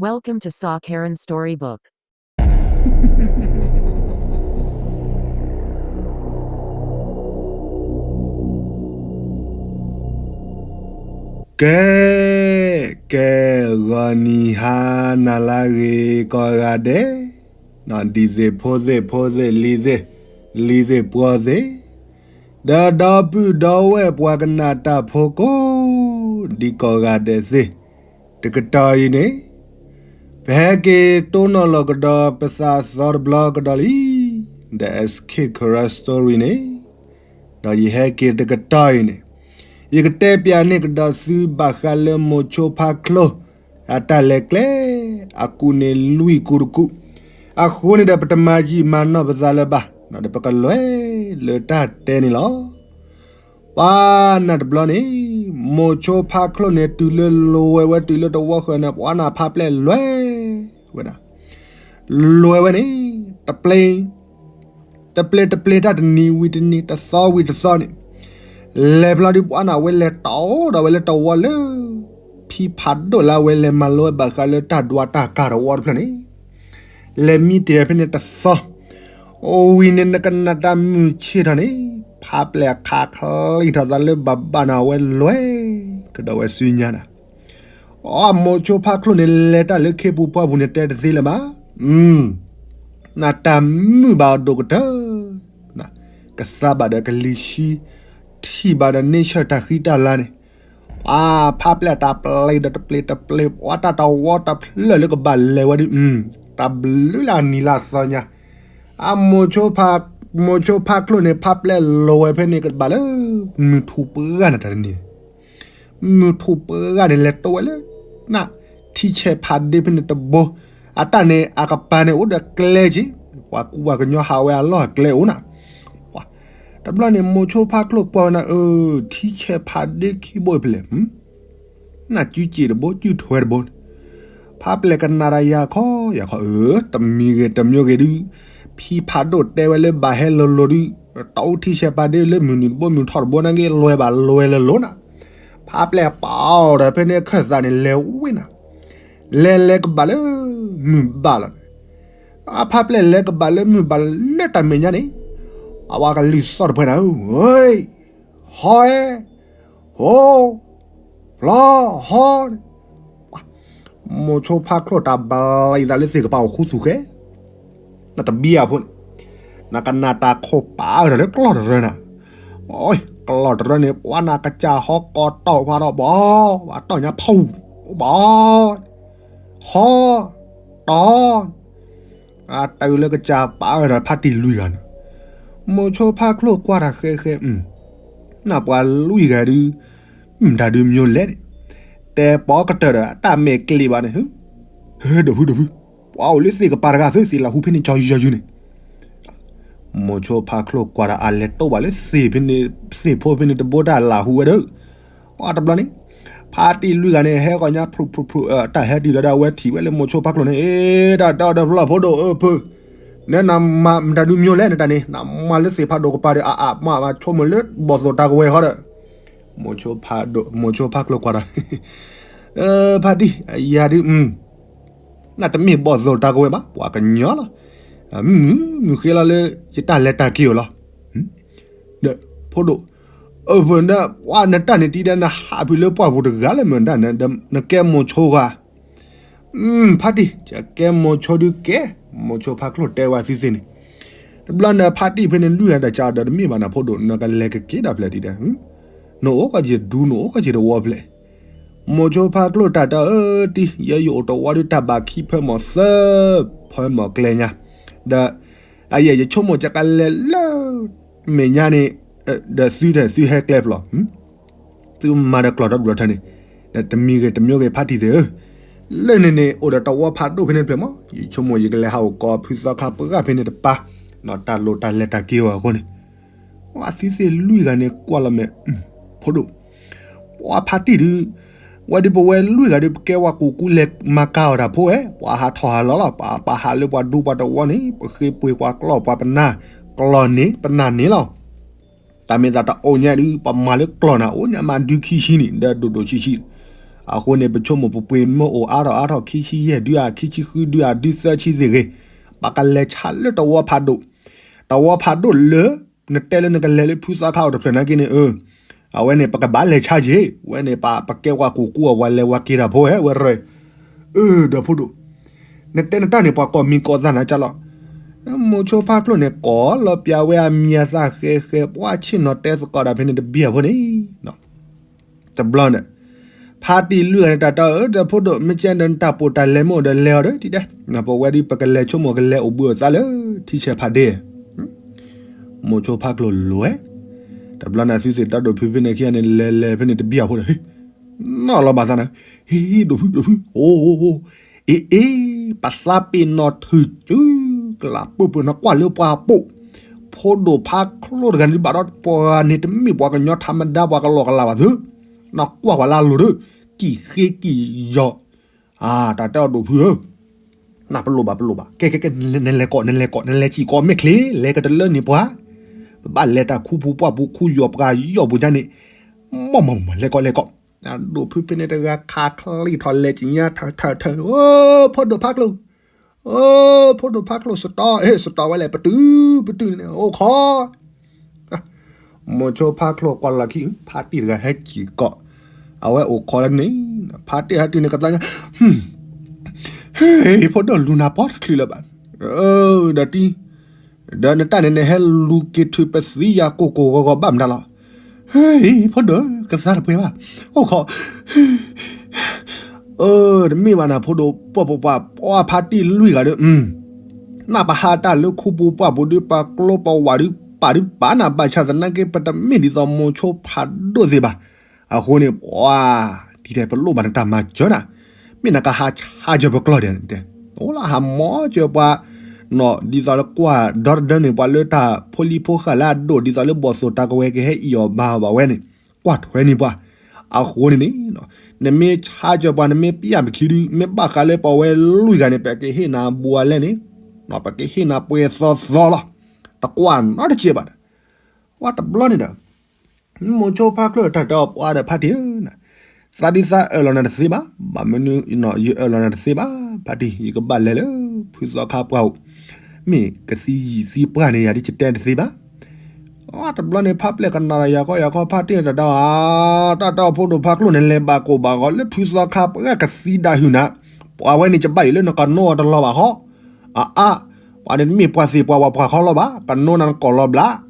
Welcome to Saw Karen Storybook. ကဲ, ကဲ, ဂီၤနံၤဟါနၤလၢအဂ့ၤကိးဂၤဒဲး, ဒ်သ့ၣ်ဖိသ့ၣ်ဖိသ့ၣ်လံၤသ့ၣ်, လံၤသ့ၣ်ပှီၤသ့ၣ်, ဒီးဒီပုၢ်ဒီဝဲၢ်ပှၤကနၣ်တၢ်ဖိကိး, ဒ်ကိးဂၤဒဲးသ့ၣ်, တကတီၢ်အံၤန့ၣ် ပဟဲက့ၤတိၢ်နီၣ်လီၤကဒီးပသးသီတဘျီကဒီးလံ, ဒီး S K Karen Story န့ၣ်, ဒီးယဟဲက့ၤတကတီၢ်အံၤန့ၣ်, ယကတဲပျးန့ၢ်ကဒီးသုဘၣ်ဃးလၢမိၤဆိဖါချိၣ် အတၢ်လဲၤကျဲ, အကူးန့ၣ်လွံၢ်ကူးတကူး, အဃိန့ၣ်ဒီး ပတမၤယံာ်မၤနီၢ်ပသးလၢၤဘၣ်, ဒီးပကလဲၤလၢတၢ်တဲန့ၣ်လီၤ. ပှၤနၢ်တဘျီန့ၣ်, မိၤဆိဖါချိၣ်န့ၣ် တုၤလၢလဲၤဝဲတုၤလၢတဝီဃၢၤန့ၣ် ပှၤနၢ်ဖးပျဲၢ်လဲၤဝဲဒၣ်, လဲၤဝဲန့ၣ်, တပျ့ၤ, တပျ့ၤတပျ့ၤတၢ်တနံၤဝံၤတနံၤ တသီဝံၤတသီန့ၣ်, လဲၤဖျီဒုး ပှၤနၢ်ဝဲလဲၤတီၢ်ဒီးဝဲလၢတဝီလၢ ဖံဖးဒိၣ်လၢအဝဲလဲၤမၤလိဝဲဘၣ်ဃးလၢတၢ်ဒွးတၢ်ကၤတဝီတဖျၢၣ်န့ၣ်, လဲၤမံတ့ၢ်ဖဲန့ၣ်တသီ, အိၣ်ဝံၤန့ၣ် နကနၣ်တၢ်မုၢ်ဆ့ၣ်ထီၣ်န့ၣ်, ဖးပျဲၢ်ခးချံထီၣ်သးလၢဘၣ်ဘၣ်န့ၣ် အဝဲလဲၤကဒီးဝဲဆူညါနၤ, အမိၤဆိဖါချိၣ်န့ၣ် လဲၤတၢ်လၢခ့ပူၤပှၢ်ပူၤန့ၣ် တဲတသ့လၢၤဘၣ်, နတၢ်မုာ်ဘၣ်အဒိၣ်ကတၢၢ်, ကသါဘၣ်ဒီးကလံၤဆှံ, ထံၣ်ဘၣ်ဒီးန့ဆၢၣ်တၢ်ဃံတၢ်လၤန့ၣ်, အဖးပျဲၢ်တၢ်ပျ့ၤဒီးတပျ့ၤတပျ့ၤ ပှၤတၢ်တဝီတဖျၢၣ်လၢကဘၣ်လဲၤဝဲဒုး, တၢ်ဘျုးလၢအနံၤလၢအသီညါ, အ, မိၤဆိဖါချိၣ်န့ၣ် ဖးပျဲၢ်လဲၤဝဲဖဲန့ၣ်ကဘၣ်လၢ မုၢ်ထူၣ်ပှၢ်နၤတၢ်တနံၤန့ၣ် မုၢ်ထူၣ်ပှၢ်ဂၤန့ၣ် လဲၤတိၢ်ဝဲလၢ န, ထံဆဲးဖးဒ့ဖဲန့ၣ်တဘိ, အတၢ်န့ၣ် အကပၤန့ၣ်အိၣ်ဒီးကျဲက့ၤ, ပှၤကူပှၤကညီဟးဝဲအလီၢ်အကျဲအိၣ်နၤ, တဘျီန့ၣ် မိၤဆိဖါချိၣ်ကွၢ်ဝဲနၤ, အၢ, ထံဆဲးဖးဒ့ခံဘိအံၤဖဲလဲၣ်, နကုက့ၤတဘိ ကုထွဲတဘိန့ၣ်, ဖးပျဲၢ်ကနၣ်တၢ်ယၤခီယၤခီ, အၢ, တမံၤဂ့ၤတမံၤဂ့ၤဒုး, ဖံဖးဒိၣ်တဲဝဲလၢဘၣ်ဟဲလိၤလိၤဒုး, တၢ်အိၣ်ထံဆဲးဖးဒ့လၢမုၢ်နုာ်တဘိမုၢ်ထီၣ်တဘိန့ၣ်ဂ့ၤ လဲၤဘၣ်လဲၤလၢလိၤနၤ, ဖးပျဲၢ်ပာ်အီၤဒီးဖဲန့ၣ်အခၢၣ်သးန့ၣ် လဲၤဝဲနၤ, လဲၤလဲၤကဘၣ်လၢ မုၢ်ဘၣ်လီၤ, အဖးပျဲၢ်လဲၤကဘၣ်လၢမုၢ်ဘၣ်လီၤလၢတၢ်မဲာ်ညါန့ၣ်, အဝဲကလုၢ်သီၣ်တဖၣ်နၤ, ဟီ, ဟီ, ဟီ, ဖျီ, ဟီ, မိၤဆိဖါချိၣ်တၢ်ဘျံးသးလၢသ့ၣ်ကပၤအိၣ်ဃူသူၣ်ဃဲ, နတဘံအဖိန့ၣ်, နကနၣ်တၢ်ခိၣ်ပာ်အၢၣ်ဒီးလၢကျီၢ်တရၢနၤ, ကျီၢ်တရၢန့ၣ် ပှၤနၢ်ကစၢ်ဟီကီးတီၢ်ဖးထီၣ်ဘီ, ပှၤတီၢ်ညါဖီ, ဘီ, ဟီ, တီၢ် အတၢ်လၢကစၢ်ပာ်အၢၣ်ဒီးဖါတံၢ်လွံၢ်ဂၤန့ၣ်, မိၤဆိဖါချိၣ်ကွၢ်တၢ်ဃဲဃဲ, နပှၤလွံၢ်ဂၤဒုး, မတၤဒုးမ့ၢ်လဲၣ်န့ၣ်, တဲပိာ်ကတၢၢ်ဒီးတၢ်မဲာ်ကျ့ၤဘၣ်န့ၣ်, ဟဲဒိးဖုဒိးဖု, ပှၤအိၣ်လၢသ့ၣ်ကပၤတဂၤသ့သ့ၣ်လၢဟူဖဲန့ၣ်ကၠီယီၤယုၤန့ၣ် မိၤဆိဖါချိၣ်ကွၢ်ဒီးအလဲၤတိၢ်ဘၣ်လၢသ့ၣ်ဖဲန့ၣ်, သ့ၣ်ဖိဖဲန့ၣ်တဘိတၢ်လၢဟူဝဲဒီး, အတဘျီန့ၣ်, ဖါတံၢ်လွံၢ်ဂၤန့ၣ် ဟဲဂီၤညါဖျိဖျိဖျိ, တၢ်ဟဲတုၤလီၤဒီးအဝဲထံၣ်ဝဲလၢမိၤဆိဖါချိၣ်န့ၣ်, အ့ တၢ်ဒီတဖျီၣ်ဖိဒိၣ်အၢဖု, နဲနမၤမတၤဒုးမ့ၢ်လဲၣ်န့ၣ်တၢ်န့ၣ် နမၤလၢသ့ၣ်ဖးဒိၣ်ကပၤဒီး အအမၤဆိကမိၣ်လၢဘီၣ်သိၣ်တၢ်ကဝဲၤဃီဒီး, မိၤဆိဖါချိၣ်ကွၢ်ဒီး, ဖါတံၢ်အယၤဒုး နတမ့ၢ်ဘီၣ်သိၣ်တၢ်ကဝဲၤဘၣ်, ပှၤကညီလီၤ. မုၢ်မုၢ်ဃ့လီၤလၢ ယတၢ်လဲၤတၢ်က့ၤအီၤလီၤ. ဒီးဖိဒိၣ်, အၢ ဖုဒၣ် ပှၤနတၢ်န့ၣ်တံၤဒီး နဟးဖုးလၢပှၢ်ပူၤတဂၤလၢမုၢ်ဒၣ်န့ၣ် နကဲမိၤဆိဂၤ, ဖါတံၢ် ယကဲမိၤဆိဒုးကဲ, မိၤဆိဖါချိၣ်တဲဝဲသုသ့ၣ်န့ၣ်, တဘျီန့ၣ် ဖါတံၢ်ဖဲန့ၣ်လွံၢ်ဂၤဒီး ကဒီးတမ့ၢ်ဘၣ်နၤဖိဒိၣ် နကလဲၤကက့ၤဒၣ်ဖျဲၣ်တံၤဒီး နအိၣ်ကီၢ်က့ၤဒူ နအိၣ်ကီၢ်က့ၤတဝီဖျဲၣ်, မိၤဆိဖါချိၣ်တၢ်တၢ်အၢတံၢ် ယဲယအိၣ်တဝီဒုးတၢ်ဘၣ်ခံဖၢမီၤသၢ ဖၢမီၤကျဲညါ, ဒီး အယဲယဆိကမိၣ်ကကလဲၤလၢ မဲာ်ညါန့ၣ်, ဒီးသုဒီးသုဟဲကျဲဖျိ, သုမၤဒီးကျီၢ်ဒီဒူၣ်ဒီထၢန့ၣ်, ဒီးတမံၤဂ့ၤတမံၤဂ့ၤဖါတံၢ်သ့ၣ်ဧၢ, လၢန့ၣ်န့ၣ် အိၣ်ဒီးတဝီဖးဒိၣ်ဖဲန့ၣ်တဖျၢၣ်မး ယဆိကမိၣ်ယကလဲၤဟးအိၣ်ကီၢ်ဖုသီခါပှၢ်ဖဲန့ၣ်တပၤ, တၢ်လိၣ်တၢ်လဲၤတၢ်က့ၤအီၤအဃိန့ၣ်, အသုသ့ၣ်လွံၢ်ဂၤန့ၣ်ကွၢ်လီၤမဲာ်, ဖိဒိၣ်, ပှၤဖါတံၢ်ဒုး, ဝဲဒုးပဝဲလွံၢ်ဂၤဒုး ပကဲဝဲကူကူလဲၤမၤကၤအီၤတၢ်ဖိဝဲ, ပှၤဟးထီၣ်ဟးလီၤလီၤ ပှၤဟးလၢပှၤဒူပှၤတဝီန့ၣ် ပဃ့ပှ့ၤပှၤကျီၢ်ပှၤပနၢ်, ကျီၢ်န့ၣ် ပနၢ်န့ၣ်လီၤ. တၢ်မ့ၢ်သးတအိၣ်ညါဒုး ပမၤလၢကျီၢ်နၤ အိၣ်ညါမးဒုခံဆံန့ၣ် ဒီးဒိၣ်ဒိၣ်ဆံးဆံး, အဃိန့ၣ် ပဆိကမိၣ်ပပှ့ၤမ့ၢ်အိၣ်အါထီၣ်အါထီၣ် ခံဆံယဲၢ်ဒုဧါ ခံဆံဃုဒုဧါ ဒုသၢဆံသ့ၣ်ဂ့ၤ, ပကလဲၤဆါလၢတဝီဖးဒိၣ်, တဝီဖးဒိၣ်လၢ နတဲလၢနကလဲၤလၢဖုသီခါအိၣ်တဖျၢၣ်နာ်က့န့ၣ် အဝဲန့ၣ် ပကဘၣ်လဲၤဆါက့ၤ, ဝဲန့ၣ် ပကဲဝဲကိၢ်ကူအဝဲလဲၤဝဲက့ၤတၢ်ဖိဝဲဝဲရၢၢ်, အၢ ဒီးဖိဒိၣ်, နတဲနတၢ်န့ၣ် ပှၤကိးမံၤကိးသးနၤကလီၤ, မိၤဆိဖါချိၣ်န့ၣ် ကိးလီၤပျးဝဲအမံၤအသၣ်ဃဲဃဲ ပှၤဆ့ၣ်နီၤတဲသကိးဒၣ်ဖဲန့ၣ်တဘျီဖိန့ၣ် တဘျီန့ၣ် ဖါတံၢ်လွံၢ်ဂၤန့ၣ် တၢ်တဲအီၤ အၢ ဒီးဖိဒိၣ် မ့ၢ်ကဲဒီးနတၢ်ပိာ်တၢ်လဲၤမ့ၢ်အိၣ်ဒီးလဲၤအီၤဒီး တံၤတဲ, ပဝဲဒ်ပကလဲၤဆိကမိၣ်ကလဲၤအိၣ်ဘှံးအိၣ်သါလၢ ထံဆဲးဖးဒ့, မိၤဆိဖါချိၣ် လဲၤဝဲ, တဘျီန့ၣ် အသုသ့ၣ်ဒီဒိၣ်ဖုဖဲန့ၣ်ခံဂၤန့ၣ် လဲၤလဲၤဖဲန့ၣ်တဘျီဖိဒီး နီၢ်လီၤဘၣ်သးန့ၣ်, ဟ့ ဒိၣ်ဖု ဒိၣ်ဖု အိၣ် အ့ အ့ ပသးပ့ၤနီၣ်ထုးစု ကလးပၢၢ်ပၢၢ် နကွၢ်လၢပှၤပိာ်, ဖိဒိၣ်ဖါချိၣ်တဂၤန့ၣ် ဘၣ်ဒီးပှၤန့ၣ် တမ့ၢ်ပှၤကညီထးမဒါ ပှၤကလီကလီဘၣ်သု, နကွၢ်ပှၤလၢအလိၤဒီး ကံၢ်ဃ့ကံၢ်ယီၤ, တၢ်တဲအီၤဒိၣ်ဖုဧၢ, နပလိၣ်ဘၣ်ပလိၣ်ဘၣ် ကဲ ကဲ ကဲ နလဲၤကိး နလဲၤကိး နလဲၤစံၣ်ကိးမဲာ်ချ့ လဲၤကတလၢန့ၢ်ပှၤ, ပဘၣ်လဲၤတၢ်ခူပူၤပှၢ်ပူၤ ခူယီၤပှၤယီၤပူၤဒ်န့ၣ်, မ့ၢ်မ့ၢ်မ့ၢ် လဲၤကိးလဲၤကိး, ဒိၣ်ဖုဖဲန့ၣ်တဂၤခးချံထီၣ်လဲၤကညါထၢၣ်ထၢၣ်ထၢၣ်, အိ ဖိဒိၣ်ဖါချိၣ်, အိ ဖိဒိၣ်ဖါချိၣ် စတီ, စတီဝဲလဲၣ် ပတုာ် ပတုာ်န့ၣ် အိၣ်ခိး မိၤဆိဖါချိၣ်ကွၢ်လီၤခံ ဖါတံၢ်တဂၤဟဲစံၣ်ကိး, အဝဲအိၣ်ခိးလၢန့ၣ်, ဖါတံၢ်ဟဲတုၤန့ၣ်ကသါညါ, ဟ့ ဖိဒိၣ်လူၤနၤပိာ်တချုးလၢၤဘၣ်, ဒီးတံၢ်, ဒီးနတၢ်န့ၣ် နဟဲလူၤက့ၤထုးပသံယၤကိၢ်ကိၢ်ဂီၤဂီၤဘၣ်မတၤလီၤ, ဟ့ ဖိဒိၣ် ကသါတပှဲၤဘၣ်, အိၣ်ခိး အၢ တမ့ၢ်ဘၣ်နၤ ဖိဒိၣ် ပှၢ်ပှၢ်ပှၢ် ပှၤဖါတံၢ်လွံၢ်ဂၤဒီး နပဟးတၢ်လၢခူပူၤပှၢ်ပူၤဒုး ပကျိပဝးဒုး ပာ်ဒုးပာ်နၤ ဘၣ်ဆၣ်သနာ်က့ ပတမ့ၢ်ဒ်သိးမိၤဆိဖးဒိၣ်သ့ၣ်ဘၣ်. အဃိန့ၣ် ပှၤ ဒ်တဲ ပလိၣ်ဘၣ်နတၢ်မၤစၢၤနၤ, မ့ၢ်နကဟးဆါစၢၤပကျီၢ်ဒဲး, အိၣ်လၢဟးမၤစၢၤပှၤ ဒ်သိးလၢကွၢ်ဒီတဒၢန့ၣ် ပှၤလၢတၢ်ဖိလံၤဖိဃာ်လၢအဒိၣ် ဒ်သိးလၢဘီၣ်သိၣ်တၢ်ကဝဲၤကဟဲအံၤအီၤဘါအီၤဘၣ်ဝဲန့ၣ် ကွၢ်ထွဲန့ၢ်ပှၤ. အဃိန့ၣ်န့ၣ် နမ့ၢ်ဆါစၢၤပှၤ နမ့ၢ်ပျၢ်ပခံဒု မ့ၢ်ဘၣ်ဃးလၢပဝဲလွံၢ်ဂၤန့ၣ် ပကဟ့ၣ်နၤအဘူးအလဲန့ၣ် ပကဟ့ၣ်နၤပှဲၤသီသီလီၤ. တကွၢ်နီတစဲးဘၣ်ဒီး ဝဲတဘျီန့ၣ်ဒီး မိၤဆိဖါကျိၣ်တၢ်တဲအီၤ ပှၤဒီးဖါတံၢ်ဧၢ, သးဒ်သးအၢၣ်လီၤနၤတသ့ဘၣ်, ဘၣ်မနုၤ ယအၢၣ်လီၤနၤတသ့ဘၣ်, ဖါတံၢ် ယကဘၣ်လဲၤလၢ ဖုသီခါပှၢ်အိၣ်, မ့ၢ်ကသံယံာ်သံပှၢ်န့ၣ် ယၤဒ်ယတဲတသ့ဘၣ်. တဘျီန့ၣ် ဖါပျဲၢ်ကနၣ်ဒီးယၤခီယၤခီ ဖါတံၢ်တၢ်တဲအီၤ တၢ်တဲအီၤ ဖိဒိၣ်ဖါကျိၣ်န့ၣ် လဲၤဘၣ်ကိၢ်ဘၣ်ဂီၤလၢဖုသီခါပှၢ် ကသံဒၣ်ဟုၣ်နၤ, ပှၤဝဲန့ၣ် ယဘၣ်ယိၣ်လၢနကနိအီၤတလီၤဘၣ်ဃီ အါအါ, ပှၤန့ၣ်တမ့ၢ်ပှၤသ့ၣ်ပှၤဝၣ်ပှၤခီလီၤဘၣ်, ကနိနၤနကိာ်လီၤဘျး.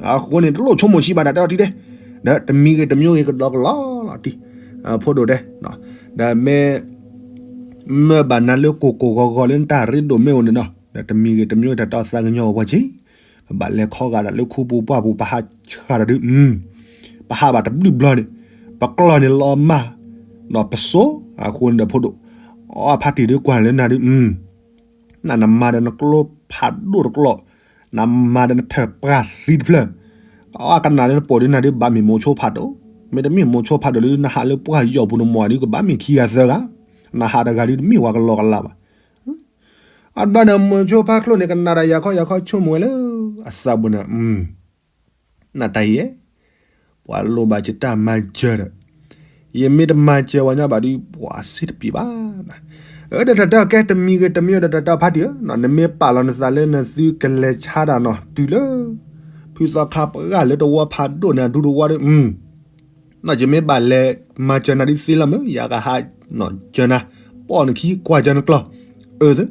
အဃိန့ၣ် တလိၣ်ဆိကမိၣ်ဆံးဘၣ် တၢ်တဲအီၤတံၢ်တဲ, ဒီးတမံၤဂ့ၤတမံၤဂ့ၤ ကဒီးကလီလီၤတံၢ်, ဖိဒိၣ်တဲ, ဒီးမ့ၢ် မၢဘၣ်နၤလၢကိၢ်ကိၢ်ဂီၤဂီၤလၢနတၢ်ရ့ဒိၣ်မ့ၢ်အိၣ်န့ၣ်ဒီး ဒီးတမံၤဂ့ၤတမံၤဂ့ၤ တၢ်တဲအီၤသးကညီၤဝဲက့ၤ, ပဘၣ်လဲၤခီဂာ်ဒီးလၢခူပူၤပှၢ်ပူၤ ပဟးဆှၣ်ဒီးဒုး ပဟးဘၣ်တဘျုးဘျီန့ၣ် ပကျီၢ်န့ၣ်လီၤမၢ်, ဒီးပစိၤ အဃိန့ၣ်ဒီးဖိဒိၣ်, အဖါတံၢ်ဒုးကွၢ်လၢနၤဒုး နနမၤဒီးနကျိဖးဒိၣ်တကျိာ်, နမၤဒီးနထၢၣ်ပှၢ်သံတဖျၢၣ်, အကနၣ်လၢနပိာ်ဒုးနၤဒုး ဘၣ်မ့ၢ်မိၤဆိဖးဒိၣ်, မ့တမ့ၢ်မိၤဆိဖးဒိၣ်လၢ နဟးလၢပှၢ်ယီၢ်ပူၤနမၤဒုး ကဘၣ်မ့ၢ်ခံဂၤသၢဂၤ, နဟးတဂၤဒုးတမ့ၢ်ဝဲကလီကလီဘၣ်. အဘျီန့ၣ် မိၤဆိဖါကျိၣ်န့ၣ် ကနၣ်ဒီးယၤခီယၤခီဆိကမိၣ်ဝဲလၢ အသးပူၤန့ၣ် နတၢ်အံၤ, ပှၤလိၣ်ဘၣ်ယတၢ်မၤစၢၤဒီး, ယမ့ၢ်တမၤစၢၤဝဲညါဘၣ်ဒုး ပှၤစ့တပံၤဘၣ်. အၢ ဒီးတၢ်တဲအီၤ ကဲတမံၤဂ့ၤတမံၤဒီး တၢ်တဲအီၤဖါတံၢ်ဧၢ, နမ့ၢ်ပာ်လီၤနသးလၢနသုကလဲၤဆါတၢ်နီၤ တုၤလၢ ဖုသီခါပှၢ်လၢတဝီဖးဒိၣ်န့ၣ် အဒူတဝီဒီး ယမ့ၢ်ဘၣ်လဲၤမၤစၢၤနၤဒုးသ့လီၤမ့ၢ် ယကဟးစၢၤနၤ, ပိာ်နခံကွၢ်စၢၤနကျီၢ်,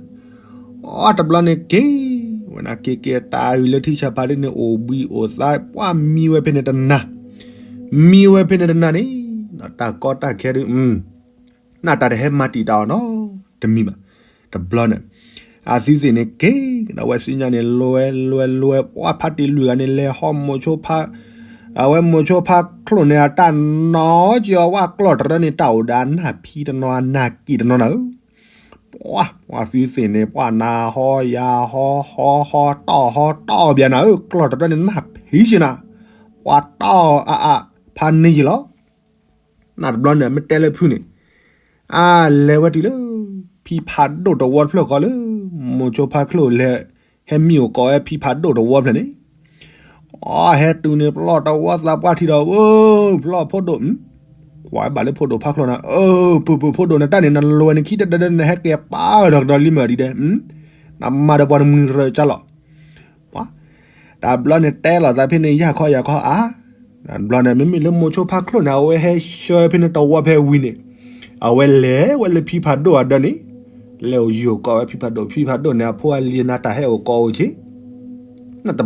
အၢ အတဘျီန့ၣ်က့ၤ, ဝဲန့ၣ်က့ၤက့ၤတၢ်အုၣ်လၢထံဆၣ်ဖးဒ့န့ၣ် အိၣ်ဘှံးအိၣ်သါ ပှၤမံဝဲဖဲန့ၣ်တနၤ, မံဝဲဖဲန့ၣ်တနၤန့ၣ်, တၢ်ကီတၢ်ခဲဒုး နတၢ်တဟဲမၤတံာ်တာ်အီၤနီတမံၤဘၣ်. တဘျီန့ၣ် အသုသ့ၣ်န့ၣ်က့ၤကဒီးဝဲဆူညါန့ၣ် လဲၤဝဲလဲၤဝဲ ပှၤဖါတံၢ်လွံၢ်ဂၤန့ၣ် လဲၤဟီမိၤဆိဖါ, အဝဲမိၤဆိဖါချိၣ်န့ၣ် အတၢ်နီၢ်က့ၤအီၤ ဝဲကျီၢ်တရၢန့ၣ် တၢ်အိၣ်ဒီးအနၢ်ဖံးတနီၤ အနၢ်က့ၤတနီၤနၤဧၢ, ပှၤ ပှၤသုသ့ၣ်န့ၣ် ပှၤနၤဟီယၤဟီ ဟီဟီတီၢ်ဟီတီၢ်ဘၣ်နၤဧၢ, ကျီၢ်တရၢန့ၣ် နၢ်ဖံးက့ၤနၤ, ပှၤတီၢ်အါအါ ဖးန့ၢ်ယံၤလီၤ. နတဘျီန့ၣ် မ့ၢ်တဲလၢဖုန့ၣ် အလဲၤဝဲတုၤလၢ ဖံဖးဒိၣ်တဝီတဖျၢၣ်ဃီလၢ မိၤဆိဖါချိၣ်လဲၤ ဟဲမံအိၣ်ကိးဝဲဖံဖးဒိၣ်တဝီဖျၢၣ်န့ၣ်, အဟဲတုၤန့ၣ် ပျီၢ်တဝီသးပှၢ်ထံဒီး အိ ပျီၢ်ဖိဒိၣ်, ကွၢ် ကွၢ်ဘၣ်လၢဖိဒိၣ်ဖးချိၣ်နၤ, အၢ ပုၢ်ပုၢ်ဖိဒိၣ်နတၢ်န့ၣ် နလဲၤနခံတဒၢဒၢ နဟဲက့ၤပာ်ဒီးကဒီးလံမ့ၢ်ဒ်ဒဲး, နမၤဒီးပှၤတမှံၤရၢၢ်ကၢ်လီၤ. တဘျီန့ၣ်တဲလိာ်သးဖဲန့ၣ် ယၢ်ခီယၢ်ခီဧါ, တဘျီန့ၣ် မ့မ့ၢ်လၢမိၤဆိဖးချိၣ်န့ၣ် အဝဲဟဲဆှၢဖဲန့ၣ်တဝီဖဲဝံၤန့ၣ်, အဝဲလဲၤဝဲလၢဖံဖးဒိၣ်အဒၢးန့ၣ်, လဲၤအိၣ်ယိာ်ကိးဝဲဖံဖးဒိၣ်, ဖံဖးဒိၣ်န့ၣ် အဖိအလံၤအနၤတၢ်ဟဲအိၣ်ကိးအိၣ်ဆ့ တဘျီန့ၣ်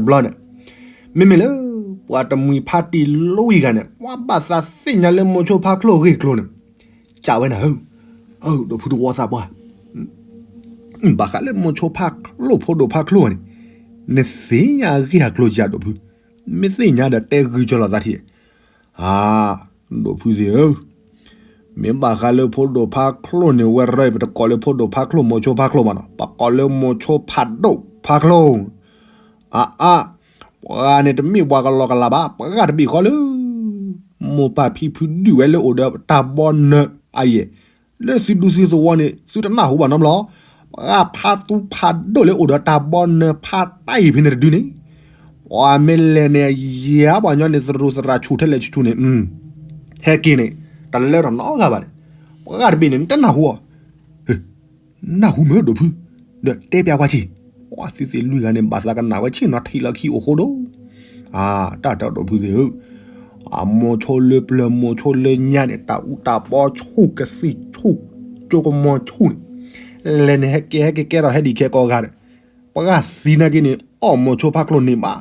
မ့မ့ၢ်လၢ ပှၤတမှံၤဖါတံၢ်လွံၢ်ဂၤန့ၣ် ပှၤဘၣ်သးသ့ၣ်ညါလၢမိၤဆိဖးချိၣ်ဂ့ၢ်ကျိၤန့ၣ်, ကးဝဲနၤဧၢ, ဒိၣ်ဖုတဝီသးပှၢ်, ဘၣ်ဃးလၢမိၤဆိဖးချိၣ်ဖိဒိၣ်ဖးချိၣ်န့ၣ်, နသ့ၣ်ညါအဂ့ၢ်အကျိၤဧါဒိၣ်ဖု, မ့ၢ်သ့ၣ်ညါဒီးတဲဂုာ်ကၢ်လိာ်သးထံၣ်, အါ, ဒိၣ်ဖုသ့ၣ်ဧၢ, မ့ၢ်ဘၣ်ဃးလၢဖိဒိၣ်ဖးချိၣ်န့ၣ် ဝဲရၢ ပတကိးလၢဖိဒိၣ်ဖးချိၣ် မိၤဆိဖးချိၣ်ဘၣ်နီၤ, ပကိးလၢမိၤဆိဖးဒိၣ်ဖးချိၣ်, အါအါ, ပှၤန့ၣ်တမ့ၢ်ပှၤကလီကလီဘၣ်, ပှၤတဘ့ၣ်ဃီလၢ မိၢ်ပၢ်ဖံဖုဒုးဝဲလၢအိၣ်ဒီးတၢ်ဘီနၢၤအယဲၢ်, လၢသုဒူသုသဝီန့ၣ် သုတနၢ်ဟူဘၣ်နီတဘျီ, ပှၤဖးသူဖးဒိၣ်လၢအိၣ်ဒီးတၢ်ဘီနၢၤဖးတၢ်အံၤဖဲန့ၣ်တဒုန့ၣ်, ပှၤမ့ၢ်လဲၤန့ၣ် ယၤပှၤညီန့ၣ် သရူးသရၣ်ဆူၣ်ထဲလဲၣ်ဆူၣ်ဆူၣ်န့ၣ်, ဟဲက့ၤန့ၣ် တလၢတၢ်နီတဂၤဘၣ်န့ၣ်, ပှၤတဘ့ၣ်န့ၣ် နတနၢ်ဟူအီၤ နၢ်ဟူမ့ၢ်ဒိၣ်ဖု, ဒီးတဲပျးကွၢ်ဆ့ၣ်, သုသ့ၣ်လွံၢ်ဂၤန့ၣ် ဘၣ်သးကနၣ်ဝဲဆ့ၣ်နီၤထံးလီၤခံအိၣ်ဃိဒီး, အါ, တၢ်တဲဒိၣ်ဖုသ့ၣ်ဧၢ, အမိၤဆိလၢပျၢၤ မိၤဆိလၢညါန့ၣ် တၢ်အူတၢ်ပီဆူၣ်ကသံၣ်ဆူၣ်, ကၠိကမီၤဆူၣ်န့ၣ်, လဲၤန့ၣ်ဟဲကဲဟဲက့ၤကဲထီၣ်ဟဲဒံးခဲကိးဂၤဒီး, ပှၤသံနာ်က့န့ၣ် အီၣ်မိၤဆိဖးချိၣ်န့ၢ်ဘၣ်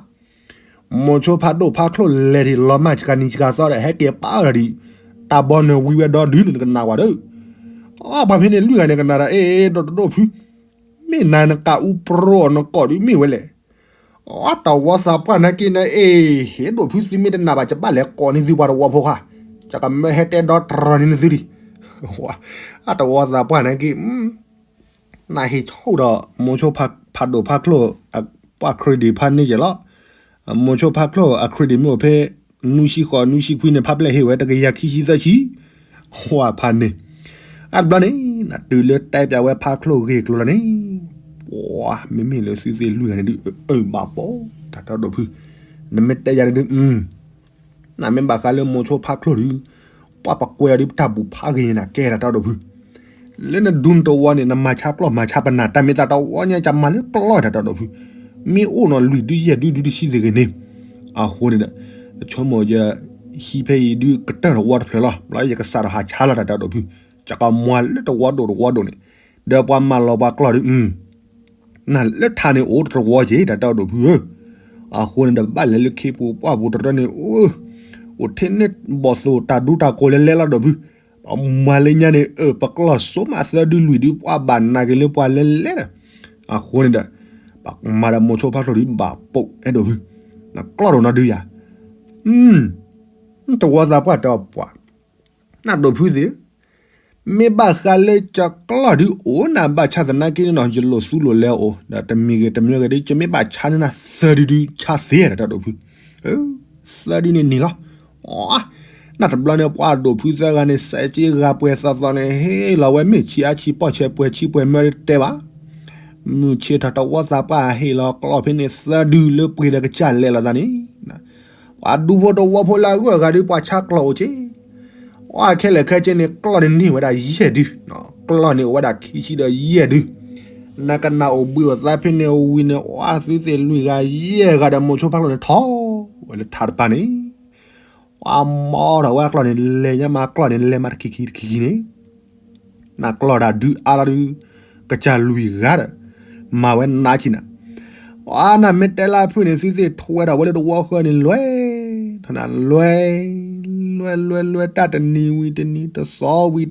မိၤဆိဖးဒိၣ်ဖးချိၣ်လဲၤဒံးလီၤမၢ်ဆှးနံၤဆှးသီဒီး ဟဲက့ၤပာ်အီၤဒီး တၢ်ဘီနၢၤဝံဝဲဒီဒုန့ၣ် နကနၣ်ဝဲဒီး, အပှၤဖဲန့ၣ်လွံၢ်ဂၤန့ၣ် ကနၣ်ဒီး အ့ ဒိၣ်တဒိၣ်ဖု, မ့ၢ်နၤနကအူပြိအီၤနကိးဒုးမ့ၢ်ဝဲလဲၣ်. အတဝီသးပှၢ်နာ်က့န့ၣ် အ့ ဟ့ၣ်ဒိၣ်ဖုသုမ့ၢ်တနာ်ဘၣ် ကဘၣ်လဲၤကိးန့ၢ်သုပှၤတဝီဖိဃါ, ကမၢဟဲတဲဒီတြီန့ၢ်သုဒံး, အတဝီသးပှၢ်နာ်က့ နဟ့ၣ်ဆိၣ်ဒီး မိၤဆိဖးဒိၣ်ဖးချိၣ် ပှၤ credit ဖးန့ၢ်ယဲၢ်လီၤ. မိၤဆိဖးချိၣ်အ credit မ့ၢ်အိၣ်ဖဲ နွံဆံဃိး နွံဆံခွံန့ၣ် ဖးပျဲၢ်ဟ့ၣ်ဝဲတကယၤခံဆံသၢဆံ, ဝဲဖးန့ၢ်. အါတဘျီန့ၣ် နတုၤလၢတဲပျးဝဲဖးချိၣ်ဂ့ၢ်ကျိၤလီၤန့ၣ်, ပှၤမ့မ့ၢ်လၢသုသ့ၣ်လွံၢ်ဂၤန့ၣ်ဒုး အၢဘၣ်ပိာ် တၢ်တဲဒိၣ်ဖု, နမ့ၢ်တဲယၤန့ၣ်ဒုး နမ့ၢ်ဘၣ်ဃးလၢမိၤဆိဖးချိၣ်ဒုး, ပှၤပကွဲးအီၤဒုး ပတၢ်ဘူၣ်ဖးဂ့ၤန့ၣ် ကဲတၢ်တဲဒိၣ်ဖု, လၢနဒူနတဝီန့ၣ် နမၤဆါကျီၢ်မၤဆါပနၢ် တၢ်မ့ၢ်သးတဝီညါ ကမၤလၢကျီၢ်တၢ်တဲဒိၣ်ဖု, မ့ၢ်အိၣ်နီၤလွံၢ်ဒုယဲၢ်ဒုဒုတဆံသ့ၣ်ဂ့ၤန့ၣ်, အဃိန့ၣ်ဒီး ဆိကမိၣ်ယဟံးဖဲအံၤဒုးကတၢၢ်တဝီတဖျၢၣ်လီၤ, ဘျီယကစးထီၣ်ဟးဆါလီၤတၢ်တဲဒိၣ်ဖု, ကကမၤလၢတဝီဒိၣ်တဝီဒိၣ်န့ၣ်, ဒီးပှၤမၤလီၤပှၤကျီၢ်ဒုး နလၢထးန့ၣ်အိၣ်တဝီက့ၤ တၢ်တဲဒိၣ်ဖုဧၢ, အဃိန့ၣ်ဒီးဘၣ်လဲၤလၢခ့ပူၤပှၢ်ပူၤတရၢန့ၣ်, အိၣ်ထဲန့ၣ်ဘီၣ်သိၣ်တၢ်ဒူတၢ်ကိးလဲၤလဲၤလီၤဒိၣ်ဖု, ပှၤမၤလၢညါန့ၣ် အၢ ပကျီၢ်စိမးသၢဒုလွံၢ်ဒု ပှၤဘၣ်နာ်က့ၤလၢပှၤလဲၤလဲၤဒီး, အဃိန့ၣ်ဒီး ပမၤဒီးမိၤဆိဖးချိၣ်ဒုးဘၣ်ပိာ်အဲဒိၣ်ဖု, နကျီၢ်ဒိၣ်နီၤဒုယၤ, တဝီသးပှၢ်တဲအီၤပှၤ နဒိၣ်ဖုသ့ၣ်, မ့ၢ်ဘၣ်ဃးလၢယကျီၢ်ဒုးအိၣ်နၤဘၣ်ဆါသနာ်က့န့ၣ်နီၤ ယလိာ်သူလိာ်လဲၤအိၣ် ဒီးတမံၤဂ့ၤတမံၤဂ့ၤဒုး ယမ့ၢ်ဘၣ်ဆါန့ၢ်နၤသၢဒုဒုးဆါသ့ တၢ်တဲဒိၣ်ဖု, သၢဒုန့ၣ်န့ၣ်လီၤ. နတဘျီန့ၣ် ပှၤဒိၣ်ဖုသၢဂၤန့ၣ် စဲးက့ဂၤပှဲၤသီသီန့ၣ် ဟ့ၣ်လီၤဝဲမ့ၢ်ဆံးအါဆံးပီၢ်ဆဲးပှဲၤဆံးပှဲၤမၢတတဲဘၣ် မုၢ်ဆ့ၣ်ထီၣ်တဝီသးပှၢ်ဟ့ၣ်လီၤကျီၢ်ဖဲန့ၣ် သၢဒုလၢပှ့ၤဒီးကစၢ်လဲၤလိာ်သးန့ၣ်, ပှၤဒူဖိတဝီဖိလၢအဂုၤအဂၤဒုး ပှၤဆါကျီၢ်အိၣ်က့ၤ, အခဲလၢာ်ခဲဆ့န့ၣ် ကျီၢ်န့ၣ်န့ၢ်ဝဲဒၣ်ယဲၢ်ဒု, ကျီၢ်န့ၣ်အိၣ်ဝဲဒၣ်ခံဆံဒီးယဲၢ်ဒု, နကနၣ်အိၣ်ဘှံးအိၣ်သါဖဲန့ၣ်ဝံၤန့ၣ် အသုသ့ၣ်လွံၢ်ဂၤယဲၢ်ဂၤဒီးမိၤဆိဖးချိၣ်န့ၣ်ထီၣ်ဝဲလၢထးတဖၣ်န့ၣ် ပှၤမၤထီၣ်ဝဲကျီၢ်န့ၣ် လဲၤညါမးကျီၢ်န့ၣ် လဲၤမးတခံခံတခံခံန့ၣ်, နကျီၢ်တၢ်ဒုးအါလီၤဒုး, ကစၢ်လွံၢ်ဂၤဒီး, မၤဝဲနးကံနၤ, ပှၤနမ့ၢ်တဲလၢဖုၣ်န့ၣ် သုသ့ၣ်ထွဲဒီးဝဲလၢတဝီဃၢန့ၣ်လွဲၢ်, ထီၣ်နၤလွဲၢ်, လွဲၢ်လွဲၢ်လွဲၢ် တၢ်တနံၤဝံၤတနံၤ တသီဝံၤတသီ တ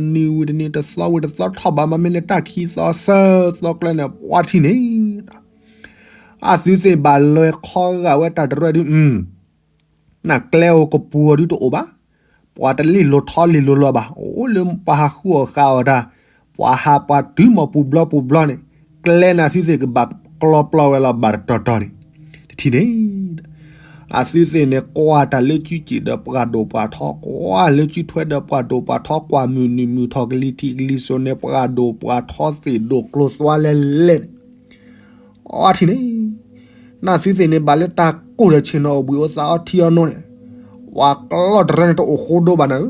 နံၤဝံၤတနံၤ တသီဝံၤတသီ ထီၣ်ဘးမးမ့ၢ်လၢတၢ်ခံသီသၢသီကျဲန့ၣ် ပှၤထံၣ်န့ၣ် အသုသ့ၣ်ဘၣ်လဲၤခီဂာ်ဝဲတၢ်တရၢဒုး, နကျဲအိၣ်ကပူၤအီၤဒုးတအိၣ်ဘၣ်, ပှၤတလ့ၢ်လိၤထီလ့ၢ်လိၤလီၤဘၣ်, အိၣ်လၢပှၤဟးဃုအီၣ်ဃာ်အီၣ်တၢ်, ပှၤဟးပှၤတုၤမီၤပူၤဘျီပူၤဘျီန့ၣ်, ကျဲန့ၣ်သုသ့ၣ်ကဘၣ်ကျီပျီဝဲလီၤဘၣ်တတီၤတီၤန့ၣ်, တထံၣ်န့ၣ် အသုသ့ၣ်န့ၣ် ကွၢ်တၢ်လၢစုစ့ၣ်ဒီးပှၤဒိၣ်ပှၤထီ, ကွၢ်လၢစုထွဲဒီးပှၤဒိၣ်ပှၤထီ, ကွၢ်မုၢ်နုာ်မုၢ်ထီၣ်ကလံၤထံးကလံၤစိးန့ၣ် ပှၤဒိၣ်ပှၤထီသ့ၣ်ဒိၣ်ကျိၤသွါလဲလဲန့ၣ်, အထံၣ်န့ၣ်, နသုသ့ၣ်န့ၣ် ဘၣ်လၢတၢ်ကိၢ်ဒီးဆ့ၣ်နီၤအိၣ်ဘှံးအိၣ်သါအီထံအီနိန့ၣ်, ပှၤကျီၢ်တရၢန့ၣ်တအိၣ်ဃိဒိဘၣ်နၤဧၢ,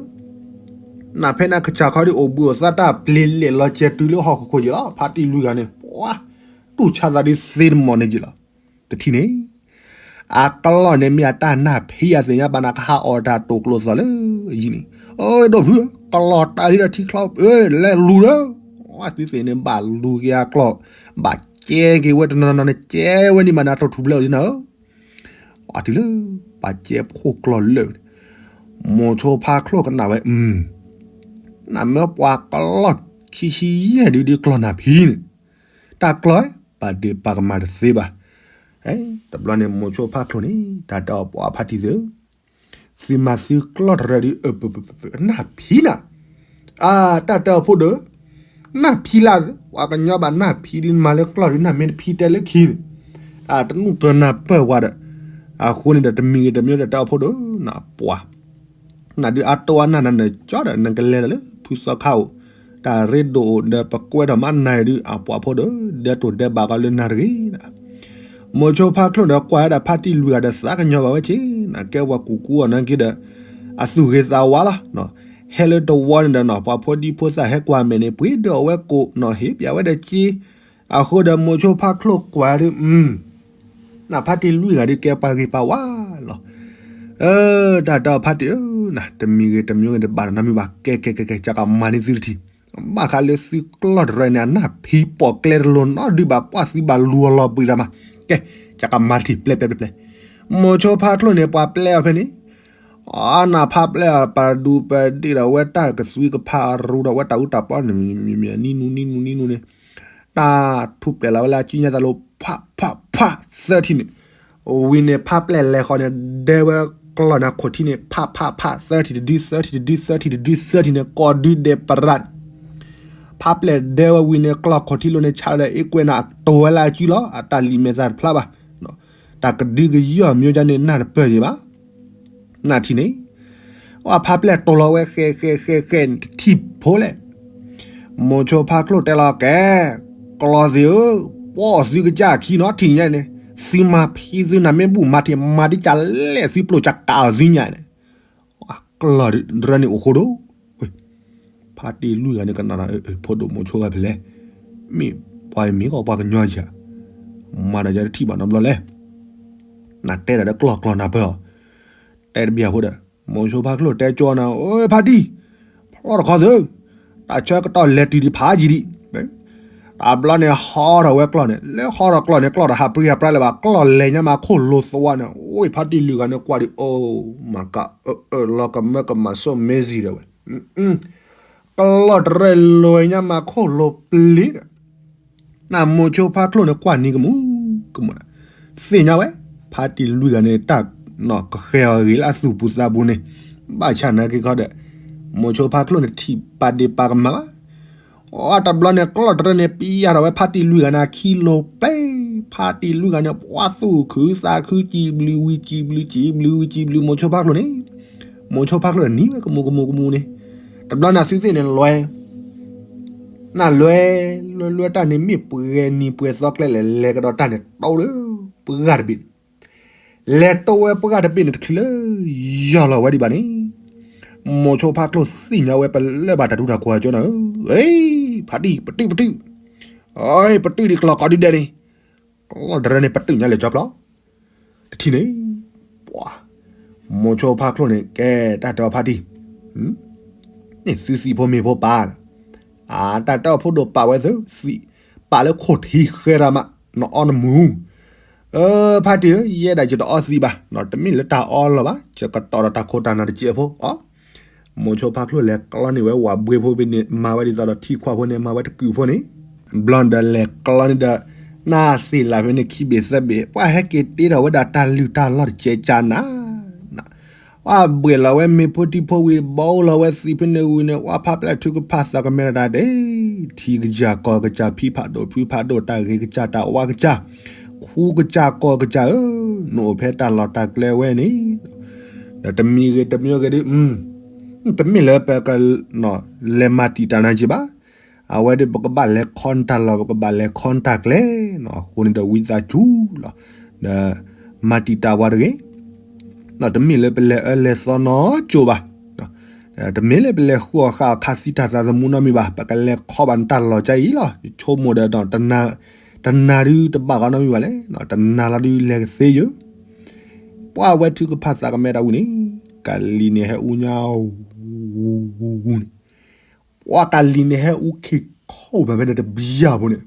နဖဲန့ၣ်ကစၢ်ခီဒုးအိၣ်ဘှံးအိၣ်သါတၢ်ပျ့ၤလဲာ်လီၤကဲၤတုၤလၢဟီၣ်ခိၣ်ခိၣ်ယံၤလီၤ. ဖါတံၢ်လွံၢ်ဂၤန့ၣ် ပှၤ တူၢ်ဆါသးဒုးသ့တမီၢ်န့ၣ်ယံၤလီၤ. တထံၣ်န့ၣ် အကျီၢ်န့ၣ်မ့ၢ်အတၢ်နၢ်ဖံးအသ့ၣ်ညါဘၣ်နၤ ကဟးအီၣ်တၢ်တိာ်ကျိၤသီၣ်လၢယံၤန့ၣ်, အိ ဒိၣ်ဖု ကျီၢ်တၢ်လံဒီးထံချီ လဲၤလူၤဒီး သုသ့ၣ်န့ၣ်ဘၣ်လူၤက့ၤအကျီၢ်, ဘၣ်ကဲက့ၤဝဲတနီၤနီၤန့ၣ် ကဲဝဲန့ၣ်ဘၣ်နၤ တိၢ်ထူၣ်ဘျဲၣ်အီၤဒ်နၤဧၢ. ပှၤတုၤလၢ ပှၤကဲဖိကျီၢ်လၢာ်န့ၣ်, မိၤဆိဖါချိၣ်ကနၣ်ဝဲ နမ့ၢ်ပှၤကျီၢ်ခံဆံယဲၢ်ဒုး ဒုးကျီၢ်နၢ်ဖံးန့ၣ်, တၢ်ကျီၢ် ပာ်ဒ့ၣ်ပာ်ကမၣ်တသ့ဘၣ်. တဘျီန့ၣ် မိၤဆိဖါချိၣ်န့ၣ် တၢ်တဲအီၤ ပှၤဖါတံၢ်သ့ၣ်ဧၢ, သုမၤသုကျီၢ်တရၢဒုး နၢ်ဖံးနၤ, အၢ တၢ်တဲအီၤဖိဒိၣ်, နၢ်ဖံးလၢ်, ပှၤကညီဘၣ်နၢ်ဖံးဒုး မၤလၢကျီၢ်ဒုး နၢ်မ့ၢ်တဖံးတဲလၢခံန့ၣ်, တနူၢ်ပၢၢ်နၢ်ပၢၢ်ဝဲဒီး, အဃိန့ၣ်ဒီး တမံၤဂ့ၤတမံၤဂ့ၤ တၢ်တဲအီၤဖိဒိၣ် နပှၤ နဒုးအတီအနၢ်နၤနကၠီဒီး နကလဲၤဒီးလၢဖုသီခါအိၣ်, တၢ်ရ့ဒိၣ်အိၣ်ဒီး ပကွဲထီၣ်မးနၤအံၤဒုး အပှၤဖိဒိၣ် ဒဲတိၢ်ဒဲဘၣ်ကီးလၢနၤတဂ့ၤ. မိၤဆိဖါချိၣ်ဒီးကွၢ်ဝဲဒၣ်ဖါတံၢ်လွံၢ်ဂၤဒီး သးကညီၤဘၣ်ဝဲက့ၤ နကဲပှၤကူၣ်ကူအီၤနာ်က့ဒီး အသူၣ်ဂ့ၤသးဝါလီၤ. ဟဲလၢတဝီန့ၣ်ဒီး ပှၤဖိဒံဖိသၣ်ဟဲကွၢ်မဲာ်န့ၣ် ပှ့ၤဒီးအဝဲကိးနီၤ ဟ့ၣ်ပၠးဝဲဒီးက့ အဃိဒီးမိၤဆိဖါချိၣ်ကွၢ်ဒုး နဖါတံၢ်လွံၢ်ဂၤဒုးကဲပှၤဂ့ၤပှၤဝါလီၤ. တၢ်တဲအီၤဖါတံၢ်ဧၢ, တမံၤဂ့ၤတမံၤဂ့ၤတဘၣ်နီတမံၤဘၣ်, ကဲကဲကဲကဲ ကကမၤန့ၢ်သုတထံၣ်, ဘၣ်ဃးလၢသုကျီၢ်တရၢန့ၣ် အနၢ်ဖံးပိာ်ကျဲတလိၤနီတဒုဘၣ် ပှၤသုဘၣ်လူၤအီၤလီၤဘှံးတၢ်မး, ကဲ ကကမၤတထံၣ် ပျဲပျဲပျဲပျဲ, မိၤဆိဖါချိၣ်န့ၣ် ပှၤပျဲအီၤဖဲန့ၣ် အနၢ်ဖါပျဲအီၤ ပဒူပဒ့ၣ်ဒီးဝဲတၢ်ကသွံကဖးရူဒီးဝဲတၢ်အူတၢ်ပီန့ၣ် နံၤနူနံၤနူနံၤနူန့ၣ်, တၢ်ထူၣ်ပျဲလီၤဝဲလၢအစုညါသးလိၤ ဖးဖးဖး သၢထံၣ်န့ၣ်, ဝံၤန့ၣ်ဖါပျဲလဲၤဃီန့ၣ် ဒဲဝဲကျီၢ်န့ၣ်ခိၣ်ထံန့ၣ် ဖးဖးဖး သၢထံၣ်တဒု သၢထံၣ်တဒု သၢထံၣ်တဒု သၢထံၣ်န့ၣ် ကိးဒုဒဲးပရၣ်န့ၣ်, ဖါပျဲဒဲဝဲဝံၤန့ၣ် ကျီၢ်ခိၣ်ထံလိၤန့ၣ် ဆါဒီးအ့ကွဲးန့ၣ် အတိၤဝဲလၢအစုလီၤ အတၢ်လံာ်မဲာ်သၣ်တဖျါဘၣ် တၢ်ကဒုကယီၢ်မၠိဒ်န့ၣ် နၢ်တပၢၢ်ယံၤဘၣ်. နထံၣ်န့ၣ်, အဖါပျဲတိၤလီၤဝဲဃဲဃဲဃဲဃဲန့ၣ် တထံၣ်ဖိလဲၣ်. မိၤဆိဖါချိၣ်တဲလီၤကဲ, ကျီၢ်သ့ၣ်ဧၢ, ပှၤအီၣ်သုကစၢ်ခံနီၤ ထံၣ်ညါန့ၣ်, သုမၤဖံးသုနၢ်မ့ၢ်ဘူၣ်မၤထံးမၤဒ်ကလဲၣ် သုပျိၢ်ကကးအီၤသုညါန့ၣ် ကျီၢ်တရၢန့ၣ်အိၣ်ဃိဒိၣ်, ဖါတံၢ်လွံၢ်ဂၤန့ၣ်ကနၣ်ဒီး ဖိဒိၣ်မိၤဆိဂၤဖဲလဲၣ်, မ့ၢ်ပှၤမ့ၢ်ကီးပှၤကညီယၤ, မၤဒီးယၤတထံၣ်ဘၣ်နီတဘျီလဲၣ်, နတဲဒၣ်ဒီးကျီၢ်ကျီၢ်နၢ်ပၢၢ်အီၤ, တဲတဘၣ်အဃိဒီး, မိၤဆိဖါချိၣ်တဲကၠီနၤ အိ ဖါတံၢ်, ဖျီတခီသု, တၢ်ဆၢကတီၢ်လဲၤတုၤဒံးဖးယံၤဒံး တဘျီန့ၣ် ဟီထီၣ်ဝဲကျီၢ်န့ၣ်, လၢဟီထီၣ်ကျီၢ်န့ၣ် ကျီၢ်တဟးပြံဟးပြါလၢၤဘၣ်, ကျီၢ်လဲၤညါမးခိၣ်လိၤသဝီန့ၣ်, အိ ဖါတံၢ်လွံၢ်ဂၤန့ၣ်ကွၢ်ဒံး, အိ မၤက, လီၤကမၢကမၤစိၣ် amazing ဒၣ်ဝဲ, ကျီၢ်တရၢလဲၤညါမးခိၣ်လိၤပျံၤဒီး နမိၤဆိဖါချိၣ်န့ၣ်ကွၢ်နံၤကမူၣ်ကမူၣ်, သ့ၣ်ညါဝဲ, ဖါတံၢ်လွံၢ်ဂၤန့ၣ် တၢ်ကဃဲၤအီၤဂ့ၤလၢအသူၣ်ပူၤသးပူၤန့ၣ်, ဘၣ်ဆၣ်နာ်က့ခီဒီး, မိၤဆိဖါချိၣ်န့ၣ်ထံၣ်ပာ်ဒ့ၣ်ပာ်ကမၣ်ဘၣ်, အတဘျီန့ၣ် ကျီၢ်တရၢန့ၣ် ပံယၢ်ထီၣ်ဝဲဖါတံၢ်လွံၢ်ဂၤန့ၣ် အခံလိၤပျံၤ, ဖါတံၢ်လွံၢ်ဂၤန့ၣ် ပှၤသူၣ်ခုသးခုစံးဘျုးဝံၤစံးဘျုးစံးဘျုးဝံၤစံးဘျုးမိၤဆိဖါချိၣ်န့ၣ်, မိၤဆိဖါချိၣ်န့ၣ်နံၤဝဲကမူၣ်ကမူၣ်ကမူၣ်န့ၣ်, တဘျီန့ၣ်သုသ့ၣ်န့ၣ်လွဲ နလွဲ, လွဲလွဲတၢ်န့ၣ်မ့ၢ်ပှဲၤနံၤပှဲၤသီကျဲလဲၣ် လဲၤကဒီးတၢ်န့ၣ် တိလၢပှၢ်တဘ့ၣ်န့ၣ်, လဲၤတိဝဲပှၢ်တဘ့ၣ်န့ၣ် တချုးလၢယီၢ်လီၤဝဲဒံးဘၣ်န့ၣ်, မိၤဆိဖါချိၣ်သ့ၣ်ညါဝဲပလၢၢ်ဘၣ်တၢ်ထူးတၢ်ကွၢ်ကၠီနၤဧၢ, ဖါတံၢ် ပတုာ်ပတုာ်, ပတုာ်ဒံးကျီၢ်ကိးဒုဒဲးန့ၣ်, ကျီၢ်တရၢန့ၣ် ပတုာ်ညါလဲၤကၠီဖျီ တထံၣ်န့ၣ်, ပှၤ, မိၤဆိဖါချိၣ်န့ၣ် ကဲတၢ်တဲအီၤဖါတံၢ်, န့ၣ်သုသံၣ်ဖိမ့ၢ်ဖိပာ်, အတၢ်တဲအီၤဖိဒိၣ်ပာ်ဝဲသုသံၣ်, ပာ်လၢခိၣ်ထံဃဲရၣ်မး, နအီနမူၤ, အၢ ဖါတံၢ်ဧၢ ယဲဒၣ်ယတအီသံၣ်ဘၣ်, တမ့ၢ်လၢတၢ်အီလီၤဘၣ်, ယကတီၤဒီးတၢ်ခိၣ်တၢ်နၢ်တစဲးဖိ, မိၤဆိဖါချိၣ်လဲၤကျီန့ၢ်ဝဲဝၣ်ဘှ့ဖိဘ့ၣ်န့ၣ် မၤဝဲဒ်သိးဒီးထံခွးဖိန့ၣ် မၤဝဲတကုာ်ဖိန့ၣ်, ဘျီဒီးလဲၤကျီန့ၣ်ဒီး, နသ့ၣ်လၢ်ဖဲန့ၣ်ခံဘ့ၣ်သၢဘ့ၣ် ပှၤဟဲက့ၤတ့ထီၣ်ဝဲဒၣ်တၢ်လုၢ်တၢ်လီၢ်တစဲးကၢနၤ ပှၤဘှ့ၣ်လီၤဝဲမ့ၤဖိထံဖိဝံၤ ဘီလီၤဝဲသံးဖဲန့ၣ်ဝံၤန့ၣ် ပှၤဖါပျဲၢ်ထုကဖၣ်သးကမဲထီၣ်တၢ်ဒဲး, ထံကစၢ်ကီၢ်ကစၢ် ဖံဖးဒိၣ်ဖုဖးဒိၣ် တၢ်ဂ့ၤကစၢ်တၢ်ဝါကစၢ်, ခူကစၢ်ကီၢ်ကစၢ်ဧၢ, နအိၣ်ဖဲတၢ်လီၢ်တၢ်ကျဲဝဲန့ၣ်, ဒီးတမံၤဂ့ၤတမံၤဂ့ၤဒုး, တမ့ၢ်လၢပက လဲၤမၤတံာ်တာ်နၤက့ဘၣ်, အဝဲဒၣ်ပကဘၣ်လဲၤခီနတၢ်လီၢ် ပကဘၣ်လဲၤခီနတၢ်ကျဲ, အဃိန့ၣ်ဒီးဝံသးစူၤလီၤ, ဒီးမၤတံာ်တာ်ပှၤတဂ့ၤ, တမ့ၢ်လၢပလဲၤအၢလဲၤသီနီကၠိဘၣ်, တမ့ၢ်လၢပလဲၤဃုအီၣ်ဃာ်အီၣ်ခါသံတၢ်သးသမူနီတမံၤဘၣ်, ပကလဲၤခီဘၣ်နတၢ်လီၤကါအံၤလီၤ. ယဆိကမိၣ်ဒီး တနၤဒုတဘၣ်ဃီနီတမံၤဘၣ်လဲၣ်, တနၤလီၤဒုလဲၤကသ့ယိာ်. ပှၤဝဲထုကဖၣ်သးကမဲတၢ်ဝံၤန့ၣ်, ကလံၤန့ၣ်ဟဲအူညါ ဝူဝူဝူန့ၣ်, ပှၤကလံၤန့ၣ်ဟဲအူခံခိၣ်ဘၣ် ဖဲန့ၣ်တဘျီဖိန့ၣ်,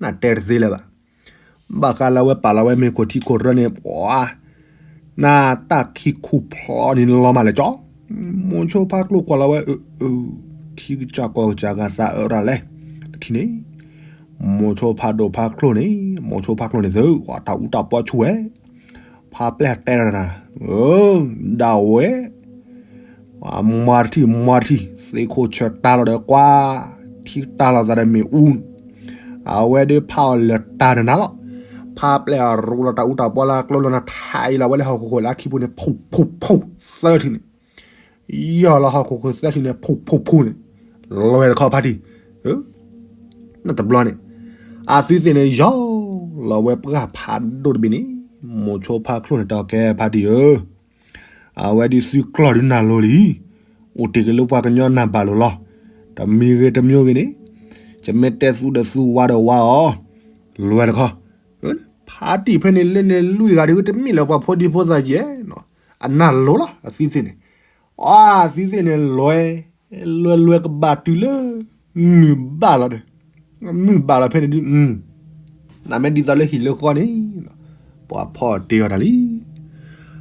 နတဲတသ့လၢၤဘၣ်. ဘၣ်ဃးလၢအဝဲပာ်လီၤဝဲမ့ၤခိၣ်ထံခိၣ်ရၢန့ၣ် ပှၤ နတၢ်ခံခူဖျီန့ၣ်လီၤမးလဲၣ်ကၠီ, မိၤဆိဖါကျိၣ်ကွၢ်လီၤဝဲ, ထံကစၢ်ကီၢ်ကစၢ်ဂၤသးအၢရၤလဲၣ်, တထံၣ်န့ၣ်, မိၤဆိဖါဒိၣ်ဖါကျိၣ်န့ၣ်, မိၤဆိဖါကျိၣ်န့ၣ်သု, တၢ်အူတၢ်ပီဆူၣ်ဝဲ, ဖါပျဲၢ်တဲတၢ်နၤ, ဒၣ်ဝဲ မၤတထံၣ်မၤတထံၣ် သ့ၣ်ခိၣ်ဆၢၣ်တၢ်လီၤဒီးကွၢ်, ထံတၢ်လီၤသးဒီးမ့ၣ်အူ, အဝဲဒုးဖးအီၤလၢတၢ်နၤလီၤ. ဖါပျဲၢ်အရူလီၤတၢ်အူတၢ်ပီလၢကျိလီၤနၤ ထးအံၤလီၤဝဲလၢဟီၣ်ခိၣ်ခိၣ်လၢအခံပူၤန့ၣ် ဖူၣ်ဖူၣ်ဖူၣ်သၢထံၣ်န့ၣ်, ယီၢ်လီၤဟီၣ်ခိၣ်ခိၣ်သၢထံၣ်န့ၣ် ဖူၣ်ဖူၣ်ဖူၣ်န့ၣ်, လွဲတခီဖါတံၢ် နတဘျီန့ၣ်, အသုသ့ၣ်န့ၣ် ယီၢ်လီၤဝဲပှၢ်ဖးဒိၣ်တဘ့ၣ်န့ၣ်, မိၤဆိဖါကျိၣ်န့ၣ် တၢ်ကဲဖါတံၢ်ဧၢ, အဝဲဒုးသုကျီၢ်ဒုးနၢ်လိၤလံ, အိၣ်တ့ၢ်က့ၤလၢပှၤကညီနၢ်ဘၣ်လိာ်လီၤ. တမံၤဂ့ၤတမံၤဂ့ၤန့ၣ်, ယမ့ၢ်တဲသူဒီးသူဝါဒီးဝါအီၤ, လွဲတခီ, ဖါတံၢ်ဖဲန့ၣ်လၢန့ၣ်လွံၢ်ဂၤဒုး တမ့ၢ်လၢပှၤဖိဒံဖိသၣ်ယဲ, အနၢ်လိၤလီၤ အသုသ့ၣ်န့ၣ်, အသုသ့ၣ်န့ၣ်လွဲ, လွဲလွဲကဘၣ်တုၤလၢ မုၢ်ဘၣ်လီၤဒီး, မုၢ်ဘၣ်လီၤဖဲန့ၣ်ဒုး, နမ့ၢ်ဒ်သိးလၢဟံၣ်လၢဃီန့ၣ်, ပှၤဖီအီၣ်တ့အီၤတၢ်လံ.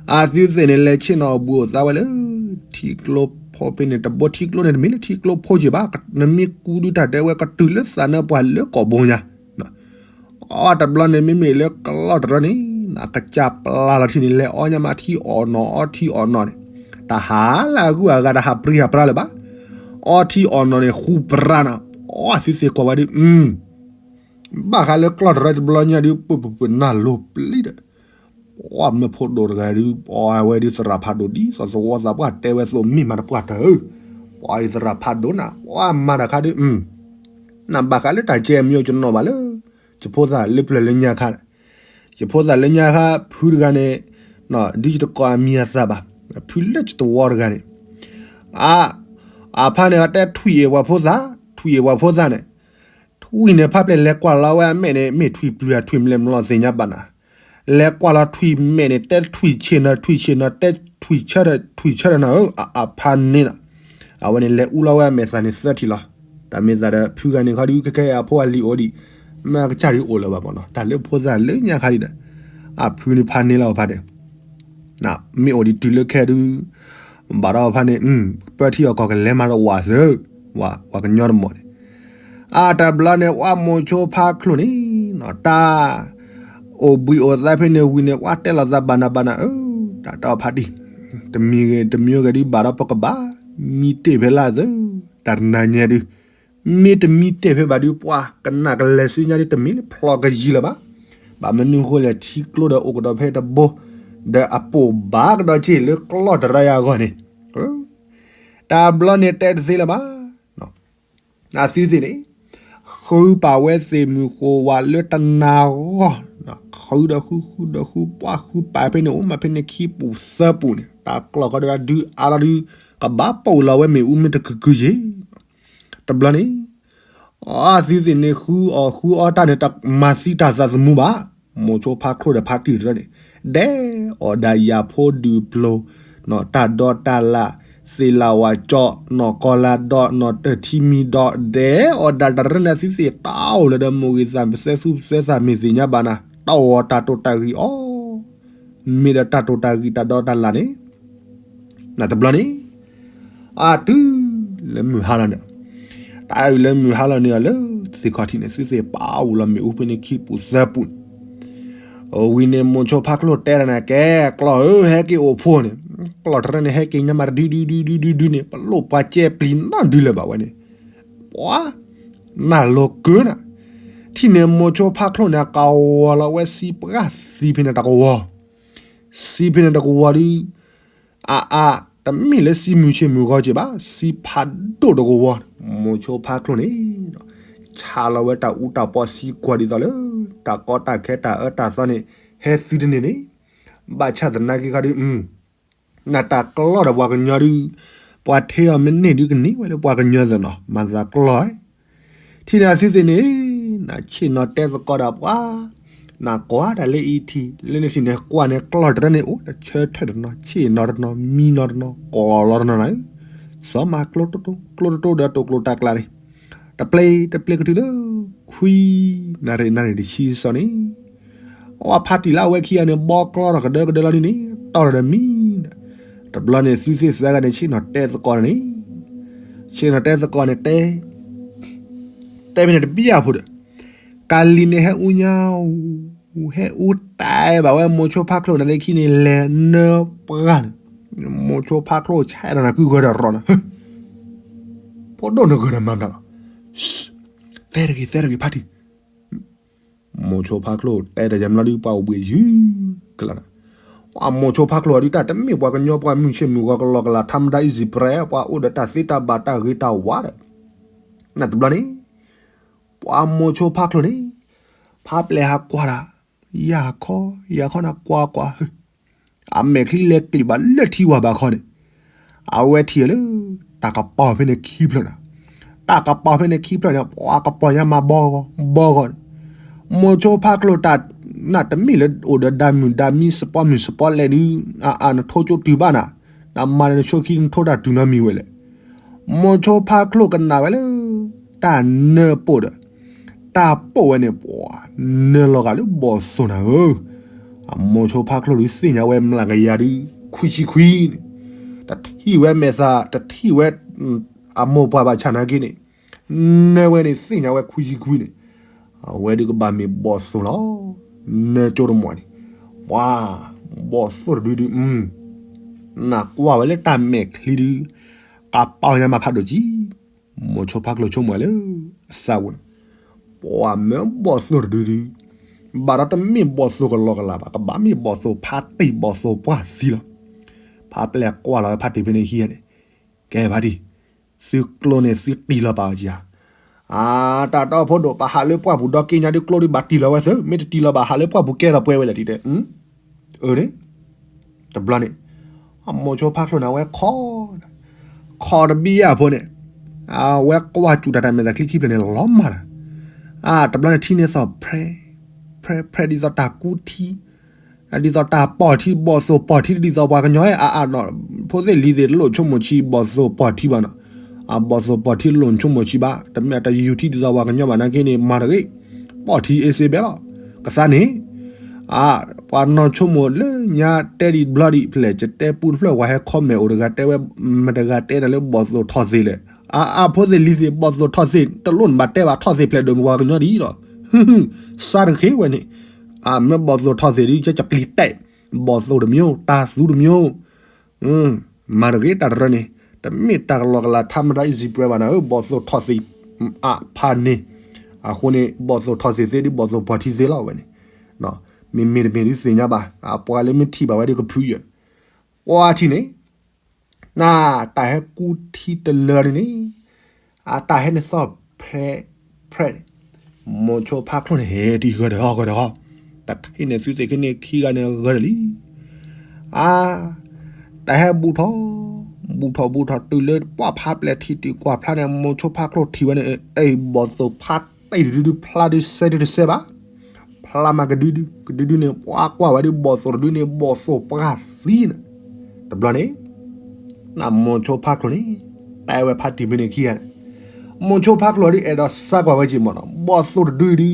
အသုသ့ၣ်န့ၣ် လဲၤဆ့ၣ်နီၤအီၣ်ဘှံးအိၣ်သါဝဲလၢ ထံကျိဖိဖဲန့ၣ်, တဘိထံကျိန့ၣ် တမ့ၢ်လၢထံကျိဖိက့ၤဘၣ်, နမ့ၢ်ကူဒုတၢ်တဲဝဲကတုၤလၢသးနါပှၢ်လၢကိာ်ဘိညါ အီတဘျီန့ၣ် မ့မ့ၢ်လၢကျီၢ်တရၢန့ၣ်, ကစၢ်ပျၢ်လီၤထံန့ၣ် လဲၤအီညါမးထံအီၣ်နီၢ် အီထံအီၣ်နီၢ်န့ၣ်, တၢ်ဟးလၢအဂုၤအဂၤ တၢ်ဟးပြံဟးပြါလၢၤဘၣ်, အီထံအီၣ်နီၢ်န့ၣ် ဃူပြါနီၤ, အီသုသ့ၣ်ကွၢ်ဝဲဒုး, ဘၣ်ဃးလၢကျီၢ်တရၢတဘျီညါဒုး ပပပနၢ်လိၤပျံၤဒီး, ပှၤမၢဖိဒိၣ်တဂၤဒုး ပှၤဝဲဒုးသရၣ်ဖးဒိၣ်ဒ်သိးသဝီသးပှၢ်တဲဝဲသိးမ့ၢ်မးတပှၢ်တၢၢ်, ပှၤအံၤသရၣ်ဖးဒိၣ်နၤ ပှၤမၤတၢ်ခါဒုး, နဘၣ်ဃးလၢတၢ်ကဲမ့ၢ်အိၣ်ကနီၣ်ဘၣ်လၢ ယဖိသၣ်လၢပျၢၤလၢညါခါ, ယဖိသၣ်လၢညါခါ ဖုတဂၤန့ၣ်, ဒုးယတကိးအမံၤအသၣ်ဘၣ်, ဖုလၢယတဝီတဂၤန့ၣ်, အ, အဖါန့ၣ် အတဲထွံၣ်အ့ၣ်ပှၤဖိသၣ်, ထွံၣ်အ့ၣ်ပှၤဖိသၣ်န့ၣ်, ထွံၣ်န့ၣ် ဖါပျဲၢ်လဲၤကွၢ်လီၤဝဲအမဲာ်န့ၣ် မ့ၢ်ထွံၣ်ပျုၤ ထွံၣ်မလဲၣ်မလီၤသ့ၣ်ညါဘၣ်နၤ, လဲၤကွၢ်လီၤထွံၣ်မဲာ်န့ၣ် တဲထွံၣ်ဆ့ၣ်နီၤ ထွံၣ်ဆ့ၣ်နီၤ တဲထွံၣ်ဆၢဒီး ထွံၣ်ဆၢဒီးနၤဧၢ, အဖါန့ၣ်လီၤ. အဝဲန့ၣ် လဲၤအူလီၤဝဲအမဲာ်သၣ်န့ၣ်သၢထံၣ်လီၤ. တၢ်မ့ၢ်သးဒီး ဖုဂၤန့ၣ်ခီဒုး ခဲခဲအံၤအဖိအလံၤအိၣ်ဒံး, မ့ၢ်ကစၢ်ဒုးအိၣ်လၢၤဘၣ်မနီၤ, တၢ်လၢဖိသၣ်လၢညါခါဒံးဒီး, အဖုန့ၣ်ဖါန့ၣ်လီၤအဖါန့ၣ် မ့ၢ်အိၣ်ဒံးတုၤလၢခဲဒုး, ဘၣ်ဒီးဖါန့ၣ်, ပၢထံအီၣ်ကီၢ်ကလဲၤမၤတဝာ်သၢ, ဝၤကညီတမီၢ်န့ၣ်, အတဘျီန့ၣ် ဝဲမိၤဆိဖါချိၣ်န့ၣ်, တၢ်အိၣ်ဘှံးအိၣ်သါဖဲန့ၣ်ဝံၤန့ၣ် ဝဲတဲလိာ်သးဘၣ်နၤဘၣ်နၤဧၢ, တၢ်တဲအီၤဖါတံၢ်, တမံၤဂ့ၤတမံၤဂ့ၤဒုး ဘၣ်ဒီးပကဘၣ်မံတ့ၢ်ဖဲလၢသု, တၢ်တနၤညါဒုး မ့ၢ်တမံတ့ၢ်ဖဲဘၣ်ဒုး ပှၤကနၣ်ကလဲၤဆူညါဒုး တမ့ၢ်လၢဖျိးကယံၤလၢၤဘၣ်. ဘၣ်မနုၤဃိလဲၣ် ထံကျိဒီးအိၣ်ကဒီးဖဲတဘိ, ဒီးအပိာ်ဘၣ်ကဒီးက့ၢ်လၢကျီၢ်တရၢအဂီၢ်န့ၣ်, တၢ်ဘျီန့ၣ်တဲတသ့လၢၤဘၣ်. အသုသ့ၣ်န့ၣ်, ဃုပာ်ဝဲသ့ၣ်မုၢ်ဃိဝဲလၢတနၤဂီၢ်, ဃုဒီးဃု ဃုဒီးဃု ပှၤဃုပာ်ဖဲန့ၣ် အိၣ်မးဖဲန့ၣ်ခံပူၤသၢပူၤန့ၣ် တၢ်ကျီၢ်ဃီဒီးဒုးအါလီၤဒုး, ကဘၣ်ပိာ်လီၤဝဲမ့ၣ်အူမ့ၢ်တကုာ်ကုာ်ယ့ၢ် တဘျီန့ၣ်, အသုသ့ၣ်န့ၣ် ဃုအီၣ်ဃုအီတၢ်န့ၣ် တမၤသံတၢ်သးသမူဘၣ်. မိၤဆိဖါချိၣ်ဒီးဖါတံၢ်တရၢန့ၣ်, ဒဲးအီၣ်ဒၣ်ယၤဖိဒုးပျိၤ, တၢ်ဒိးတၢ်လၣ်, သ့ၣ်လၣ်ဝၣ်ကၠီ, နီၢ်ကီလါဒီး, နီၢ်တၢၢ်ထံမံၤဒီး, ဒဲးအီၣ်ဒၣ်တရၢန့ၣ် အသုသ့ၣ်တၢ်အိၣ်လၢဒီးမိၢ်ဂ့ၤသးမုၣ်သဲသူသဲသးမ့ၢ်သ့ၣ်ညါဘၣ်နၤ, တၢ်အိၣ်တၢ်တိာ်တၢ်ဂံၢ်အီၣ် မ့ၢ်ဒီးတၢ်တိာ်တၢ်ဂံၢ်တၢ်ဒိးတၢ်လၣ်န့ၣ်, တဘျီန့ၣ်, အတုၤလၢမုၢ်ဟါလီၤန့ၣ်, တၢ်အုၣ်လၢမုၢ်ဟါလီၤန့ၣ် အလၢသ့ၣ်ခီၣ်ထံးန့ၣ် သုသ့ၣ်ပာ်အိၣ်လီၤမ့ၣ်အူဖဲန့ၣ်ခံပူၤသၢပူၤန့ၣ်, ဝံၤန့ၣ် မိၤဆိဖါချိၣ်တဲဒၣ်န့ၣ် ကဲကျီၢ်ဧၢ ဟဲက့ၤအိၣ်ဖိန့ၣ်, ကျီၢ်တရၢန့ၣ် ဟဲက့ၤညါမးတဒုဒုဒုဒုဒုဒုန့ၣ် ပလိၣ်ပှၤကဲပျံၤနီတဒုလၢၤဘၣ်ဝဲန့ၣ်, ပှၤ နၢ်လိၤကၢနၤ, ထံၣ်န့ၣ်မိၤဆိဖါချိၣ်န့ၣ် အကဝီၤလီၤဝဲစံပှၢ်သံဖဲန့ၣ်တကဝီၤ, စံဖဲန့ၣ်တကဝီၤဒုး, အအါ, တမ့ၢ်လၢစံမုၢ်ဆ့ၣ်မုၢ်ဂီၤက့ၢ်ဘၣ်, စံဖးဒိၣ်တကဝီၤ, မိၤဆိဖါချိၣ်န့ၣ်, ဆါလီၤဝဲတၢ်အူတၢ်ပီစံကွၢ်ဒ်သိးလၢ, တၢ်ကီတၢ်ခဲတၢ်အၢတၢ်သီန့ၣ်, ဟဲသုတန့ၢ်န့ၣ်, ဘၣ်ဆၣ်သနာ်က့ခီဒုး, နတၢ်ကျီၢ်ဒီးပှၤကညီဒုး, ပှၤထဲအီၤမ့ၢ်န့ၢ်ဒုးကန့ၢ်ဝဲလၢပှၤကညီသ့ၣ်နီၤ မၤသးကျီၢ်, ထံၣ်န့ၣ်အသုသ့ၣ်န့ၣ်, နဆ့ၣ်နီၤတဲသကိးဒီးပှၤ, နကွၢ်တၢ်လၢအံၤထံး လၢနထံၣ်န့ၣ်ကွၢ်န့ၣ်ကျီၢ်တရၢန့ၣ်အိၣ် တဆၢထၢၣ်တနီၤ ဆ့ၣ်နီၤတနီၤ မံနီၤတနီၤ ကိးလီၤတနီၤနၤ, စီၤမၤကျိတတိ ကျိတတိဒီးတိာ်ကျိၤတၢ်ကျါန့ၣ်, တပျ့ၤတပျ့ၤကတုၤလၢ ခွံ, နၣ်ရံၣ်နၣ်ရံၣ်တဆံစီန့ၣ် အဝဲဖါတံၢ်လၢအဝဲခံဂၤန့ၣ် ဘီကျီထီၣ်ကဒၢကဒၢလီၤဒ်န့ၣ် တီၢ်ထီၣ်ဒီးမံ, တဘျီန့ၣ် သုသ့ၣ်သၢဂၤန့ၣ် ဆ့ၣ်နီၤတဲသကိးန့ၣ်, ဆ့ၣ်နီၤတဲသကိးန့ၣ်တဲ, တဲဖဲန့ၣ်တဘံၣ်အဖိဒီး, ကၤလံၤန့ၣ်ဟဲအူညါ, ဟဲအူတၢ်ဘၣ်ဝဲမိၤဆိဖါချိၣ်နၤလၢခံန့ၣ် လဲၤနၢပှၢ်န့ၣ်, မိၤဆိဖါချိၣ်ဆဲးဒီးနၤကုဂၢၢ်ဒီးရီၤနၤ, ဖိဒိၣ်နဂၢၢ်ဒီးမၤမတၤလီၤ, သဲတဂ့ၤ သဲတဂ့ၤ ဖါတံၢ် မိၤဆိဖါချိၣ်တဲတၢ်ယၤမျီဒုး ပှၤအိၣ်ဘှံးယုၢ်ကလးနၤ, ပှၤမိၤဆိဖါချိၣ်ဒုးတၢ်တမ့ၢ်ပှၤကညီပှၤမုၢ်ဆ့ၣ်မုၢ်ဂီၤကလီကလး ထါမတၤ easy bread ပှၤအိၣ်ဒီးတၢ်သ့တၢ်ဘၣ်တၢ်ဂ့ၤတၢ်ဝါဒီး, နတဘျီန့ၣ်, ပှၤမိၤဆိဖါချိၣ်န့ၣ်, ဖါပျဲၢ်ဟးကွၢ်တၢ်, ယၤခီ, ယၤခီနၤကွၢ်ကွၢ် အမဲာ်ချံလဲၤကျံးဘၣ်လၢထံဝၢ်ဘၣ်ခီန့ၣ်, အဝဲထံၣ်လၢ တၢ်ကပီၤဖဲန့ၣ်ခံဖျၢၣ်နၤ, တၢ်ကပီၤဖဲန့ၣ်ခံဖျၢၣ်န့ၣ် ပှၤကပီၤညါမၤဘီဂီၤဘီဂီၤန့ၣ်, မိၤဆိဖါချိၣ်တၢ်, နတမ့ၢ်လၢအိၣ်ဒီးဒၤမုၣ်ဒၤမံ စပီမုၣ်စပီလဲၣ်ဒုး, အနထိကၠိတုၤဘၣ်နၤ, နမၤဒီးနဆိခံနထိတၢ်တုၤနီတမံၤဝဲလဲၣ် မိၤဆိဖါချိၣ်ကနၣ်ဝဲလၢ တၢ်နၢပိာ်ဒီး, တၢ်ပိာ်ဝဲန့ၣ် နၢလီၤဂာ်လၢဘီၣ်သိၣ်နၤဧၢ, အမိၤဆိဖါချိၣ်ဒုးသ့ၣ်ညါဝဲမျးကယၤဒုး ခွံဆံခွံန့ၣ်, တထံၣ်ဝဲမဲာ်သၣ် တထံၣ်ဝဲ အမိၢ်ပှၢ်ဘၣ်ဆၣ်နာ်က့န့ၣ်, နၢဝဲန့ၣ်သ့ၣ်ညါဝဲခွံဆံခွံန့ၣ်, အဝဲဒုးကဘၣ်မ့ၢ်ဘီၣ်သိၣ်လီၤ, နၢကၠိတမီၢ်န့ၣ်, ပှၤ, ဘီၣ်သိၣ်တဒုဒုး နကွၢ်ဝဲလၢတၢ်မဲာ်ချံဒုး, ကပီၤညါမၤဖးဒိၣ်ကံ, မိၤဆိဖါချိၣ်ဆိကမိၣ်လၢ အသးပူၤန့ၣ်, ပှၤမ့ၢ်ဘီၣ်သိၣ်တဒုဒုး, ဘၣ်ဒီးတမ့ၢ်ဘီၣ်သိၣ်ကလီကလးဘၣ် ကဘၣ်မ့ၢ်ဘီၣ်သိၣ်ဖါတံၢ်ဘီၣ်သိၣ်ပှၢ်သံလီၤ, ဖါပျဲၢ်ကွၢ်လီၤဝဲဖါတံၢ်ဖဲန့ၣ်ခံဂၤန့ၣ်, ကဲဖါတံၢ်, သုကျိန့ၣ်သုတံၢ်လီၤပာ်အီၤကယၤ, အါ, တၢ်တီဖိဒိၣ်ပာ်ဟးလၢပှၢ်ပူၤဒီက့ညါဒုးကျိဒုးဘၣ်တံၢ်လီၤဝဲသၢ မ့ၢ်တတံၢ်လီၤဘၣ်ဟးလၢပှၢ်ပူၤကဲထီၣ်ပှဲၤဝဲလဲၣ်တဲ, အၢန့ၣ်, တဘျီန့ၣ်, အမိၤဆိဖါချိၣ်န့ၣ် အဝဲခီ, ခီတဘံၣ်အဖိန့ၣ်, အဝဲကွၢ်စူၣ်တၢ်တၢ်မဲာ်သၣ်ချံခံဖျၢၣ်န့ၣ်လီၤမၢ်လီၤ, အါ, တဘျီန့ၣ်ထံန့ၣ်သီၣ် ဖြဲ, ဖြဲ ဖြဲဒ်သိးတၢ်ကူထံ ဒ်သိးတၢ်ပိာ်ထံ ဘီၣ်သိၣ်ပိာ်ထံ ဒ်သိးပှၤကညီအါအါနီၤ, ဖိသ့ၣ်လံၤသ့ၣ်တလိၣ်ဆိကမိၣ်ဆံးဘီၣ်သိၣ်ပိာ်ထံဘၣ်နီၤ, အဘီၣ်သိၣ်ပိာ်ထံလိၣ်ဆိကမိၣ်ဆံးဘၣ် တမ့ၢ်တယူၤထံဒ်သိးပှၤကညီဘၣ်နာ်က့န့ၣ် မၤတဂ့ၤ, ပိာ်ထံအ့စ့ဘဲလီၤ, ကသါန့ၣ်, အါ, ပှၤနီၢ်ဆိကမိၣ်လၢညါတဲဒံးတဘျီဒံး ဖျဲၣ်ကတဲပူတဖျၢၣ် ပှၤဟဲ comment အိၣ်တဂၤတဲဝဲ, မတဂၤတဲနၤလၢဘီၣ်သိၣ်ထီၣ်သ့ၣ်လဲၣ်, အါအါဖိသ့ၣ်လံၤသ့ၣ် ဘီၣ်သိၣ်ထီၣ်သ့ၣ် တလိၣ်နဘၣ်တဲဘၣ်ထီၣ်သ့ၣ်ဖျဲၣ်ဒိၣ်မးပှၤကညီဒ်အံၤလီၤ, စါတဃ့ဝဲန့ၣ်, အါ မ့ၢ်ဘီၣ်သိၣ်ထီၣ်သ့ၣ်ဒ် ကၠၢကပျံၤတဲာ်, ဘီၣ်သိၣ်တမံၤ တၢ်သူတမံၤ မၤတဂ့ၤတၢ်တရၢန့ၣ်, တမ့ၢ်တၢ်ကလီကလး ထါမတၤ easy bread ဘၣ်နၤဧၢ, ဘီၣ်သိၣ်ထီၣ်သ့ၣ်, အဖါန့ၣ်, အဃိန့ၣ် ဘီၣ်သိၣ်ထီၣ်သ့ၣ်သ့ဒ် ဘီၣ်သိၣ်ပိာ်ထံသ့လီၤဝဲန့ၣ်, မ့မ့ၢ်တမ့ၢ်ဒုးသ့ၣ်ညါဘၣ်, ပှၤလၢမ့ၢ်ထံၣ်ဘၣ်ဝဲဒ်ကဖုယၢၢ်, ပှၤထံၣ်န့ၣ်, နတၢ်ဟဲကူထံတလၢန့ၣ်န့ၣ်, အတၢ်ဟဲန့ၣ်သီၣ် ဖြဲ, ဖြဲန့ၣ်, မိၤဆိဖါချိၣ်န့ၣ် ဟဲဒံးဂၢၢ်ဒီးဂၢၢ်ဒီး, တထံၣ်န့ၣ်သုသ့ၣ်ခဲန့ၣ်ခံဂၤန့ၣ်ဂၢၢ်ဒီးလံ, အါ, တၢ်ဟဲဘူးထီၣ်, ဘူးထီၣ်ဘူးထီၣ်တုၤလၢပှၢ်ဖါပျဲၢ်ထံၣ်တုၤကွၢ်ဖျါန့ၣ် မိၤဆိဖါချိၣ်ထံၣ်ဝဲန့ၣ်, အ့ၣ် ဘီၣ်သိၣ်ဖါတံၢ်တဒုဒုဖျါဒုးစဲဒုးတစဲဘၣ်, ဖျါမးကဒုဒု, ကဒုဒုန့ၣ် ပှၤကွၢ်ဝဲဒ်ဘီၣ်သိၣ်တဒုန့ၣ် ဘီၣ်သိၣ်ပှၢ်သံန့ၣ်, တဘျီန့ၣ် နမိၤဆိဖါချိၣ်န့ၣ်, တဲဝဲဖါတံၢ်ဖဲန့ၣ်ခံဂၤန့ၣ်, မိၤဆိဖါချိၣ်ဒုးအဲၣ်ဒိးစါကွၢ်ဝဲက့ၤမးနီၤ ဘီၣ်သိၣ်တဒုဒု,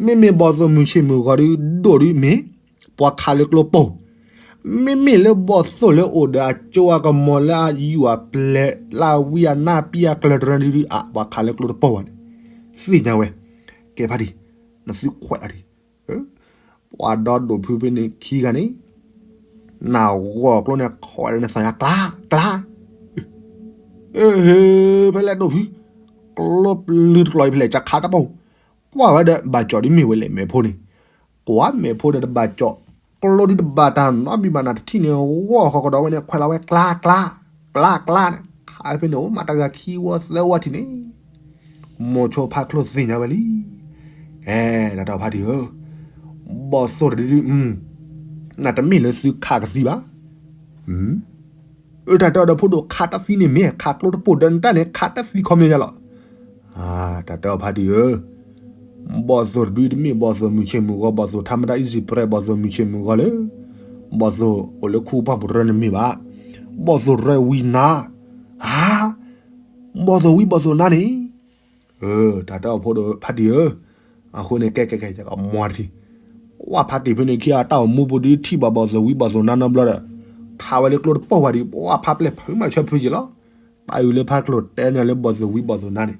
မ့မ့ၢ်ဘီၣ်သိၣ်မုၢ်ဆ့ၣ်မုၢ်ဂီၤဒုး ဒိၣ်ဒုးမ့ၢ်, ပှၤခးလၢကျိပိၢ်, မ့မ့ၢ်လၢဘီၣ်သိၣ်လၢအိၣ်ဒီးအကၠိအကမီၤလၢအယူၢ်အပျဲၢ်လၢအဝံအနၢ်ပံအကျၢၤတရၢဒုဒု အပှၤခးလၢကျိတပိၢ်ဘၣ်န့ၣ်, သ့ၣ်ညါဝဲ, ကဲဖါတံၢ်, နသုခွဲးအီၤတံၢ် ပှၤဒီဒိၣ်ဖုဖဲန့ၣ်ခံဂၤန့ၣ်, နဂီၢ်ကျိန့ၣ် ခိးဝဲလၢနသးညါ ကျါ, ကျါ, ဟ့, ဖဲလဲၣ်ဒိၣ်ဖု, ကျိပလုၢ်တကျိၤအံၤဖဲလဲၣ် ကခးတပိၢ်, ကွၢ်ဝဲဒီး ဘၣ်ကၠီၣ်ဒ်မ့ၢ်ဝဲလဲၣ်မဲာ်ဖိန့ၣ်, ကွၢ်မဲာ်ဖိဒီးတဘၣ်ကၠီၣ်, ကျိဒုတဘၣ်တၢ်နီတမံၤဘၣ်နၤ တထံၣ်န့ၣ် ဂီၢ်ဃီကဒီးဝဲန့ၣ် ခွဲးလီၤဝဲ ကျါ, ကျါ, ကျါ, ကျါန့ၣ်, ခးဖဲန့ၣ်အိၣ်မးတဂၤခံဝီသၢဝီထံၣ်န့ၣ် မိၤဆိဖါချိၣ်သ့ၣ်ညါဝဲလံ, ကဲ, တၢ်တီဖါတံၢ်ဧၢ, ဘီၣ်သိၣ်တဒုဒု, နတမ့ၢ်လၢသုခးကသံဘၣ်, အၢ တၢ်တဲအီၤဒီးဖိဒိၣ် ခးတၢ်သံန့ၣ်မ့ၢ် ခးကျိတပိၢ်ဒီးနတၢ်န့ၣ် ခးတၢ်သံခီပညီယါလီၤ. တၢ်တဲအီၤဖါတံၢ်ဧၢ, ဘီၣ်သိၣ်တဒုတမ့ၢ်ဘီၣ်သိၣ်မုၢ်ဆ့ၣ်မုၢ်ဂီၤ ဘီၣ်သိၣ်ထါမတၤ အံၣ်စံၣ်ပြဲး ဘီၣ်သိၣ်မုၢ်ဆ့ၣ်မုၢ်ဂီၤလၢ ဘီၣ်သိၣ်အိၣ်လၢခူပှၢ်ပူၤတရၢန့ၣ်မ့ၢ်ဘၣ်. ဘီၣ်သိၣ်ရဲဝံနၤ, ဧါ, ဘီၣ်သိၣ်ဝံဘီၣ်သိၣ်နၤန့ၣ် တၢ်တဲအီၤဖိဒိၣ်ဖါတံၢ်ဧၢ, အဃိန့ၣ် ကဲကဲကဲ ယကမၤတထံၣ်, ပှၢ်ဖါတံၢ်ဖဲန့ၣ်ခံဂၤ တၢ်အိၣ်မူပူၤဒုးထံၣ်ဘၣ်ဘီၣ်သိၣ်ဝံဘီၣ်သိၣ်နၤနီတဘျီဒီး ခးဝဲလၢကျိတပိၢ်ဝဲဒီး ပှၢ်ဖါပျဲၢ်ဖုးမးဆၢဖုးက့ၤလီၤ. တၢ်အုၣ်လၢဖါကျိၤတဲန့ၣ်လၢဘီၣ်သိၣ်ဝံဘီၣ်သိၣ်နၤန့ၣ်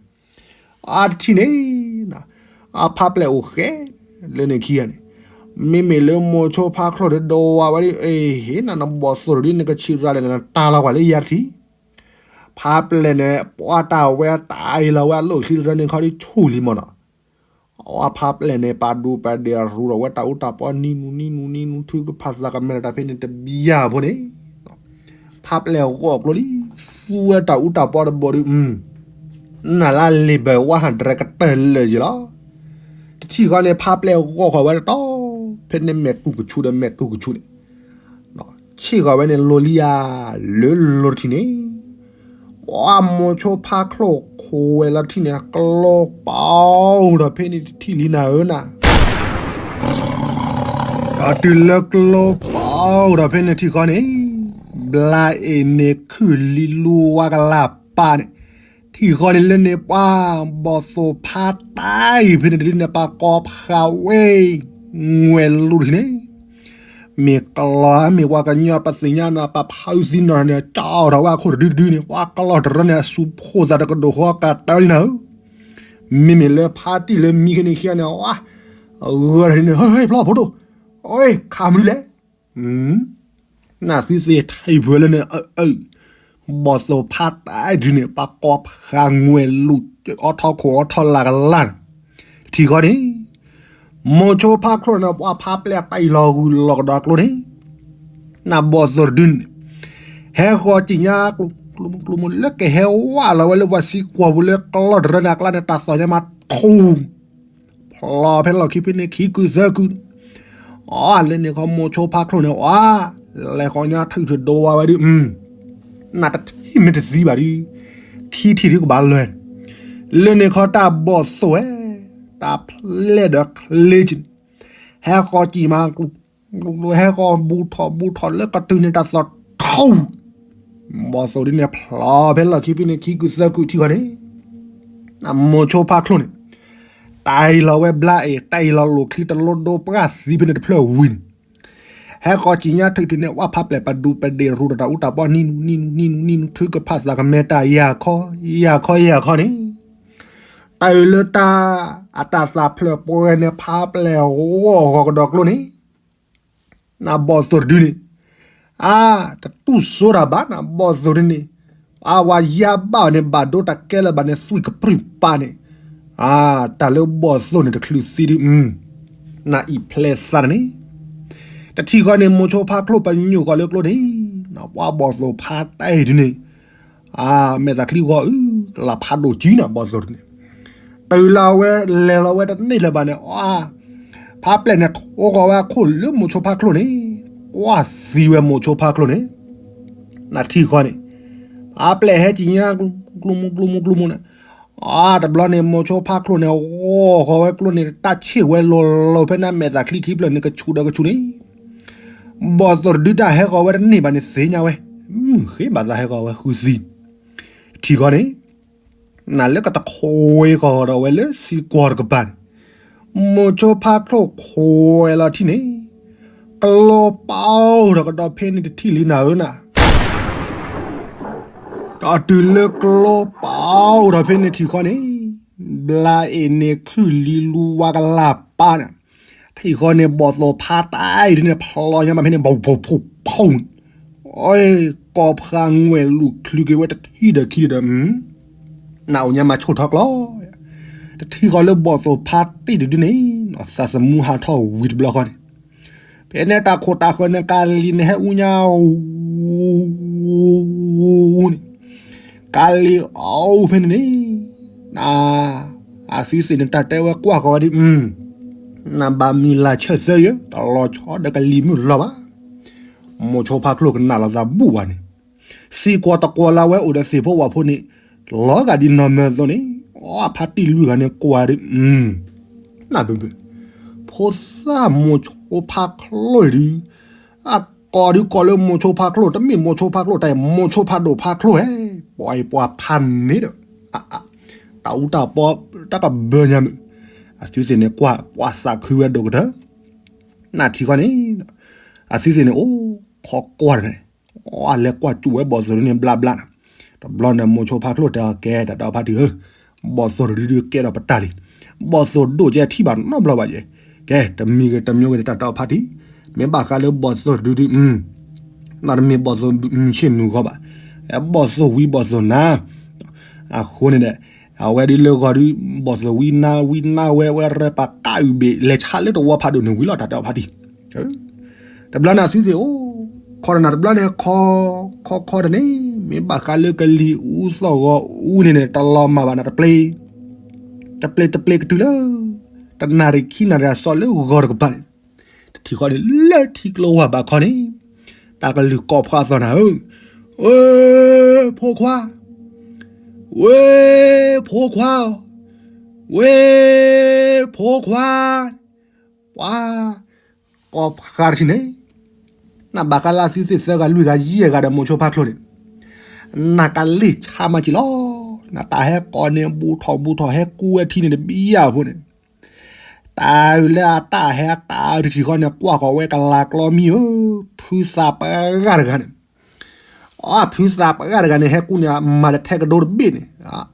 အါတထံၣ်န့ၣ် အဖါပျဲၢ်အိၣ်ဃဲ လၢန့ၣ်ခံဂၤန့ၣ် မ့မ့ၢ်လၢမိၤဆိဖါချိၣ်ဒီးဒိးဝါဝဲဒ် အ့ဟ့ၣ် နဘီၣ်သိၣ်တဒုန့ၣ် ကဆံးရၤလဲၣ်န့ၣ် နတၢ်လီၤကွၢ်လၢယၤတထံၣ်. ဖါပျဲၢ်န့ၣ် ပှၢ်တၢ်ဝဲတၢ်အံၤလီၤဝဲအလိၣ်ချံတရၢန့ၣ်ခီဒ်ဆူၣ်လံမးနီၤ. အဖါပျဲၢ်န့ၣ် ပာ်ဒူပာ်ဒ့ၣ်ရူဒီးဝဲတၢ်အူတၢ်ပီနံၤနူၤနံၤနူၤနံၤနူၤ ထုကဖၣ်သးကမဲာ်တၢ်ဖဲန့ၣ်တဘျီဖိန့ၣ် ဖါပျဲၢ်ဂီၢ်ကျိလံ သူဝဲတၢ်အူတၢ်ပီတဘိဒုး နလၢလ့ၤဘၢၣ်ဝါဟးဒြဲကတၢၢ်လၢာ်ယံၤလီၤ. တထံၣ်ဃီန့ၣ် ဖါပျဲၢ်ဂီၢ်ဃီၤဝဲတတီၤ ဖဲန့ၣ်မဲာ်တူၢ်ကဆူၣ်ဒီးမဲာ်တူၢ်ကဆူၣ်န့ၣ် ဆ့ၣ်ဃီၤဝဲန့ၣ် လိၤလံယၤ လၢလိၤတထံၣ်န့ၣ် ပှၢ်မိၤဆိဖါချိၣ်ခိးဝဲလီၤတထံၣ်န့ၣ် ကျိပာ်အိၣ်ဒီးဖဲန့ၣ်တထံၣ်လံနၤဧၢနၤ ဒီးတုၤလၢကျိပာ်အိၣ်ဒီးဖဲန့ၣ်ထံၣ်ဃီန့ၣ် ဘျါအ့ၣ်န့ၣ်ခုၣ်လံလူဝါကလၢ်ပာ်န့ၣ် ထံၣ်ဃီန့ၣ်လၢန့ၣ်ပှၢ်ဘီၣ်သိၣ်ဖါတၢ်အံၤဖဲန့ၣ်တဒုန့ၣ် ပှၢ်ကိးဖးဝဲ ငွဲၤလူၤတထံၣ်န့ၣ် မ့ၢ်ကျီမ့ၢ်ပှၤကညီပသ့ၣ်ညါနၤ ပှၢ်ဖးအုးသံနီၢ်န့ၣ် ကၠီထီၣ်ဝဲအခိၣ်တဒုတဒုန့ၣ် ပှၢ်ကျီတရၢန့ၣ် အစူၤဖိသးတကဒိၣ်ဃီကတၢၢ်လံနၤဧၢ မ့မ့ၢ်လၢဖါတံၢ်လၢမံခ့န့ၣ်ခံဂၤန့ၣ် အဂၢၢ်တထံၣ်န့ၣ် ဟဲဖျီဖိဒိၣ် အ့ ခးမနုၤလဲၣ် နသုသ့ၣ်ထံၣ်ဖုလၢန့ၣ် အအၢ ဘီၣ်သိၣ်ဖါတၢ်အံၤဒုန့ၣ် ပှၢ်ကိးဖးငွဲၤလူၤ အီထီၣ်ခိၣ်အီထီၣ်လၢ်ကလၢ်န့ၣ် ထံၣ်ဃီန့ၣ် မိၤဆိဖါချိၣ်န့ၣ် ပှၢ်ဖါပျဲၢ်တၢ်အံၤလီၤဂုၤလီၤကဒီးကျိန့ၣ် နဘီၣ်သိၣ်တဒုန့ၣ် ဟဲဃီၤကံၣ်ညါ ကျိမုၢ်ကျိမုၢ်လၢကဟဲဝဲလၢပှၤစံကွီၢ်ပူၤလၢကျီၢ်တရၢန့ၣ် အကျါန့ၣ် တၢ်သီၣ်ညါမးထူ ဖျီဖဲလီၢ်ခံဖဲန့ၣ် ခံကုသၢကုန့ၣ် အီၤလၢန့ၣ်ခီမိၤဆိဖါချိၣ်န့ၣ် အါ လဲၤဃီၤညါထုးထုးဒိဝါဝဲဒုး နတထံၣ်မ့ၢ်တသံဘၣ်ဒုး ခံထံၣ်ဒုးကဘၣ်လၢာ်န့ၣ် လၢန့ၣ်ခီတၢ်ဘီၣ်သိၣ်ဝဲ တၢ်ဖျဲၣ်ဒီးချ့က့န့ၣ် ဟဲဃီၤကံၣ်မး ကျိ ဟဲဃီၤဘူးထီၣ်ဘူးထီၣ်လၢကတုၤန့ၣ်တၢ်သီၣ်ထူ ဘီၣ်သိၣ်ဒုးန့ၣ် ဖျီဖဲလီၢ်ခံဖဲန့ၣ် ခံကုသၢကုထံၣ်ဃီန့ၣ် မိၤဆိဖါချိၣ်န့ၣ် တၢ်အံၤလီၤဝဲဘျါအ့ၣ် တၢ်အံၤလီၤလိၣ်ချံတလိဒိပှၢ်သံဖဲန့ၣ်တဖျၢၣ်ဝံၤန့ၣ် ဟဲဃီၤကံၣ်ညါထုးထုးန့ၣ် ပှၢ်ဖါပျဲၢ်ပာ်ဒူပာ်ဒ့ၣ်ရူဒီးတၢ်အူတၢ်ပီနံၤနူၤနံၤနူၤနံၤနူၤ ထုကဖၣ်သးကမဲာ်တၢ်ယၤခီ ယၤခီယၤခီန့ၣ် တၢ်အုၣ်လၢတၢ် အတၢ်သးဖျၢၣ်ပှဲၤန့ၣ် ဖါပျဲၢ်ဂီၢ်ဂီၤကဒီးကျိန့ၣ် နဘီၣ်သိၣ်တဒုန့ၣ် အါ တတူၢ်စိတၢ်ဘၣ် နဘီၣ်သိၣ်တဒုန့ၣ် အါ ဝၤယါဘၣ်န့ၣ် ဘၣ်ဒိတၢ်ကဲလၢၤဘၣ်န့ၣ် သွံၣ်ကပြုၢ်ပာ်န့ၣ် အါ တၢ်လၢဘီၣ်သိၣ်န့ၣ်တချုးသံဒု နအံၣ်ဖျဲးသးန့ၣ် တထံၣ်ဃီန့ၣ် မိၤဆိဖါချိၣ်ပညိၣ်ဃီၤလၢကျိန့ၣ် ပှၢ်ဘီၣ်သိၣ်ဖါတၢ်အံၤဒုန့ၣ် အါ မဲာ်သးချံဂီၤအု ကလၢ်ဖးဒိၣ်ကံနၤ ဘီၣ်သိၣ်တဒုန့ၣ် တုၤလၢအဝဲလဲၤလီၤဝဲတန့ၢ်လၢၤဘၣ်န့ၣ် အါ ဖါပျဲၢ်န့ၣ် ထိဃီၤဝဲအခိၣ်လၢမိၤဆိဖါချိၣ်န့ၣ် ကွၢ်သံဝဲမိၤဆိဖါချိၣ်န့ၣ် နထံၣ်ဃီန့ၣ် ဖါပျဲၢ်ဟဲကံၣ်ညါ ကျိမုၢ်ကျိမုၢ်ကျိမုၢ်န့ၣ် အါ တဘျီန့ၣ် မိၤဆိဖါချိၣ်န့ၣ် ဂီၤဃီၤဝဲကျိန့ၣ် တၢ်ဆ့ၣ်ဝဲလီၤလီၤဖဲန့ၣ် မဲာ်သးချံခံဖျၢၣ်န့ၣ် ကဆူးဒီးကဆူးန့ၣ် ဘီၣ်သိၣ်တဒုတၢ်ဟဲဃီၤဝဲတန့ၢ်ဘၣ်န့ၣ် သ့ၣ်ညါဝဲ မုၢ်ဃ့ဘၣ်သးဟဲဃီၤဝဲဃုသံ ထံၣ်ဃီန့ၣ် နလၢကတခိးဝဲကီၤဒီးဝဲလၢစံကွီၢ်တကပၤန့ၣ် မိၤဆိဖါချိၣ်ခိးဝဲလီၤထံၣ်န့ၣ် ကျိပာ်အိၣ်ဒီးကဒီးဖဲန့ၣ်တထံၣ်လံနၤဧၢနၤ ဒီးတုၤလၢကျိပာ်အိၣ်ဒီးဖဲန့ၣ်ထံၣ်ဃီန့ၣ် ဘျါအ့ၣ်န့ၣ်ခုၣ်လံလူဝါကလၢ်ပာ်န့ၣ် ထံၣ်ဃီန့ၣ် ဘီၣ်သိၣ်ဖါတၢ်အံၤဒ်န့ၣ် ဖျီညါမးဖဲန့ၣ် ဘီၣ်ဖိၣ်ဖိၣ်ဖိၣ်န့ၣ် အ့ ကိးဖးငွဲၢ်လူၤချုးက့ၤဝဲတထံၣ်ဒီးခံဒီး နအိၣ်ညါမးဆိၣ်ထီၣ်ကျီ တထံၣ်ဃီလၢဘီၣ်သိၣ်ဖါတံၢ်တဒုန့ၣ် သးသမူဟးထီၣ်ဝံၤတဘျီဃီန့ၣ် ဖဲန့ၣ်တၢ်ခိၣ်တၢ်ဃၢၤန့ၣ် ကၤလံၤန့ၣ်ဟဲအူညါ အူ န့ၣ် ကၤလံၤအူဖဲန့ၣ်န့ၣ် အသုသ့ၣ်န့ၣ်တၢ်တဲဝဲကွၢ်ဃီၤဝဲဒ် နဘၣ်မုၢ်လၢ်ဆၢၣ်သၢယဲ တလီၤဆီဒီးကလံၤမုၢ်လီၤဘၣ် မိၤဆိဖါချိၣ်ကနၣ်လီၤသးဘူၣ်ဘၣ်န့ၣ် စံးကွၢ်တကွၢ်လၢအဝဲအိၣ်ဒီးသ့ၣ်ဖိဝၣ်ဖိန့ၣ်, လီၤဂာ်ဒ်နီၢ်မၢအသိးန့ၣ်, အဖါတံၢ်လွံၢ်ဂၤန့ၣ်ကွၢ်ဒီး, နၢ်ဘုဘု, ဖိသၣ်မိၤဆိဖါချိၣ်အံၤဒုး, အကိးဒုးကိးလၢမိၤဆိဖါချိၣ်, တမ့ၢ်မိၤဆိဖါချိၣ်တၢ်အံၤ, မိၤဆိဖါဒိၣ်ဖါချိၣ်ဧါ, ပှၤအံၤပှၤဖးန့ၣ်ဒီး, တၢ်အူတၢ်ပီတၢ်ကဘၢညါမုၢ်, အသုသ့ၣ်န့ၣ်ကွၢ်, ပှၤသးခုဝဲဒိၣ်ကတၢၢ်, နၢ်ထံခီန့ၣ်, အသုသ့ၣ်န့ၣ်အိၣ်ခိးကွၢ်တဂၤန့ၣ်, အလဲၤကွၢ်စူၣ်ဝဲဘီၣ်သိၣ်တဒုန့ၣ်ဘျါဘျါန့ၣ်, တဘျီန့ၣ်မိၤဆိဖါချိၣ်တဲအီၤ ကဲ တၢ်တၢ်အိၣ်ဖါတံၢ်ဧၢ, ဘီၣ်သိၣ်တဒုဒုးကဲထီၣ်ပတၢ်လံ, ဘီၣ်သိၣ်ဒိၣ်ကဲထံၣ်ဘၣ်နီတဘျီဘၣ်ယဲ, ကဲ တမံၤဂ့ၤတမံၤဂ့ၤန့ၣ် တၢ်တၢ်အိၣ်ဖါတံၢ်, မ့ၢ်ဘၣ်ဃးလၢဘီၣ်သိၣ်တဒုဒု, နီတမံၤဘီၣ်သိၣ်မုၢ်ဆ့ၣ်မုၢ်ဂီၤဘၣ်, ဘီၣ်သိၣ်ဝံဘီၣ်သိၣ်နါ, အဃိန့ၣ်ဒီး, အဝဲဒ်လၢဂီၤဒုး, ဘီၣ်သိၣ်ဝံနါဝံနါဝဲဝဲရၢပာ်ကးအုၣ်ဘ့ၣ် လဲၤဆါလၢတဝီဖးဒိၣ်န့ၣ်ဝံၤလီၤ တၢ်တၢ်အိၣ်ဖါတံၢ်, တဘျီန့ၣ်အသုသ့ၣ်အိၣ်ခိးတနၤတဘျီန့ၣ်, ခိးခိးတန့ၣ်, မ့ၢ်ဘၣ်ဃးလၢကလံၤအူသီၣ်ဂီၤအူန့ၣ်န့ၣ် တလီၤမၢ်ဘၣ်နၤတပျ့ၤ, တပျ့ၤတပျ့ၤကတုၤလၢ, တနၣ်ရံၣ်ခံနၣ်ရံၣ်အစီလၢဂီၤတကပၤန့ၣ်, တထံၣ်ဃီန့ၣ်လၢထံကျိဝၢ်ဘးခီန့ၣ်, တၢ်ကလုၢ်ကိးဖှိၣ်သီၣ်နၤဧၢ, ဝ့ၢ်ဖိခွါ, ဝ့ၢ်ဖိခွါ, ဝ့ၢ်ဖိခွါ, ပှၤ, ကိးဖှိၣ်တထံၣ်န့ၣ်, နဘၣ်ဃးလၢအသုသ့ၣ်သၢဂၤလွံၢ်ဂၤယဲၢ်ဂၤဒီး မိၤဆိဖါချိၣ်န့ၣ်, နကလ့ၢ်ဆါမးက့ၤလီၤ, နတၢ်ဟဲကိးန့ၣ် ဘူးထီၣ်ဘူးထီၣ်ဟဲကူဝဲထံန့ၣ်တဘံယၢ်ဖိန့ၣ်, တၢ်အုၣ်လၢအတၢ်ဟဲအတၢ်အုၣ်တထံၣ်ဃီန့ၣ် ကွၢ်ဃီၤဝဲကလၤကျီမံဧၢ, ဖုသးပှၢ်တဂၤတဂၤန့ၣ် အဖုသးပှၢ်တဂၤန့ၣ် ဟဲကူန့ၣ် မၤတထဲကဒိတဘ့ၣ်န့ၣ်,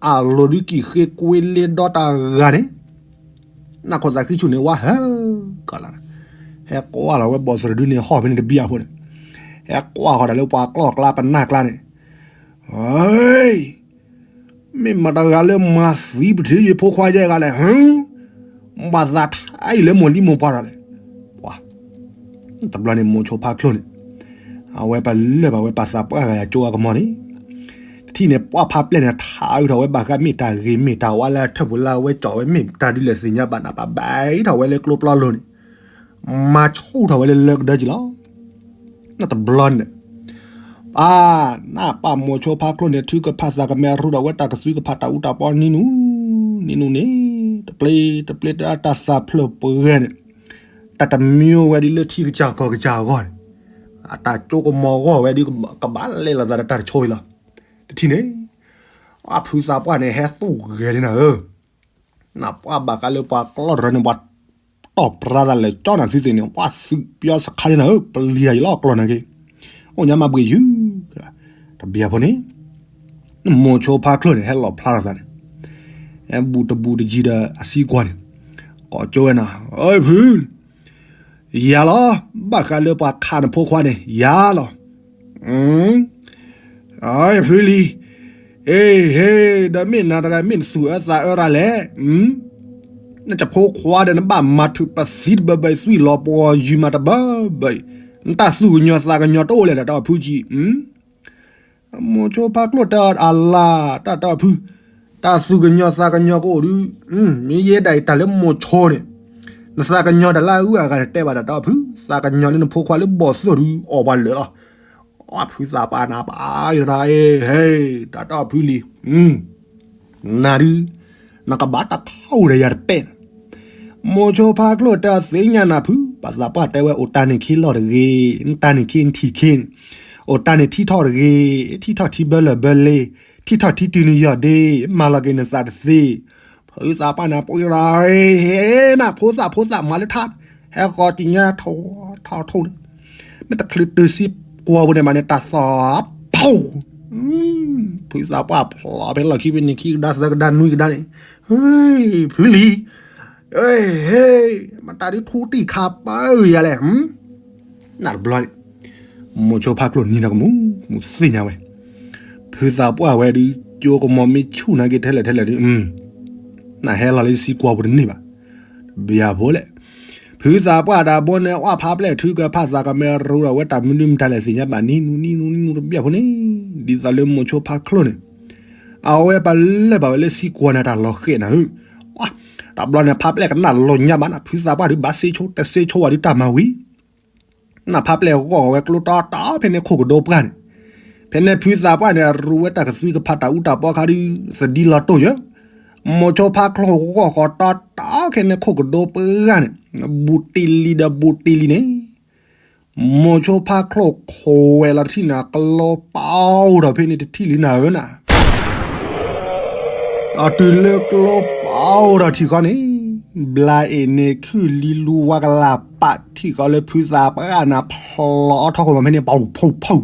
အလိၤဒုးကံၣ်ဃ့ကွ့လ့ဒီတၢ်ဂၤန့ၣ်, နခိၣ်သးဃံဆူၣ်န့ၣ်ဝါဟၢကလး, ဟဲကွၢ်လီၤဝဲဘီၣ်သိၣ်တဒုန့ၣ် ဟီၣ်ဖဲန့ၣ်တဘံအဃိန့ၣ်, ဟဲကွၢ်ဃီၤတၢ်လၢပှၤကျီၢ်ကျါပနၢ်ကျါန့ၣ်, မ့ၢ်မတၤတဂၤလၢမၤသံပထံယဖိခွါယဲၢ်ဂၤလဲၣ်, ဘၣ်သးထါအံၤလၢမိၢ်လံမိၢ်ပှၢ်တၢ်လဲၣ်, ပှၤ တဘျီန့ၣ်မိၤဆိဖါချိၣ်န့ၣ်, အဝဲပလၢၢ်ဘၣ်ဝဲပှၤသးပှၢ်ဂၤယၤကၠိအကမီၤန့ၣ်, တထံၣ်န့ၣ်ပှၤဖါပျဲၢ်န့ၣ် ထးအုးထီၣ်ဝဲဘၣ်ဃးမ့ၢ်တၢ်ဂ့ၤမ့ၢ်တၢ်ဝါလၢအထၢၣ်ပူၤလၢအဝဲကၠီၣ်ဝဲမ့ၢ်တၢ်ဒ်လဲၣ်သ့ၣ်ညါဘၣ်န့ၣ် ပဘဲထီၣ်ဝဲလၢကျိပျီလိၤန့ၣ်, မၤဆူၣ်ထီၣ်ဝဲလၢလၢကဒၢက့ၤလီၤ. တဘျီန့ၣ်, ပၢ်, နပၢ်မိၤဆိဖါချိၣ်န့ၣ် ထုကဖၣ်သးကမဲရူဒီးဝဲတၢ်ကသုကဖၣ်တၢ်အူတၢ်ပီနံၤနူၤ, နံၤနူၤန့ၣ်, တပျ့ၤတပျ့ၤတၢ်သးဖျၢၣ်ပှဲၤန့ၣ်, တၢ်တမံၤဝဲဒ်လၢထံကစၢ်ကီၢ်ကစၢ်အဂီၢ်န့ၣ်, အတၢ်ကၠိကမီၤဂီၢ်ဝဲဒ်ကဘၣ်လဲၤလိာ်သးဒီးတၢ်တဆိအံၤလီၤ. တထံၣ်န့ၣ်, အဖုသးပှၢ်န့ၣ် ဟဲသူၣ်ဂဲၤလံနၤဧၢ, နပှၤဘၣ်ဃးလၢပှၤကျီၢ်တရၢန့ၣ် ပှၤတီၢ်ပြါသးလဲၤကၠီနၤသုသ့ၣ်န့ၣ် ပှၤသုးပျီစခါန့ၣ်နၤဧၢ, ပလံၤတၢ်ယံၤလီၤကျီၢ်နၤက့ၤ, အိၣ်ညါမၤဘှံးယုၢ်, တဘျီဖိန့ၣ် မိၤဆိဖါချိၣ်န့ၣ် ဟဲလီၤဖျါထီၣ်သးန့ၣ်, ဟဲဘူးတဘူးတယံၤဒီးအစံကွၢ်န့ၣ်, ကိးကၠိဝဲနၤ, အၢ ဖု, ယၤလီၤ, ဘၣ်ဃးလၢပှၤခးနဖိခွါန့ၣ် ယၤလီၤ. အၢ ဖုလံၤ, အ့ ဟ့ ဒီးမ့ၢ်နၤတဂၤမ့ၢ်နသူၣ်အၢသးအၢရၤလဲၣ်, နဖိခွါဒီးနဘၣ်မၤထုးပသံတဘၢဘၢအံၤ သွံၣ်လီၤပှီၤယုၢ်မးတဘၢဘၢအံၤ, နတၢ်သူၣ်ကညီၤသးကညီၤတအိၣ်လဲၣ် တၢ်တၢ်ဖုကံ, မိၤဆိဖါချိၣ်တဲအီၤအလၤ တၢ်တၢ်ဖု, တၢ်သူၣ်ကညီၤသးကညီၤကအိၣ်ဒုး, မ့ၢ်ယဲဒၣ်အံၤတၢ်လၢမိၤဆိန့ၣ်, နသးကညီၤတၢ်လၢအဂုၤအဂၤန့ၣ် တဲဘၣ်တၢ်တၢ်ဖု, သးကညီၤလၢနဖိခွါလၢဘီၣ်သိၣ်ဒုး အီၣ်ပှၤလၢာ်လီၤ. အဖုသးပှၢ်နၤပၢ်အံၤတၢ်အံၤ, ဟဲ, တၢ်တၢ်ဖုလံၤ, နၤဒုး, နကဘၣ်တၢ်ခီၣ်ဒီးယၤတပဲာ်န့ၣ် မိၤဆိဖါချိၣ်တဲအီၤသ့ၣ်ညါနၤဖု, ပှၤသးပှၢ်တဲဝဲ အိၣ်တၢ်န့ၣ်ခ့လီၢ်တဂ့ၤ, တၢ်န့ၣ်ခ့နထံၣ်ခ့န့ၣ်, အိၣ်တၢ်န့ၣ်ထံထီၣ်တဂ့ၤ, ထံထီၣ်ထံဘၢလၢၢ်ဘၢလ့, ထံထီၣ်ထံတုၤနယီၢ်ဒ့, မၤလီၤက့ၤနသးတသ့, ဖုသးပှၢ်န့ၣ် ပှၤအံၤတၢ်အံၤ, ဟဲနၤဖိသၣ်ဖိသၣ်မၤလၢထါ, ဟဲဃီၤတံၢ်ညါထီၣ်ထီၣ်ထီၣ်န့ၣ်, မ့ၢ်တချုးတုၤစံကွၢ်ပူၤန့ၣ်မးန့ၣ် တၢ်သီၣ်ဖီၣ် ဖုသးပှၢ်ဖျိးဖဲလီၢ်ခံဖဲန့ၣ်ခံကဒါသၢကဒါနွံကဒါန့ၣ်, ဟ့ၣ် ဖုလံၤ, ဟ့ၣ် မတၤဒ်ထူတံၢ်ခါပၢယၤလဲၣ်, နတဘျီန့ၣ်, မိၤဆိဖါချိၣ်နံၤဒီးကမူၣ်, မူၣ်သ့ၣ်ညါဝဲ, ဖုသးပှၢ်ဝဲဒုး ကၠိကမီၤမ့ၢ်ဆူၣ်နာ်က့ၤထဲလဲၣ်ထဲလဲၣ်ဒုး, နဟဲလီၤလၢစံကွၢ်ပူၤတန့ၢ်ဘၣ်, တဘျီဖိလဲၣ် ဖုသးပှၢ်တၢ်ဘိန့ၣ် အီၣ်ဖးပျဲၢ်ထုကဖၣ်သးကမဲရူဒီးဝဲတၢ်မနုၤမတၤလဲၣ်သ့ၣ်ညါဘၣ်နံၤနူၤနံၤနူၤနံၤနူၤတဘျီဖိန့ၣ်, ဒ်သိးလၢမိၤဆိဖါချိၣ်န့ၣ်, အဝဲပလၢၢ်ဘၣ်ဝဲလၢစံကွၢ်နၤတၢ်လီၤဃဲးနၤဧၢ, တဘျီန့ၣ် ဖးပျဲၢ်ကနၣ်လီၤညါဘၣ်နၤ ဖုသးပှၢ်ဒုးဘၣ်စ့ဆိ တစ့ဆိဝဲဒုးတၢ်မၤဝံၤ နဖးပျဲၢ်ဂီၢ်ဝဲကျိတီတီဖဲန့ၣ်ခိၣ်ကဒိပှၢ်န့ၣ်, ဖဲန့ၣ်ဖုသးပှၢ်န့ၣ် ရူဝဲတၢ်ကသွံကဖးတၢ်အူတၢ်ပီခါဒုး သဒံလီၤတိၢ်ယၢ်, မိၤဆိဖါချိၣ်ဂီၢ်ဃီတီတီခဲန့ၣ် ခိၣ်ကဒိပှၢ်ဂၤန့ၣ် ဘူးတ့လံဒီးဘူးတ့လံန့ၣ် မိၤဆိဖါချိၣ်ခိးဝဲလီၤတထံၣ်န့ၣ် ကျိပာ်အိၣ်ဒီးဖဲန့ၣ်တထံၣ်လံနၤဧၢနၤ, အတုၤလၢကျိပာ်အိၣ်ဒီးထံၣ်ဃီန့ၣ် ဘျါအ့ၣ်န့ၣ်ခုၣ်လံလူဝါကလၢ်ပာ်ထံၣ်ဃီလၢဖုသးပှၢ်နၤ ဖျီအီထီၣ်ဃိမးဖဲန့ၣ် ပဖူဖူ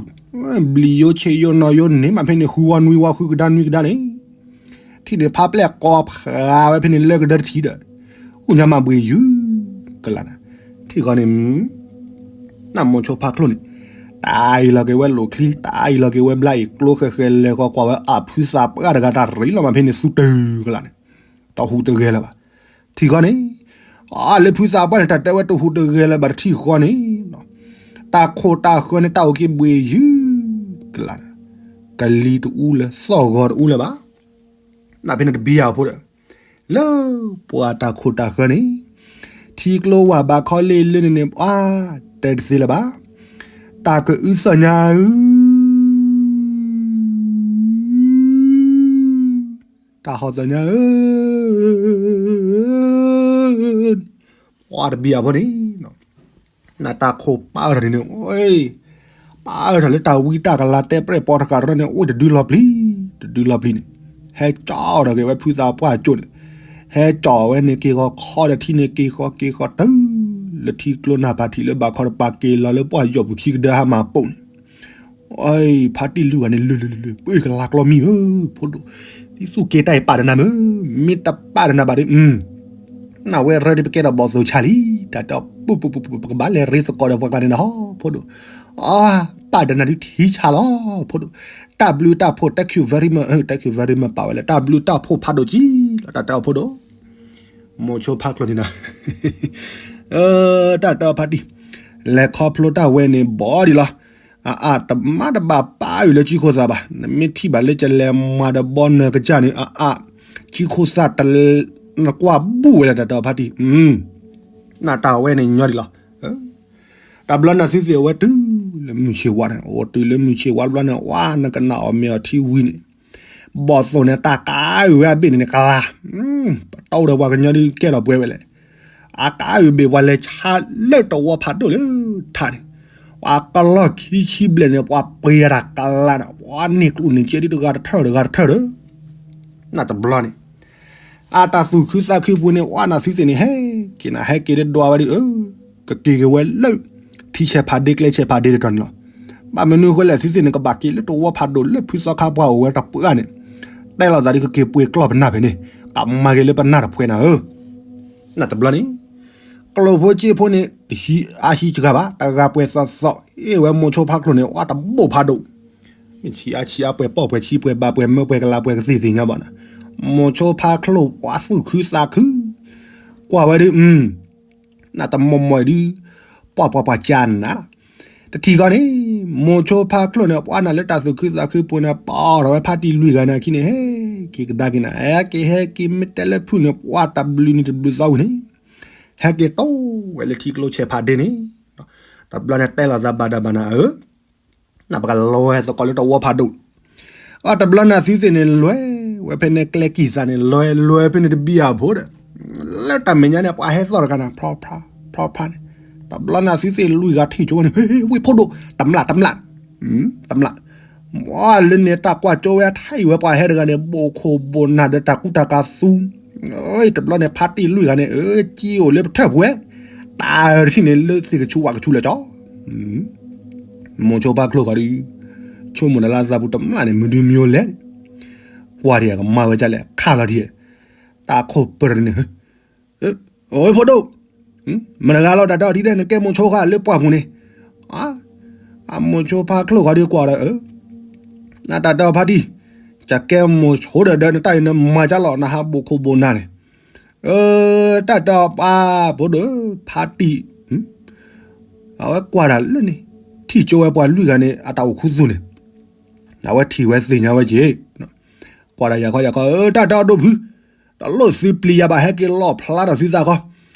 ဘျံးယိဆ့ယိနီၢ်ယိန့ၣ်မးဖဲန့ၣ် ဃုဝီနွံဝီ ဃုကဒါနွံကဒါန့ၣ် ထံၣ်န့ၣ်ဖါပျဲၢ်ကိးဖးဝဲဖဲန့ၣ်လၢကဒၢတထံၣ်ဒီး အိၣ်ညါမးဘှ့ၣ်ယုၢ်ကလးနၤ, ထံၣ်ဃီန့ၣ် နမိၤဆိဖါချိၣ်န့ၣ် တၢ်အံၤလီၤက့ၤဝဲလိာ်ချံ တၢ်အံၤလီၤက့ၤဝဲဘျါအံၤ ကျိဃဲဃဲလဲၤဃီကွၢ်ဝဲအဖုသးပှၢ်တဂၤတၢ်ရံးလီၤမးဖဲန့ၣ် သူတၢ်ကလးန့ၣ် တဟူးတဂဲၤလၢၤဘၣ်, ထံၣ်ဃီန့ၣ် အလၢဖုသးပှၢ်န့ၣ် တၢ်တဲဝဲတဟူးတဂဲၤလၢၤဘၣ်တထံၣ်ဃီန့ၣ် တၢ်ခိၣ်တၢ်ဃၢန့ၣ်တၢ်အိၣ်က့ၤဘှ့ၣ်ယုၢ်ကလးန့ၣ် ကလံၤတအူလၢၤ သီၣ်ဂီၤတအူလၢၤဘၣ် နဖဲန့ၣ်တဘံယၤဖိဒီး လၢပှၤတၢ်ခိၣ်တၢ်ဃၢန့ၣ် ထံကျိဝၢ်ဘးခီလ့ၢ်လၢန့ၣ်န့ၣ် ပှၤတဲတသ့လၢၤဘၣ်, တၢ်ကအုသီၣ်ညါဧၢ, တၢ်ဟီၣ်သီၣ်ညါဧၢ, ပှၤတဘံယၤဖိန့ၣ် နတၢ်ခိၣ်ပာ်အၢထီၣ်န့ၣ်န့ၣ် ပာ်အၢထီၣ်လၢတၢ်ဝံတၢ်ကလၤတဲပြဲၣ်ပိာ်တကးတရၢန့ၣ် အိၣ်တဒုလီၤပျံၤ တဒုလီၤပျံၤန့ၣ် ဟဲကၠီအီၤဒီးက့ၤဝဲဖုသးပှၢ်ကၠိန့ၣ် ဟဲကၠီဝဲန့ၣ်က့ၤဃီခီဒီးထံန့ၣ်က့ၤဃီက့ၤဃီတုၤ လၢထံကျိနၢ်ဖးထံးလၢဘးခီတပၤက့ၤလီၤလၢပှၢ်ယီၤပူၤခံကဒၢဟါမၢ်ပိာ်န့ၣ် အဖါတံၢ်လွံၢ်ဂၤန့ၣ် လၢလၢလၢလၢ ပှ့ၤကလၤကျီမံၤဧၢ, ဖိဒိၣ်, ဒ်သိးက့ၤတၢ်အံၤပာ်ဒီးနၤမ့ၢ်, မ့ၢ်တပာ်ဒီးနၤဘၣ်ဒီး နဝဲရၢဒ်ပကဲထီၣ်ဘီၣ်သိၣ်ဆါလံ, တၢ်တဲအီၤ ပူၤပူၤပူၤပူၤ ပကဘၣ်လဲၤရ့သကိးဒီးပှၤကျါန့ၣ်နဟီ ဖိဒိၣ်, အါ, ပာ်ဒီးနၤဒုးထံဆါလီၤ, ဖိဒိၣ်, တၢ်ဘျုးတၢ်ဖှိၣ် thank you very much, thank you very much ပာ်ဝဲလၢ တၢ်ဘျုးတၢ်ဖှိၣ်ဖးဒိၣ်ကံလီၤ တၢ်တဲအီၤဖိဒိၣ်, မိၤဆိဖါချိၣ်န့ၣ်နၤ တၢ်တဲအီၤဖါတံၢ်, လဲၤခီဖျိတၢ်ဝဲန့ၣ်ဘီဒံးလီၤ, အအါ တမၤတဘၣ်ပာ်အုၣ်လၢကံခိၣ်သၣ်ဘၣ်, နမ့ၢ်ထံၣ်ဘၣ်လၢကလဲၤမၤဒီးဘီနၢၤကစၢ်န့ၣ် အအါ, ကံခိၣ်သၣ်တလဲၤ နကွၢ်ဘူၣ်ဝဲလၢတၢ်တဲအီၤဖါတံၢ်, နတၢ်ဝဲန့ၣ်ညီဒံးလီၤ တဘျီနၤသုသ့ၣ်အဝဲတုၤလၢမုၢ်ဆ့ၣ်ဝါန့ၣ် အိၣ်တုၤလၢမုၢ်ဆ့ၣ်ဝါတဘျီန့ၣ် ဝါနကနၣ်အီၣ်မ့ၤအီထံဝံၤန့ၣ် ဘီၣ်သိၣ်န့ၣ် တၢ်ကအုၣ်ဝဲအဘ့ၣ်န့ၣ်န့ၣ်ကလၤ, ပတီၢ်ဒီးပှၤကညီဒုးကဲထီၣ်ပှဲၤဝဲလဲၣ်, အကအုၣ်ဘ့ၣ်ပှၤလဲၤဆါလၢတဝီဖးဒိၣ်လၢထးန့ၣ်, ပှၤကလီၢ်ခံဆံဘျဲၣ်န့ၣ် ပှၤပှ့ၤတၢ်ကလၤန့ၣ် ပှၤန့ၢ်ကျိၣ်န့ၢ်စ့ဒ်တဂၤတထၢၣ်တဂၤတထၢၣ်ဒီး နတဘျီန့ၣ် အတၢ်သူၣ်ခုသးခုပူၤန့ၣ် ဝဲနၤသုသ့ၣ်န့ၣ် ဟဲက့ၤနၤ ဟဲက့ၤဒ်ဒွးဝဲဒ်အၢ, ကက့ၤက့ၤဝဲလၢ ထံဆဲးဖးဒ့ကျဲဆဲးဖးဒ့တတီၤန့ၣ်လီၤ. ဘၣ်မနုၤဃိလဲၣ် သုသ့ၣ်န့ၣ် ကဘၣ်က့ၤလၢတဝီဖးဒိၣ်လၢဖုသီခါပှၢ်အိၣ်ဝဲတပှၢ်န့ၣ်, တဲလိာ်သးဒ်ကက့ၤပှ့ၤကျီၢ်ပနၢ်ဖဲန့ၣ်, ကမၤက့ၤလၢပနၢ်တဖှဲးနၤဧၢ. နတဘျီန့ၣ် ကျိၣ်ဖိစ့ဖိန့ၣ် အဟံးစှၤဘၣ်, တဂၤပှဲၤသီသီ, အ့ၣ်ဝဲမိၤဆိဖါချိၣ်န့ၣ် ဝဲတဘိၣ်ဖးဒိၣ် မ့ၢ်ဆံးအါဆံးအါ ပှဲၤပီၣ်ပှဲၤဆံး ပှဲၤဘၣ်ပှဲၤမၢ ပှဲၤကလးပှဲၤကသ့ၣ်သ့ၣ်ညါဘၣ်နၤ, မိၤဆိဖါချိၣ် ပှၤသူၣ်ခုသးခု, ကွၢ်ဝဲဒ် နတမီၢ်မီၢ်ဒ် ပှၤပှၤပှၤကၢ်နၤလီၤ. တထံၣ်ဃီန့ၣ် မိၤဆိဖါချိၣ်န့ၣ် ပှၤနၤလၢတၢ်သူၣ်ခုသးခုပူၤန့ၣ် ပာ်ထီၣ်ဝဲဖါတံၢ်လွံၢ်ဂၤန့ၣ်အခံန့ၣ် ဟဲက့ၤကဒါက့ၤနၤ, ဟဲက့ၤဟဲက့ၤ မ့ၢ်တဲလၢဖုၣ်န့ၣ် ပှၤတၢ်ဘျုးနံၤတဘျုးသီဝံၤန့ၣ် ဟဲက့ၤတိၢ်ဝဲလၢထံကျိဆဲးဖးဒ့န့ၣ်, တဘျီန့ၣ်တဲလိာ်သးဘၣ်ဒၣ်ဘၣ်နၤဧၢ နပကလဲၤသကိးလၢတဝီဖးဒိၣ်, အတဘျီနၤသုသ့ၣ်န့ၣ် လဲၤဝဲဖဲန့ၣ်ကျဲကံၢ်သးန့ၣ် လဲၤလဲၤဖဲန့ၣ်တဘံၣ်အဖိဒီး, လၢတၢ်မဲာ်ညါန့ၣ် ပှၤဟဲသီၣ်တဂၤနၤ ဖျီဖျါ ဖျီဖျါန့ၣ်, တဘျီနၤသုသ့ၣ်လွံၢ်ဂၤထံၣ်ဆိဝဲန့ၣ် ဝ့ၢ်ဖိဒိၣ် တမျၢ် တမျၢ် တမျၢ်, မ့ၢ်လၢန့ၣ်တၢ်ကွၢ်ကၠိဝဲအထါအံၤဝဲပှၤဟဲတဂၤန့ၣ် ဘိၣ်ခိၣ်ဘိၣ်နၢ်ဒီးတၢ်ကူတၢ်ကၤသူ တဘျီန့ၣ် ဖါတံၢ်လွံၢ်ဂၤန့ၣ် အၢ ကံအိၣ်လၢပထၢၣ်ပူၤဝဲ, တၢ်တထံၣ်န့ၣ် လၢသ့ၣ်ကဆူးဝၣ်ကဆူးလၢာ်ကၠီ, မိၤဆိဖါချိၣ်ဃီဒီး ဆိကမိၣ်တၢ်လၢအသးပူၤတမျၢ်န့ၣ် မနုၤမ့ၢ်လဲၣ်, ကွၢ်ဒံးကမၤဝဲဒ်လဲၣ် ခးလီၤဒံး, တၢ်ခိၣ်ပၢၢ်န့ၣ် အိၣ်ဖိဒိၣ်, မတဂၤလီၤ တၢ်တဲအီၤထံၣ်ဒဲး နကဲမိၤဆိဃီလၢပှၢ်ပူၤန့ၣ်, အမိၤဆိဖါချိၣ်ဃီဒီးကွၢ်ဒီး နတၢ်တဲအီၤဖါတံၢ်, ကကဲမိၤဆိဒီးဒီးနတၢ်အံၤနမၤကၢ်လီၤ နဟးဘိၣ်ခိၣ်ဘိၣ်နၢ်န့ၣ်, တၢ်တဲအီၤပၢ်ဖိဒိၣ်, ဖါတံၢ်, အဝဲကွၢ်တၢ်လၢန့ၣ်, ထံၣ်ကၠိဝဲပှၤလွံၢ်ဂၤန့ၣ် အတၢ်အိၣ်ခူသူၣ်န့ၣ်, အဝဲထံၣ်ဝဲသ့ၣ်ညါဝဲက့ၤ, ကွၢ်ဒီးယၤခီယၤခီ တၢ်တဲအီၤဒိၣ်ဖု, တလိၣ်သုပျံၤယၤဘၣ် ဟဲက့ၤလီၣ်ဖျါထီၣ်သုသးခီ,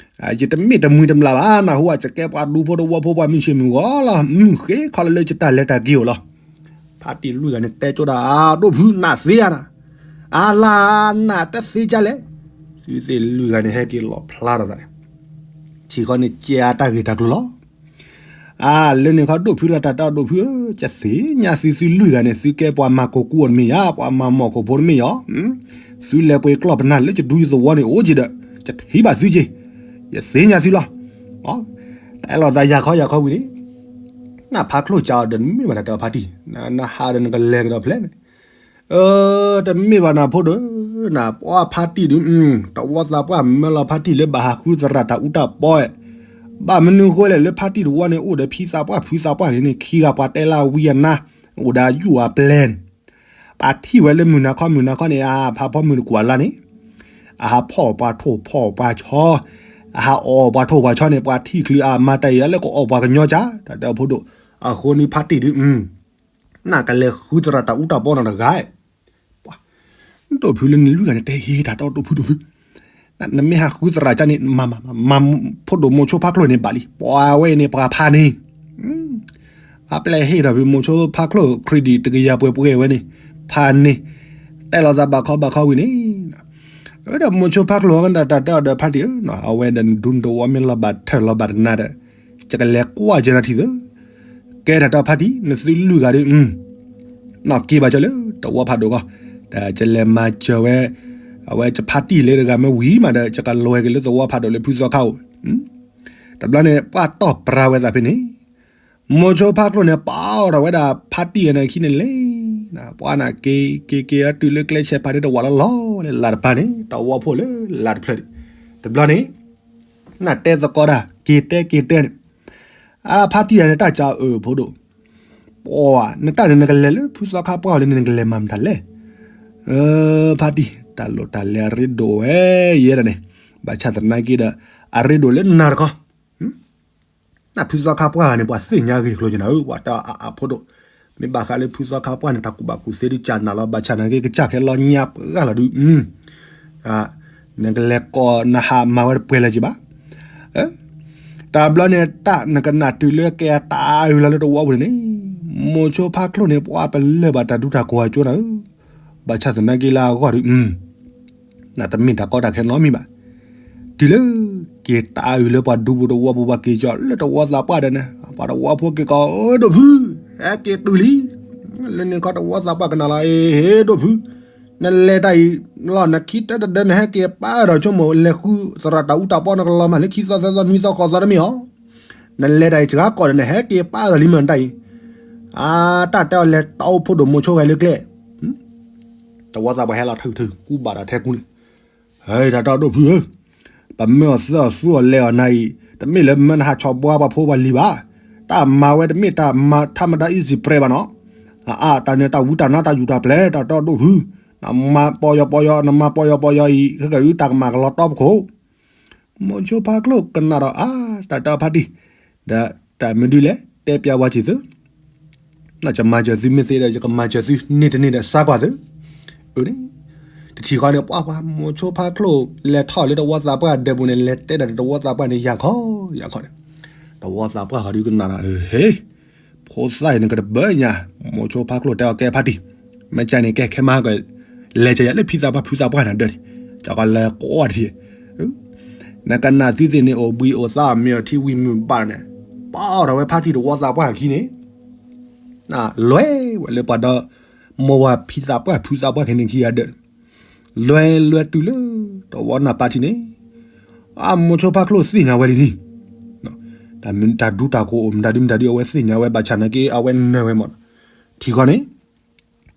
ယတမ့ၢ်တမှံၤတမျၢ်ဘၣ် နၢ်ဟူဧါ ယကဲပှၤဒူဖိတဝီဖိ ပှၤမုၢ်ဆ့ၣ်မုၢ်ဂီၤလီၤ မုၢ်ဃ့ခီလၢလၢယတၢ်လဲၤတၢ်က့ၤအိၣ်လီၤ. ဖါတံၢ်လွံၢ်ဂၤန့ၣ်တဲကၠိဒၣ် ဒိၣ်ဖုနးသ့ဧါနၤ, အလါနးတသ့ကလဲၣ်, သုသ့ၣ်လွံၢ်ဂၤန့ၣ် ဟဲက့ၤလီၤဖျါထီၣ်သးန့ၣ်, ထံၣ်ဃီန့ၣ်ကဲအတၢ်ဂ့ၢ်တၢ်ကျိၤလီၤ. အါ လၢန့ၣ်ခီဒိၣ်ဖုတၢ်တၢ်ဒိၣ်ဖုဧၢ, ယသ့ၣ်ညါသုသုလွံၢ်ဂၤန့ၣ် သုကဲပှၤမၤကိးကူအီၤတမ့ၢ်ယါ, ပှၤမၤမီၢ်ခိၣ်ဖိတမ့ၢ်ယါ, သုလဲၤပှ့ၤကျီၢ်ပနၢ်လၢယဒူယသဝီန့ၣ်အိၣ်က့ၤဒီး ယထံၣ်ဘၣ်သုက့ၤ, ယသ့ၣ်ညါသုလီၤ. တဲလိာ်သးယၤခီယၤခီဝံၤန့ၣ်, နဖါချိၣ်ကးအီၤဒီးနမ့ၢ်ဘၣ်တၢ်တဲအီၤဖါတံၢ်, နဟးဒီးနကလဲၤကဒီးဖျဲးန့ၣ် တမ့ၢ်ဘၣ်နၤဖိဒိၣ်, နပှၤဖါတံၢ်ဒုး, တဝီသးပှၢ်မၢလီၤဖါတံၢ်လၢဘၣ်ဟးဃုသရၣ်တၢ်အူတၢ်ပီ, ဘၣ်မနုၤဃိလဲၣ်လၢဖါတံၢ်တဝီန့ၣ် အိၣ်ဒီးဖံသးပှၢ်ဖုသးပှၢ်န့ၣ် ခံဂၤပှၤတဲလၢဝံအနါ, အိၣ်ဒီးအယူၢ်အပျဲၢ်န့ၣ်, ပှၤထံၣ်ဝဲလၢမုၢ်နၤခီမုၢ်နၤခီန့ၣ် အဖးဖီမုၢ်တကွၢ်လါန့ၣ်, အဟးဖီၣ်ပှၤထိၣ်ဖီၣ်ပှၤဆီ, အဟးအီၣ်ပှၤထိၣ်ပှၤဆီန့ၣ် ပှၤထံၣ်ချုးအမၤတၢ်အံၤလၢကအီၣ်ပှၤကညီကါ, တၢ်တဲအီၤဖိဒိၣ်, အဃိန့ၣ်ဖါတံၢ်ဒုး နကလဲၤဃုသရၣ်တၢ်အူတၢ်ပီနီတဂၤ, ဒိၣ်ဖုလၢနလွံၢ်ဂၤန့ၣ် တဲဟ့တၢ်တီဒိၣ်ဖုဒိၣ်ဖု, နမ့ၢ်ဟးဃုသရၣ်ကါန့ၣ် မၤဖိဒိၣ်မိၤဆိဖါချိၣ်န့ၣ်ဘၣ်လံ, ပှၤဝဲအံၤန့ၣ်ပှၤဖးန့ၣ်, အပျဲၢ်ဟ့ၣ်ဒီးဖုမိၤဆိဖါချိၣ် credit တကယၤပှဲၤပှဲၤဝဲန့ၣ်, ဖးန့ၣ်, တဲလိာ်သးဘၣ်ခီဘၣ်ခီဝံၤန့ၣ်, ဒီးမိၤဆိဖါချိၣ်ကနၣ်တၢ်တဲအီၤဒီးဖါတံၢ်ဧၢ, အဝဲဒီးနဒူနတဝီမ့ၢ်လီၤဘၣ်ထၢၣ်လီၤဘၣ်တနါဒီး, ယကလဲၤကွၢ်က့ၤနၤထံၣ်သၢ ကဲထီၣ်တၢ်ဖါတံၢ် နသုလွံၢ်ဂၤဒီး, နီၢ်က့ဘၣ်ကၢၤလၢသဝီဖးဒိၣ်ဂီၢ်, ဒီးယလဲၤမၤစၢၤဝဲ, အဝဲယဖါတံၢ်လၢတဂၤမ့ၢ်ဝံၤမးဒီး ယကလဲၤက့ၤလၢသဝီဖးဒိၣ်လၢဖုသီခါအိၣ်, တဘျီန့ၣ် ပှၤတီၢ်ပြၢဝဲသးဖဲန့ၣ်, မိၤဆိဖါချိၣ်န့ၣ် ပာ်အီၤဒီးဝဲဒၣ်ဖါတံၢ်အနၢ်ခံန့ၣ်လဲၤ, ပှၤနၢ်က့ၤက့ၤက့ၤအတုၤလၢကျဲဆဲးဖးဒ့တဝးလီၤလီၤ လၢလၢ်တပၤန့ၣ် တဝီဖိလၢလၢ်တဖျၢၣ်န့ၣ်, တဘျီန့ၣ် နတဲသကိးတၢ် က့ၤတဲက့ၤတဲန့ၣ်, အါ ဖါတံၢ်ယၤန့ၣ် တၢ်ကးအၢဖိဒိၣ်, ပှၤ နတၢ်န့ၣ်နကလဲၤလၢဖုသီခါပှၢ်အီၤလၢန့ၣ် နကလဲၤမၤမတၤလဲၣ်, ဖါတံၢ် တၢ်လိၣ်တၢ်လဲၤအရ့ဒိၣ်ဝဲယဲဒၣ်န့ၣ်, ဘၣ်ဆၣ်သနာ်က့ဒီး အရ့ဒိၣ်လၢနၤတခီ, နဖုသီခါပှၢ်ဂၤန့ၣ် ပှၤသ့ၣ်ညါဂ့ၢ်ကျိၤကနၤဧၢ ပှၤတၢ်အါအါဖိဒိၣ်, မ့ၢ်ဘၣ်ဃးလၢဖုသီခါပှၢ်န့ၣ် တၢ်ကူၣ်ဘၣ်ကူၣ်သ့ဒုးကနၣ်လီၤ ဘၣ်ဆၣ်သနာ်က့ ကစၢ်ခဲလီၤညါပှၢ်လီၤဒုး, နကလဲၤကိးနဟးမၤဝဲတပှဲၤလၢၤက့ၤဘၣ်, တၢ်ဘျီန့ၣ် တၢ်နကနၣ်တုၤလၢကဲအတၢ်အုးလီၤလၢတဝီပူၤန့ၣ်, မိၤဆိဖါချိၣ်န့ၣ် ပှၤပလၢၢ်ဘၣ်တၢ်ဒူတၢ်ကိးအကၠိနၤဧၢ, ဘၣ်ဆၣ်သနာ်က့လၢအဂီၢ်ဒုး နတမ့ၢ်တၢ်ကီတၢ်ခဲနီတမံၤဘၣ်, တုၤလၢက့ၤတၢ်အုးလၢပှၤဒူပူၤတဝီပူၤ ပှၤက့ၤကီၤလၢတဝီသးပှၢ်ဒီးန့ၣ် ပှၤတဝီဖိက့ၤကိး ဒိၣ်ဖု ဟဲက့ၤတုၤလံ, လၢန့ၣ်ခီတဝီသးပှၢ်ကနၣ်လီၤ အ့ ဒိၣ်ဖု, နလဲၤတၢ်အံၤလီၤ နခံတၢတဒၢ နဟဲက့ၤပာ်ဒီးဆိကမိၣ် လဲၤဃုသရၣ်တၢ်အူတၢ်ပီ နကလီၤမၢ်လၢခံသီသၢသီနွံသီဃိးသီတမ့ၢ်ဧါ, နလဲၤတၢ်အံၤစှၤကိးဒီး နဟဲက့ၤပာ်ဒီးလံမ့ၢ်နတၢ်အံၤ, အါ တၢ်တဲအီၤလဲၤတီဖိဒိၣ်မိၤဆိဝဲလၢကျဲ တဝီသးပှၢ်ဟဲလီၤထုးထုး ကူဘၣ်ဒီးထဲကူန့ၣ်, ဟဲ တၢ်တီဒိၣ်ဖုဧၢ, ပမၢအီၤသၢအီၤသူအီၤလဲၤအီၤနၤအံၤ တမ့ၢ်လၢမၢနဟးဆီၣ်ဘှါပှၤဖိပှၤလံၤဘၣ်, တၢ်မၤဝဲတမ့ၢ်တၢ်မၤထါမတၤ easy press ဘၣ်နီၤ, အါ တၢ်န့ၣ်တၢ်ဝံတၢ်နါတၢ်ယူၢ်တၢ်ပျဲၢ် တၢ်တီဒိၣ်ဖု, နမၤပီယီၤပီယီၤ နမၤပီယီၤပီယီၤအံၤ ခဲကၢ်အံၤ တၢ်ကမၣ်ကလီၤတီပခိၣ် မိၤဆိဖါချိၣ်ကနၣ်ဒီး အါ တၢ်တီဖါတံၢ်, ဒီးတၢ်မနုၤလဲၣ် တဲပျးဝဲစံးသု, နကမၤစၢၤသုမ့ၢ်သ့ဒီး ယကမၤစၢၤသုန့ၢ်တန့ၢ်ဒီးစါကွၢ်သု, အၢ တထံၣ်ဃီန့ၣ် ပှၤပှၤ မိၤဆိဖါချိၣ်လဲၤထီၣ်လၢတဝီသးပှၢ်ဒၢးပူၤန့ၣ် လဲၤတဲဒၣ်တဝီသးပှၢ်န့ၣ် ယၤခီ ယၤခီန့ၣ်, တဝီသးပှၢ်ဃီဒုးကနၣ်ဒီး ဟ့ ဖိသၣ်အံၤ နကတဘၢညါ, မိၤဆိဖါချိၣ်တဲအီၤကဲဖါတံၢ်, မ့ၢ်ကန့ၣ် ကဲခဲမးက လဲၤကယၤလၢဖံသးပှၢ်ဖုသးပှၢ်နၤဒၢးန့ၣ်, ကလဲၤကိးအီၤတထံၣ်, နကနၣ်သုသ့ၣ်န့ၣ် အိၣ်ဘှံးအိၣ်သါ မ့ၢ်အီၤထံဝံၤမုၢ်ဘၣ်န့ၣ်, ပာ်အီၤဒီးဝဲဖါတံၢ်တဝီသးပှၢ်အခံန့ၣ်, လဲၤဝဲလၢပှၤဒီ မိၢ်ဝၤဖံသးပှၢ်ဖုသးပှၢ်ခံန့ၣ်ခံဂၤဒၢး, လဲၤလဲၤတုၤလၢ တဝီနၢ်ပၢၢ်ထံန့ၣ်, အမိၤဆိဖါချိၣ်သ့ၣ်ညါဝဲလံန့ၣ်, တၢ်မ့ၢ်တၢ်ဒူတၢ်ကိးအိၣ်မတၤဒုမတၤဒု အဝဲသ့ၣ်ညါဝဲ ဘၣ်ဆၣ်နာ်က့ အဝဲနၢ်ဝဲမး, ထံၣ်ဃီန့ၣ်,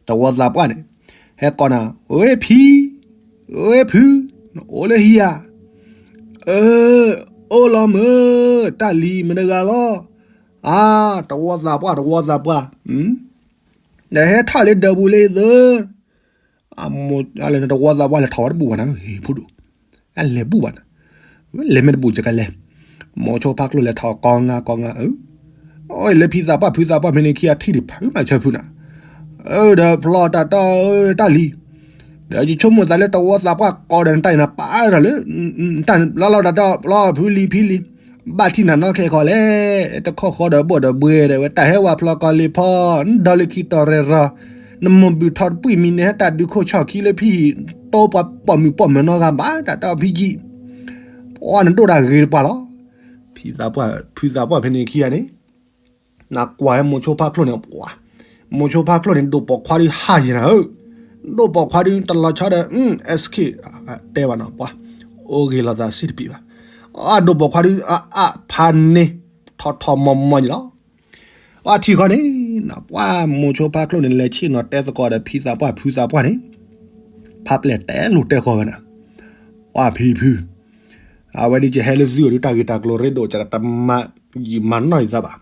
တဝီသးပှၢ်န့ၣ်, ဟဲကိးနၤ, ဝဲဖံ, ဝဲဖု, နအိၣ်လၢဟံၣ်ဧါ, အၢ, အိၣ်လီၤမၢ်, တၢ်လံၤမတၤတဂၤလီၤ, အါ, တဝီသးပှၢ် တဝီသးပှၢ်, ဒီးဟဲထီၣ်လၢဒၢးပူၤလၢသၢ အမိၢ် အလဲၤနတဝီသးပှၢ်လဲၤထီၣ်ဝဲတဘူၣ်ဘၣ်နၤ ဟ့ၣ်ဖိဒိၣ်, အလဲၤဘူၣ်ဘၣ်နၤ, လဲၤမ့ၢ်တဘူၣ်ကကလဲၤ, မိၤဆိဖါချိၣ်လဲၤထီၣ်ကိးနၤကိးနၤ, အိၣ်လၢဖံသးပှၢ်ဖုသးပှၢ်ဖဲန့ၣ်ခံဂၤထံၣ်ဒံးဖုမၤဆၢဖုနၤ, ဒီးဖျီတၢ်တီတၢ်လံၤ, ဒီးယဆိကမိၣ်သးလၢတဝီသးပှၢ်ကိးဒီးနတၢ်အံၤနပာ်ဒီးလၢ, တၢ်လီၤလီၤတၢ်တီဖျီဖုလံၤဖံလံၤ, ဘၣ်ထံၣ်နၤနီၢ်ခဲခီလဲၣ်, တခီဃီဒီးဘိၣ်ဒီးဘှဲဒီးဝဲ တၢ်ဟဲဝဲဖျီကီၤလ့ၤဖီ, ဒီးလၢခံတီၤရဲၣ်ရီၤ, နမိၢ်ဘုၣ်ထီၣ်တပှံၢ်မံၤန့ၣ် ဟဲတၢ်ဒုးခိၣ်ဆီၣ်ခံလၢဖံဟံၣ်, တိပှၤပိာ်မုၣ်ပိာ်မၢၤနီတဂၤဘၣ် တၢ်တဲအီၤဖံကံၣ်, ပှၤနဒိၣ်တၢ်ဂ့ၤတပှၤလီၤ. ဖုသးပှၢ်ဖဲန့ၣ်ခံဂၤန့ၣ် နကွၢ်ဟဲမိၤဆိဖါချိၣ်န့ၣ်, မိၤဆိဖါချိၣ်န့ၣ် ဒိၣ်ပိာ်ခွါဒုးဟးယံၤနၤဧၢ, ဒိၣ်ပိာ်ခွါဒုးတလီၤဆီဒီး SK တဲဘၣ်နီၤပှၤ, အိၣ်ဂ့ၤလိာ်သးစ့ၢ်တပံၤဘၣ်, အဒိၣ်ပိာ်ခွါဒုးအအဖးန့ၣ် ထီၣ်ထီၣ်မီၤမီၤယံၤလီၤ. ပှၤထံၣ်ဃီန့ၣ် ပှၤမိၤဆိဖါချိၣ်န့ၣ် လဲၤဆ့ၣ်နီၤတဲသကိးဒီးဖံသးပှၢ်ဖုသးပှၢ်န့ၣ်, ဖးပျဲၢ်တဲလိာ်တဲဃီဝဲနၤ, ပှၤဖံဖု အဝဲဒ်ယဟဲလၢသုအိၣ်ဒုး တၢ်ဂ့ၢ်တၢ်ကျိၤရ့ဒိၣ် ယကတမၤယံာ်မၤနီၢ်ယသးဘၣ်,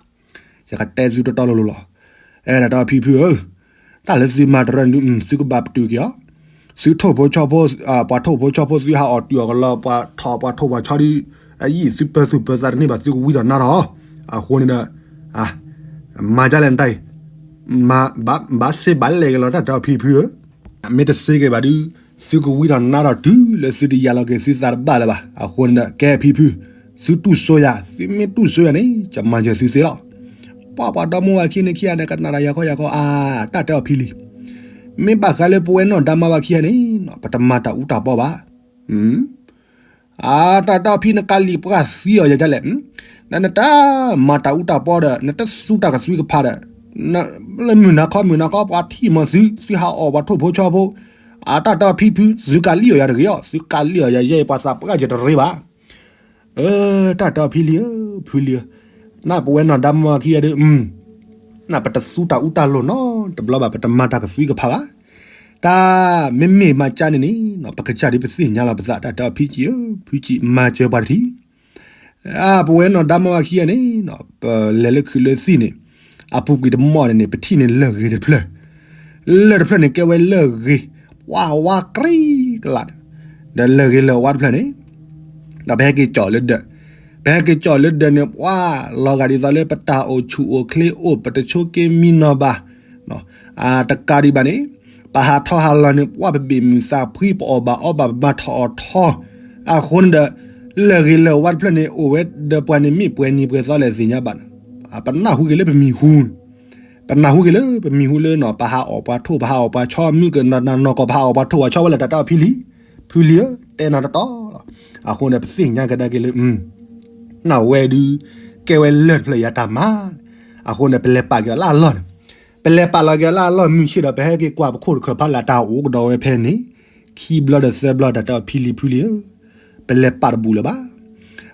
ယကတဲသုတီတီလိၤလိၤလီၤ. အဲၣ်ဒိးတဲဖံဖုဧၢ, တၢ်လၢသုမၤတရၢန့ၣ်ဒုး သုကဘၣ်ပတုာ်က့ၤအီၤ, သုထိၣ်ဖိဆီဖိ, ပှၤထိၣ်ဖိဆီဖိသုဟးအီၣ်တုၤအီၣ်ကလီ ပှၤထိၣ်ပှၤထိၣ်ပှၤဆီဒုး, အယံာ်သုပၢသုပၢသးတန့ၢ်ဘၣ် သုကဝံထီၣ်နါထီၣ်, အဃိန့ၣ်ဒီး မၤဒ်လဲၣ်နတၢ်အံၤ, ဘၣ်စ့ဘၣ်လဲၣ်က့ၤလီၤ တၢ်တဲအီၤဖံဖုဧၢ, မ့ၢ်တစ့က့ၤဘၣ်ဒုး, သုကဝံထီၣ်နါထီၣ်တုၤလၢသုတယာ်လီၤက့ၤသုသးတဘၣ်လၢၤဘၣ်, အဃိန့ၣ်ဒီး ကဲဖံဖု, သုတူၢ်စိယၤ, သုမ့ၢ်တူၢ်စိယၤန့ၣ် ယမၤစၢၤသုသ့လီၤ. ပှၤပှၤဒီမါဝၤခံန့ၣ်ခံဂၤန့ၣ် ကနၣ်တၢ်ယၤခီယၤခီ အါ, တၢ်တဲအီၤဖံလံၤ, မ့ၢ်ဘၣ်ဃးလၢပဝဲနီၢ်ဒါမါဝၤခံဂၤန့ၣ် ပတမၤတၢ်အူတၢ်ပီဘၣ်. အါ, တၢ်တဲအီၤဖံ နကးလံာ်ပှၤသံအီၤယၤဒ်လဲၣ်, နတမၤတၢ်အူတၢ်ပီဒီး နတသူတၢ်ကသွံကဖးဒီး, လၢမုၢ်နၤခီမုၢ်နၤခီ ပှၤထံၣ်မီၤသု သုဟးအီၣ်ပှၤထိၣ်ဖိဆီဖိ, အါ တၢ်တဲအီၤဖံဖု သုကးလံာ်အီၤယၤတဂ့ၤအီၤ, သုကးလံာ်အီၤယၤယဲအံၤ ပှၤသးပှၢ်ယတရ့ဘၣ်. အၢ, တၢ်တဲအီၤဖံလံၤဧၢ, ဖုလံၤဧၢ, နပဝဲနီၢ်ဒါမါဝၤခံဂၤဒီး နပတသူတၢ်အူတၢ်လိၤနီတဘျီဘၣ်, ပတမၤတၢ်ကသွံကဖးဘၣ်. တၢ်မ့မ့ၢ်မၤကၢန့ၣ်န့ၣ် ပကစၢ်ဒုးပသ့ၣ်ညါလီၤပသး, တၢ်တဲအီၤဖံကံၣ်ဧၢ, ဖံကံၣ် မၤစၢၤပှၤတထံၣ်. အါ, ပဝဲနီၢ်ဒါမါဝၤခံဂၤန့ၣ် ပလဲၤလၢခုးလၢသံၣ်န့ၣ် အပူၤကွံာ်တမီၢ်န့ၣ်န့ၣ် ပထံၣ်န့ၣ်လၢၢ်ဂ့ၤတဖျၢၣ်, လၢၢ်တဖျၢၣ်န့ၣ် ကဲဝဲလၢၢ်ဂ့ၤ, ပှၤဝါကရံကလး, ဒီးလၢၢ်ဂ့ၤလၢၢ်ဝါတဖျၢၣ်န့ၣ် ဒီးပဟဲက့ၤကၠီၣ်လၢဒၢး, ပဟဲက့ၤကၠီၣ်လၢဒၢးန့ၣ် ပှၤလီၤဂာ်ဒ်သိးလၢပတၢ်အိၣ်ဆူၣ်အိၣ်ချ့အိၣ် ပတဆိးက့မံနီၤဘၣ်, အတကးဒံးဘၣ်န့ၣ် ပဟးထီၣ်ဟးလီၤန့ၣ် ပှၤပဘ့ၣ်မုၢ်သးဖှံ ပအီၣ်ဘၣ်အီဘၣ် ပမၤထီၣ်အီၣ်ထီၣ်, အဃိန့ၣ်ဒီး လၢၢ်ဂ့ၤလၢၢ်ဝါတဖျၢၣ်န့ၣ် အိၣ်ဝဲဒီးပှၤန့ၣ် မ့ၢ်ပှဲၤနံၤပှဲၤသီလဲၣ်သ့ၣ်ညါဘၣ်န့ၣ်, ပနၢ်ဟူက့ၤလၢပမံၤဟူန့ၣ်, ပနၢ်ဟူက့ၤလၢပမံၤဟူလၢနီၤ ပဟးအီၣ်ပှၤထိၣ် ပဟးအီၣ်ပှၤဆီ မုၢ်ကနၤနီၢ်ကီၢ် ပဟးအီၣ်ပှၤထိၣ်ပှၤဆီဝဲလၢ တၢ်တဲအီၤဖံလံၤ, ဖုလံၤဧၢ, တဲနၤတတီလီၤ. အဃိန့ၣ် ပသ့ၣ်ညါကဒါက့ၤလၢ နဝဲဒုး ကဲဝဲလၢၢ်တဖျၢၣ်ယၤတၢ်မၤ, အဃိန့ၣ် ပလဲၤပာ်က့ၤအီၤလၢအလီၢ်န့ၣ်, ပလဲၤပာ်လီၤက့ၤအီၤလၢအလီၢ်မုၢ်ဆ့ၣ်ဒီး ပဟဲက့ၤကွၢ်ပခိၣ်တခၢၣ်ဖးလၢတၢ်အိၣ်ကဒီးဝဲဖဲန့ၣ်, ခံဘျီဒီးသၢဘျီ တၢ်တဲအီၤဖံလံၤဖုလံၤဧၢ, ပလဲၤပာ်တဘူၣ်လၢၤဘၣ်,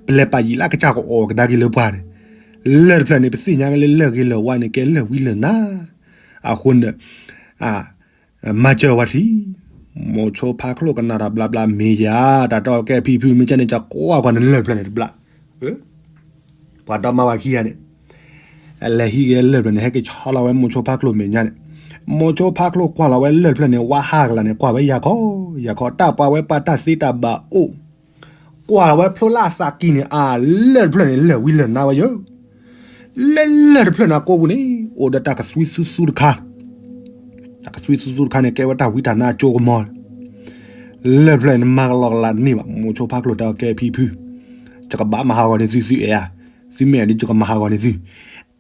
ပလဲၤပာ်ယံာ်လၢကစၢ်ကအိၣ်ကဒါက့ၤလၢပှၤန့ၣ်, လၢၢ်တဖျၢၣ်န့ၣ် ပသ့ၣ်ညါက့ၤလၢလၢၢ်ဂ့ၤလၢၢ်ဝါန့ၣ် ကဲလၢၢ်ဝံလၢၢ်နါ, အဃိန့ၣ် မၤစၢၤဝဲတထံၣ်, မိၤဆိဖါချိၣ်ကနၣ်တၢ်ဘျါဘျါမ့ၢ်ယၤ, တၢ်တဲအီၤကဲဖံဖု မ့ၢ်ကဲန့ၣ် ကကွၢ်ကွၢ်န့ၣ်လၢၢ်တဖျၢၣ်န့ၣ်တဘျါ, ပှၤဒီမါဝၤခံဂၤန့ၣ် လဲၤဟံးက့ၤလၢၢ်တဖျၢၣ်န့ၣ် ဟဲက့ၤဆီလီၤဝဲမိၤဆိဖါချိၣ်မဲာ်ညါန့ၣ်, မိၤဆိဖါချိၣ်ကွၢ်လီၤဝဲလၢၢ်တဖျၢၣ်န့ၣ် ဝါဟးကလၤန့ၣ် ကွၢ်ဝဲယၤခီ, ယၤခီ တၢ်ပှၤဝဲပှၤတၢ်သ့တၢ်ဘၣ်အိၣ်, ကွၢ်လီၤဝဲဖျိလၢအသးကံၢ်န့ၣ် အါ လၢၢ်တဖျၢၣ်န့ၣ် လၢၢ်ဝံလၢၢ်နါဝဲယၢ, လၢလၢၢ်တဖျၢၣ်န့ၣ်အကိပူၤန့ၣ် အိၣ်ဒီးတၢ်ကသွံသူသူတခါ, တၢ်ကသွံသူသူတခါန့ၣ် ကဲဝဲတၢ်ဝံတၢ်နါအကၠိကမီၤ, လၢၢ်တဖျၢၣ်န့ၣ် မၤကလီကလးန့ၢ်ဘၣ်, မိၤဆိဖါချိၣ်တဲအီၤကဲဖံဖု, ယကဘၣ်မၤဟးဂီၤန့ၢ်သု သုအဲၣ်ဧါ, သုမ့ၢ်အဲၣ်ဒ်ယကမၤဟးဂီၤန့ၢ်သု,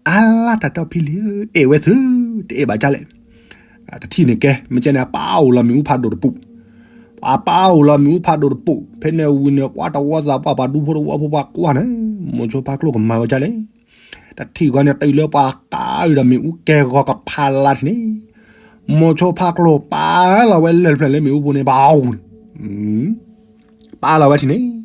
အါလၢ်တၢ်တဲအီၤဖံလံၤဧၢ, အဲၣ်ဝဲသု, တအဲၣ်ဘၣ်ဒ်လဲၣ်, တထံၣ်န့ၣ်ကဲ, မ့ၢ်ကဲန့ၣ် အပာ်အိၣ်လီၤမ့ၣ်အူဖးဒိၣ်တပူၤ, ပှၤပာ်အိၣ်လီၤမ့ၣ်အူဖးဒိၣ်တပူၤ, ဖဲန့ၣ်ဝံၤန့ၣ် ပှၤတဝီသးပှၢ် ပှၤဒူဖိတဝီဖိပှၤကွၢ်န့ၣ်, မိၤဆိဖါချိၣ်ကမၤဝဲဒ်လဲၣ်, တထံၣ်ဃီန့ၣ် တုၤလၢပှၤကါအုၣ်ဒီးမ့ၣ်အူကဲဂီၤကဖးလၢ်ထံၣ်န့ၣ်, မိၤဆိဖါချိၣ်ပာ်လီၤဝဲလၢၢ်တဖျၢၣ်လၢမ့ၣ်အူပူၤန့ၣ် ပာ်အိၣ်န့ၣ် ပာ်လီၤဝဲထံၣ်န့ၣ်,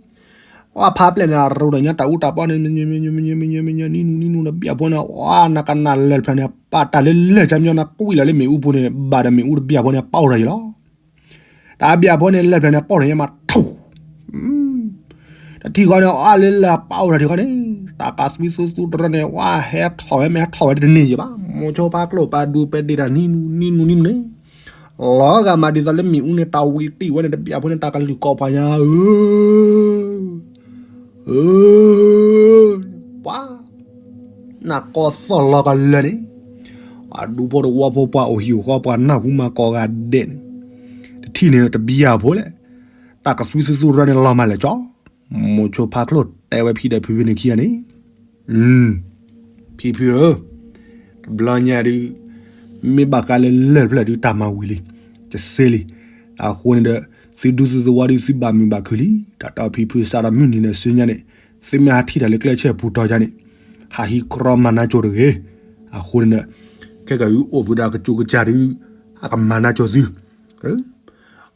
ပှၤဖးပျဲၢ်န့ၣ် အရိၤဒီးညါတၢ်အူတၢ်ပီန့ၣ် မ့ၢ်မ့ၢ်မ့ၢ်မ့ၢ်နံၤနူနံၤနူနံၤ တဘျီဖိန့ၣ် ပှၤနကနၣ်လၢၢ်တဖျၢၣ်န့ၣ် ပာ်တၢ်လၢလၢၢ်ကၠီမညီန့ၣ် ကွံာ်လီၤလၢမ့ၣ်အူပူၤန့ၣ် ဘၣ်ဒီးမ့ၣ်အူတဘျီဖိန့ၣ် ပာ်အိၣ်ထီၣ်ယံၤလီၤ. တဘျီဖိန့ၣ် လၢၢ်တဖျၢၣ်န့ၣ် ပာ်အိၣ်ထီၣ်ယံၤမးထူၣ် တထံၣ်ဃီန့ၣ် အီၣ်လၢလၢၢ်ပာ်အိၣ်ထီၣ်ထံၣ်ဃီန့ၣ် တၢ်ကသွံသူသူတရၢန့ၣ် ဝဲဟဲထီၣ်ဝဲမ့ၢ်ဟဲထီၣ်ဝဲတန့ၢ်ယံၤဘၣ်. မိၤဆိဖါကျိၣ်ပာ်ဒူပာ်ဒ့ၣ်တၢ်နံၤနူနံၤနူနံၤန့ၣ် လီၤဂာ်မးဒ်သိးလၢမ့ၣ်အူန့ၣ် တၢ်ဝံၤတံၢ်ဝဲန့ၣ် တဘျီဖိန့ၣ် တၢ်ကလုၢ်ကိးပှၤညါဧၢ ဧၢ ပှၤ နၢ်ကီၢ်သီၣ်လီၤကလၢာ်န့ၣ် အဒူဖိတဝီဖိပှၤအိၣ်ဟံၣ်အိၣ်ဃီပှၤနၢ်ဟူမၤကိးဂၤဒဲးန့ၣ် တထံၣ်န့ၣ်တဘျီဖိလဲၣ် တၢ်ကသွံသူသူတရၢန့ၣ်လီၤမးလဲၣ်ကၠီ မိၤဆိဖါကျိၣ် တဲဝဲဖံဒီးဖံဖုန့ၣ်ခံဂၤန့ၣ်, ဖံဖုဧၢ, တဘျီညါဒုး မ့ၢ်ဘၣ်ဃးလၢလၢၢ်တဖျၢၣ်ဒုးတၢ်မၤဝံၤလံ, တစ့လံ. အဃိန့ၣ်ဒီး သုဒူသုသဝီဒုး သုဘၣ်မုာ်ဘၣ်ခုၣ်လံ. တၢ်တီဖံဖုစးထီၣ်မုၢ်နံၤဒီးဆူညါန့ၣ် သုမ့ၢ်ဟးထံၣ်တၢ်လၢကျဲဆဲပူၤတီၤယါန့ၣ် ဟးဟံးကြီမၤနါကၠိတဂ့ၤ. အဃိန့ၣ်ဒီး ခဲကၢ်အံၤအိၣ်ဘှံးဒီးကစူးကစၢ်ဒုး အကမၤနါကၠိသု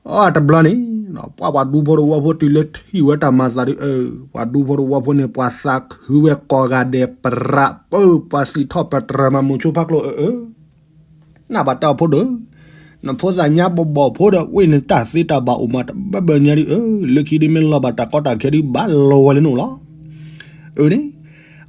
အတဘျီန့ၣ် ပှၤပှၤဒူဖိတဝီဖိတုၤလၢထံၣ်ဝဲတၢ်မၤသးဒုး ပှၤဒူဖိတဝီဖိန့ၣ် ပှၤသးခုဝဲကိးဂၤဒဲး ပရးပၢ ပှၤစံးထီၣ်ပတြၢၤမၤမိၤဆိဖါချိၣ်အၢအၢ, နဘၣ်တဲအီၤဖိဒိၣ်, နဖိသၣ်ညါဘီၣ်ဘီၣ်ဖိဒီး ဝ့ၢ်နတၢ်သ့တၢ်ဘၣ်အိၣ်မးတဘၢဘၢညါဒုး လၢခံဒုးမ့ၢ်လီၤဘၣ်တၢ်ကီတၢ်ခဲဒုး ဘၣ်လီၤဝဲလၢနအိၣ်လီၤ. အန့ၣ်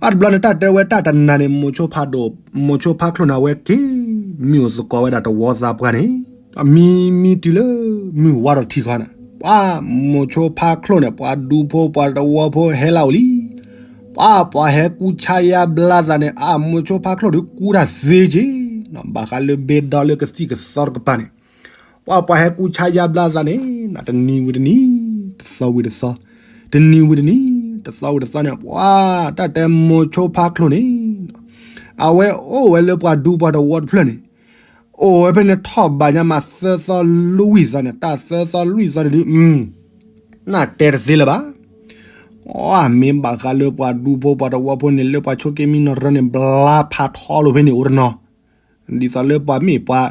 အတဘျီန့ၣ် တၢ်တဲဝဲတၢ်တနၤန့ၣ် မိၤဆိဖါဒိၣ် မိၤဆိဖါချိၣ်န့ၣ် အဝဲက့ၤမံအိၣ်သကိးဝဲဒၣ်တဝီသးပှၢ်န့ၣ် အမံမံတုၤလၢမုၢ်ဝါထီၣ်ထံဃီန့ၣ် ပှၤမိၤဆိဖါချိၣ်န့ၣ် ပှၤဒူဖိပှၤတဝီဖိဟဲလၢအအိၣ်လံ. ပှၤပှၤဟဲကူဆါယါဘျါသးန့ၣ် အမိၤဆိဖါချိၣ်ဒုးကူတၢ်သ့က့ၤ ဘၣ်ဃးလၢဘ့ဒီလၢကသံၣ်ကသီတကပၤန့ၣ် ပှၤပှၤဟဲကူဆါယါဘျါသးန့ၣ် တနံၤဝံၤတနံၤ တသီဝံၤတသီ, တနံၤဝံၤတနံၤ တသီဝံၤတသီန့ၣ် ပှၤတၢ်တဲမိၤဆိဖါချိၣ်န့ၣ် အဝဲအိၣ်ဝဲလၢပှၤဒူပှၤတဝီတဖျၢၣ်န့ၣ် အိၣ်ဝဲဖဲန့ၣ်ထီၣ်ဘးညါမးသၢသီလွံၢ်သီန့ၣ် တၢ်သၢသီလွံၢ်သီန့ၣ်ဒုး နတဲတသ့လၢၤဘၣ်. အမ့ၢ်ဘၣ်ဃးလၢပှၤဒူဖိပှၤတဝီဖိန့ၣ် လၢပှၤဆိးက့မံနီၤရၢန့ၣ် ဘျါဖးထီလိာ်ဖဲန့ၣ်အိၣ်တနီၤ ဒ်သိးလၢပှၤမ့ၢ်ပှၤ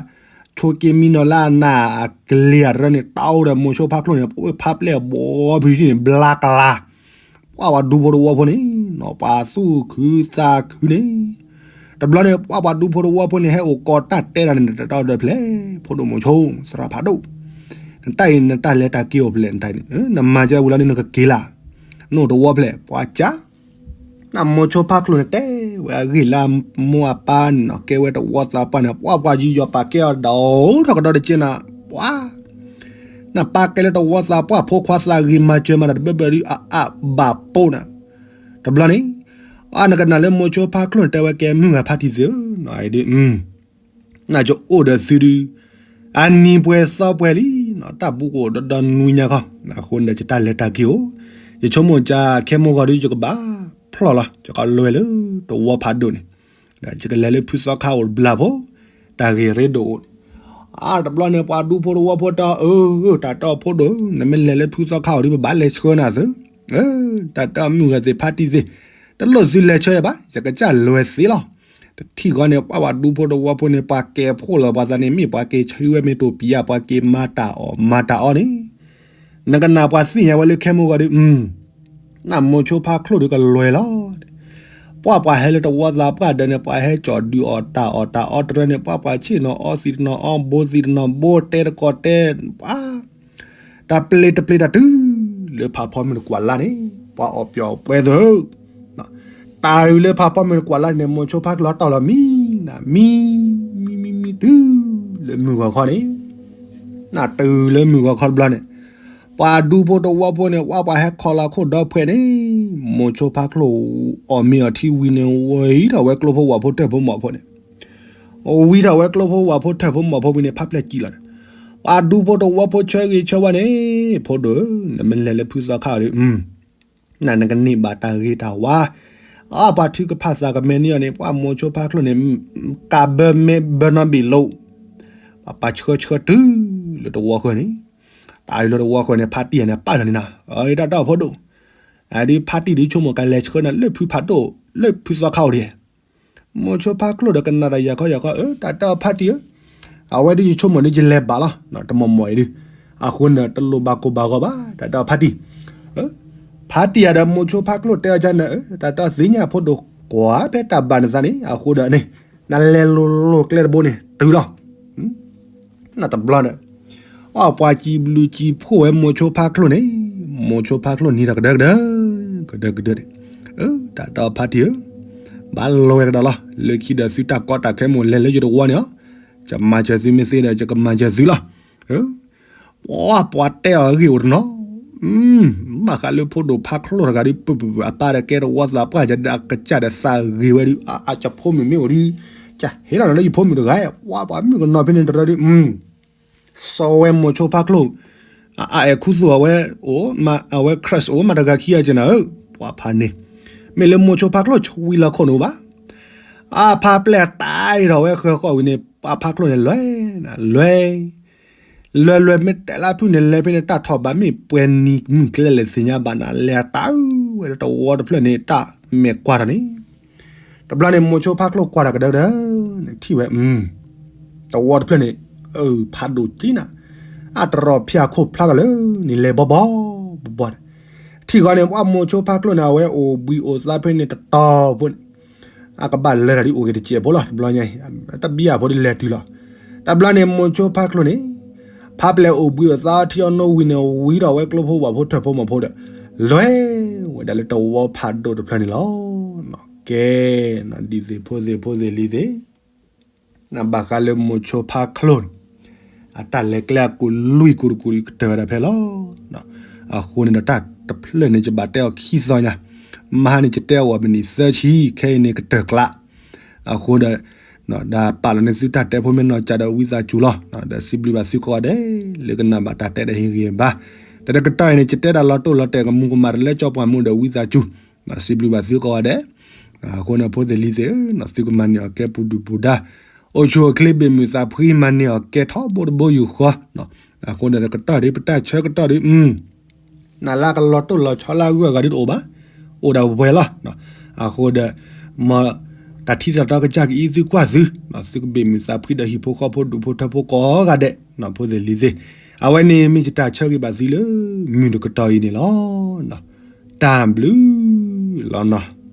ဆိးက့မံနီၤလၢအနၢ်အကျ့အရၢန့ၣ် တၢ်အိၣ်ဒီးမိၤဆိဖါချိၣ်န့ၣ် ပဝဲဖးပျဲၢ်အဘီဖုန့ၣ် ဘျါကလၤ ပှၤပှၤဒူဖိတဝီဖိန့ၣ် ပှၤသူၣ်ခုသးခုန့ၣ် တဘျီန့ၣ် ပှၤပှၤဒူဖိတဝီဖိန့ၣ် ဟဲအိၣ်ကိးတၢ်တဲတၢ်န့ၣ် တၢ်တၢ်ဒီးဖျဲၣ် ဖိဒိၣ်မိၤဆိ သရၣ်ဖးဒိၣ် နတၢ်အံၤနတၢ်လဲၤတၢ်က့ၤအိၣ်ဖျဲၣ်နတၢ်အံၤန့ၣ် နမၤကဲဝံၤလီၤန့ၣ် နကက့ၤလၢ် နအိၣ်တဝီဖျဲၣ် ပှၤကၢ် နမိၤဆိဖါချိၣ်န့ၣ် တဲဝဲအဂ့ၢ်လၢအမိၢ်အပၢ်န့ၣ်နီၤ ကဲဝဲတဝီသးပှၢ်န့ၣ် ပှၤပှၤယူးယီၣ်ပာ်ကဲအီၤဒီး ထီၣ်ကဒီးတက့ၢ်နၤ ပှၤ နပာ်ကဲလၢတဝီသးပှၢ် ဖိခွါသးဂ့ၤမၤစၢၤမၤတၢ်တဘၢဘၢဒုး အအဘၣ်ပိၢ်နၤ တဘျီန့ၣ် အနကနၣ်လၢမိၤဆိဖါချိၣ်န့ၣ် တဲဝဲကဲမုၢ်ဂၤဖါတံၢ်သ့ၣ်ဧၢ နဒုး နကအိၣ်ဒီးသုဒုး အနံၤပှဲၤသီပှဲၤလံ တၢ်ဘူးကအိၣ်ဒီးဒီနွံညါခီ အဃိန့ၣ်ဒီး ယတၢ်လဲၤတၢ်က့ၤအိၣ် ယဆိကမိၣ်ကၢ်ခဲမိၢ်ဂီၤဒုး ယကဘၣ်ဖျီၣ်လီၤ ယကလဲၤလၢတဝီဖးဒိၣ်န့ၣ် ယကလဲၤလၢဖုသီခါအိၣ်တဘျီဖိ တၢ်ဂ့ၢ်ရ့ဒိၣ်အိၣ်န့ၣ် အတဘျီန့ၣ် ပှၤဒူဖိတဝီဖိတၢ်အၢ တၢ်တီၢ်ဖိဒိၣ် နမ့ၢ်လဲၤလၢဖုသီခါအိၣ်ဒုး ပဘၣ်လဲၤဆှၢနၤသု တၢ်တီၢ်မုၢ်ဂၤသ့ၣ်ဖါတံၢ်သ့ၣ် တလိၣ်သုလဲၤဆှၢယၤဘၣ် ယကစၢ်လဲၤသ့လီၤ တထံၣ်ဃီန့ၣ် ပှၤပှၤဒူဖိတဝီဖိန့ၣ် ပှၤကဲၤဖှိၣ်လီၤပှၤသးန့ၣ် မ့ၢ်ပှၤက့ၤဆၢဝဲမ့ၢ်တိၢ်ပံၤယါ ပှၤက့ၤမၤတၢ်အီၣ်မၤတၢ်အီန့ၣ် နကနၣ်ပှၤသ့ၣ်ညါဝဲလၢခဲမိၢ်ဂီၤဒုး နမိၤဆိဖါချိၣ်ဒုးကလဲၤလီၤ ပှၤပှၤဟဲလၢတဝီသးပှၢ်ဒီးန့ၣ် ပှၤဟဲကၠီၣ်ဒုးအီၣ်တၢ်အီၣ်တၢ်အီတရၢန့ၣ် ပှၤပှၤဆ့ၣ်နီၤအီသံးတနီၤအီ ဘိသံးတနီၤဘိ တဲတကိးတဲ ပှၤ တၢ်ပျ့ၤတပျ့ၤတၢ်တုၤ လၢဖးဖီမုၢ်တကွၢ်လါန့ၣ် ပှၤအီၣ်ပျီၣ်ပှဲၤသၢ တၢ်အုးလၢဖးဖီမုၢ်တကွၢ်လါန့ၣ် မိၤဆိဖါချိၣ်လီၤတီၢ်လီၤမံနၤ မံ မံ မံ မံ တုၤလၢမုၢ်ဂီၤခီန့ၣ် နတုၤလၢမုၢ်ဂီၤခီတဘျီန့ၣ် ပှၤဒူဖိတဝီဖိန့ၣ် ပှၤပှၤဟဲခီလီၤခိၣ်ဒီဖှဲးန့ၣ် မိၤဆိဖါချိၣ်အီၣ်မ့ၤအီထံဝံၤန့ၣ် ဝံထီၣ်ဝဲကျိဖိဝၣ်ဖိထၢၣ်ဖိမီၢ်ဖိန့ၣ် ဝံထီၣ်ဝဲကျိဖိဝၣ်ဖိထၢၣ်ဖိမီၢ်ဖိဝံၤန့ၣ် ဖးပျဲၢ်စံၣ်လီၤန့ၣ် ပှၤဒူဖိတဝီဖိဆၢဂ့ၤဆၢဝါန့ၣ် ဖိဒိၣ်ဧၢ နမ့ၢ်လဲၤလၢဖုသီခါအီၤဒီး နနကန့ၢ်ဘၣ်တၢ်ဂ့ၤတၢ်ဝါ အပှၤထုကဖၣ်သးကမဲာ်န့ၢ်အီၤန့ၣ် ပှၤမိၤဆိဖါချိၣ်န့ၣ် ကးဘၢမဲဘၢနီဘ့ၣ်လိၤ ပှၤပှၤဆှၢဆှၢတုၤလၢတဝီဃၢၤန့ၣ် တၢ်အုးလၢတဝီဃၢၤန့ၣ် ဖါတံၢ်အံၤန့ၣ် ပာ်လီၤန့ၣ်နၤ အတၢ်တီၢ်ဖိဒိၣ် အဒုးဖါတံၢ်ဒုးဆိကမိၣ်ကလဲၤဆှၢနၤလၢဖုဖးဒိၣ် လၢဖုသီခါအီၤဒံး မိၤဆိဖါချိၣ်ဒီးကနၣ်တၢ်ယၤခီယၤခီ အၢ တၢ်တီၢ်ဖါတံၢ်ဧၢ အဝဲဒုးယဆိကမိၣ်ဒုးယလဲၤဘၣ်လီၤ တမီၢ်မီၢ်အံၤဒုး အဃိန့ၣ် တလိၣ်ဘၣ်ကိၢ်ဘၣ်ဂီၤဘၣ် တၢ်တီၢ်ဖါတံၢ် ဖါတံၢ်ယၤဒီးမိၤဆိဖါချိၣ်တဲအီၤကန့ၣ် တၢ်တီၢ်သ့ၣ်ညါဖိဒိၣ်ကွၢ်ဖဲတၢ်ဘၣ်နသးန့ၣ် အဃိဒီးန့ၣ် နလဲၤလိၤလိၤကျဲတဘိန့ၣ် တုၤလီၤ နတဘျီဒီး အပှၤစံးဘျုးစံးဖှိၣ်ဝဲမိၤဆိဖါချိၣ်န့ၣ် မိၤဆိဖါချိၣ်နံၤဒီးကဒၢကဒၢ ကဒၢကဒၢန့ၣ် တၢ်တီၢ်ဖါတံၢ်ဧၢ ဘၣ်လီၤဝဲကဒီးလီၤ လၢခံဒီးသုတၢ်ကီတၢ်ခဲမိၣ်လဲၤလၢယတဝီန့ၣ်လီၤ ယမၤစၢၤသုမ့ၢ်သ့ဒီး ယကမၤစၢၤသုလီၤ ပှၤပှၤတဲအီၤဂ့ၢ်အိၣ်တနီၤ ဘၣ်ဃးလၢဖိဒိၣ်ဖါချိၣ်တဂၤဒုး ပပပအပၢ်ဒီးကဲတဝီသးပှၢ် ယဒၣ်ကစၢ်ဒီးသးဂ့ၤဝဲဒုး အကဖိမုၣ်မ့ၢ်အိၣ်ဒုး ကဟ့ၣ်လီၤနၤလၢယဖိမုၣ်တဂၤ ပှၤပှၤမုၣ်ကနီၤဖဲန့ၣ်တရၢဒုး စီၤဝဲမိၤဆိဖါချိၣ် အအဲၣ်ခူသူၣ်အဝဲ အိၣ်မး အဝဲ crush အိၣ်မးတဂၤခံဂၤက့နၤဧၢ, ပှၤ ပှၤဖးန့ၣ်, မ့ၢ်လၢမိၤဆိဖါချိၣ်ဆှံလီၤခိၣ်န့ၣ်အိၣ်ဘၣ်. အဖါပျဲၢ်တၢ်အံၤထီၣ်ဝဲဃၢၤဃီဝံၤန့ၣ် ပှၤဖါချိၣ်န့ၣ်လဲၤ, လဲၤ, လဲၤလဲၤမ့ၢ်တဲလၢဖုၣ်န့ၣ် လဲၤဖဲန့ၣ် တၢ်ထီၣ်ဘးမ့ၢ်ပှဲၤနံၤမုၢ်ကျဲလဲၣ်သ့ၣ်ညါဘၣ်နၤ လဲၤတၢ်အုဝဲလၢတဝီတဖျၢၣ်န့ၣ် တၢ်မဲာ်ကွၢ်ထီၣ်န့ၣ် တဘျီန့ၣ် မိၤဆိဖါချိၣ်ကွၢ်တၢ်ကဒၢကဒၢန့ၣ် ထံၣ်ဝဲ, တဝီတဖျၢၣ်န့ၣ် အဖးဒိၣ်ကံနၤ, အတရီၣ်ဖၠၣ်ခိၣ်ဖျါထီၣ်လၢန့ၣ် လဲၤဘီဘီဘီဘီဒီး, ထံၣ်ဃီန့ၣ် ပှၤမိၤဆိဖါချိၣ်န့ၣ် အဝဲအိၣ်ဘှံးအိၣ်သါဖဲန့ၣ်တတီၤဖိန့ၣ် အကဘၣ်လၢတၢ်ဒ်အိၣ်က့ၤတစဲးဖိလီၤ. တဘျီညါ တဘျီအဖိဒ်လဲၤတုၤလီၤ. တဘျီန့ၣ် မိၤဆိဖါချိၣ်န့ၣ် ဖါပျဲၢ်အိၣ်ဘှံးအိၣ်သါထံအီနိဝံၤန့ၣ် ဝံထီၣ်ဝဲကျိဖိဝၣ်ဖိထၢၣ်ဖိမီၤဖိဒီး လဲၤဝဲဒၣ်လၢတဝီဖးဒိၣ်တဖျၢၣ်န့ၣ်လီၤ. ကဲ, ဒ်သ့ၣ်ဖိသ့ၣ်ဖိသ့ၣ်လံၤသ့ၣ် နဘၣ်ဃးလၢမိၤဆိဖါချိၣ်န့ၣ် အတၢ်လဲၤကျဲအကူၣ်လွံၢ်ကူၣ်တကူၣ်ကတၢၢ်ဝဲဒၣ်ဖဲလီၤ. အဃိန့ၣ်ဒီးတၢ်တဖျၢၣ်န့ၣ် ယဘၣ်တဲအီၤခံသီညါ, မဟါန့ၣ် ယတဲအီၤမနံၤသၢဆံ ခဲအံၤန့ၣ်ကတၢၢ်ကျး, အဃိဒီး ဒီးပာ်လီၤန့ၢ်သုတၢ်တဲဖိမ့ၢ်နီၢ်ကစၢ်ဒီးဝံသးစူၤလီၤ. ဒီးစံးဘျုးဘၣ်သုကိးဂၤဒဲး လၢကနၣ်ဘၣ်တၢ်တဲဒီးဟ့ၣ်ဂံၢ်ဘါ, တၢ်တကတီၢ်အံၤန့ၣ် ယတဲတၢ်လီၤတိၢ်လီၤတဲာ်ကမူၤကမၣ်တလၢကၠီပှၢ်မူဒီးဝံသးစူၤ စံးဘျုးဘၣ်သုကိးဂၤဒဲး, အဃိန့ၣ် ဖိသ့ၣ်လံၤသ့ၣ်ဧၢ, သုကမၤန့ၢ်အီၤကဲပူၤဒုၣ်ပူၤဒါ, အိၣ်ဆူၣ်အိၣ်ချ့ဘ့ၣ်မုၢ်သးဖှံမၤန့ၢ်အီၤကဲထီဘိတဘိယူၢ်ဃီ, အဃိန့ၣ်တကတီၢ်ဒ်ပတၢ်ဆၢကတီၢ်ဒ် နလၢကလီၤတိၢ်လီၤဆီလၢအဂုၤအဂၤဒ်တအိၣ်ဘၣ်, အိၣ်ဒၣ်ဝဲလီၤ. အဃိဒီး မ်တၢ်ထံၣ်တၢ်တီကစၢ်ကအံးသုကွၢ်သု, သုကဘ့ၣ်မုၢ်သးဖှံဒီးဟံၣ်ဖိဃီဖိဒူၣ်ဖိထၢဖိကိးဂၤဒဲး, ဖိသ့ၣ်လံၤသ့ၣ်, အဝဲန့ၣ်မ့ၢ်ယတၢ်ဆၢဂ့ၤဘၣ်သုလၢ မုၢ်တကတီၢ်အံၤန့ၣ်လီၤ. တၢ်ဘျုးလီၤနီၤ.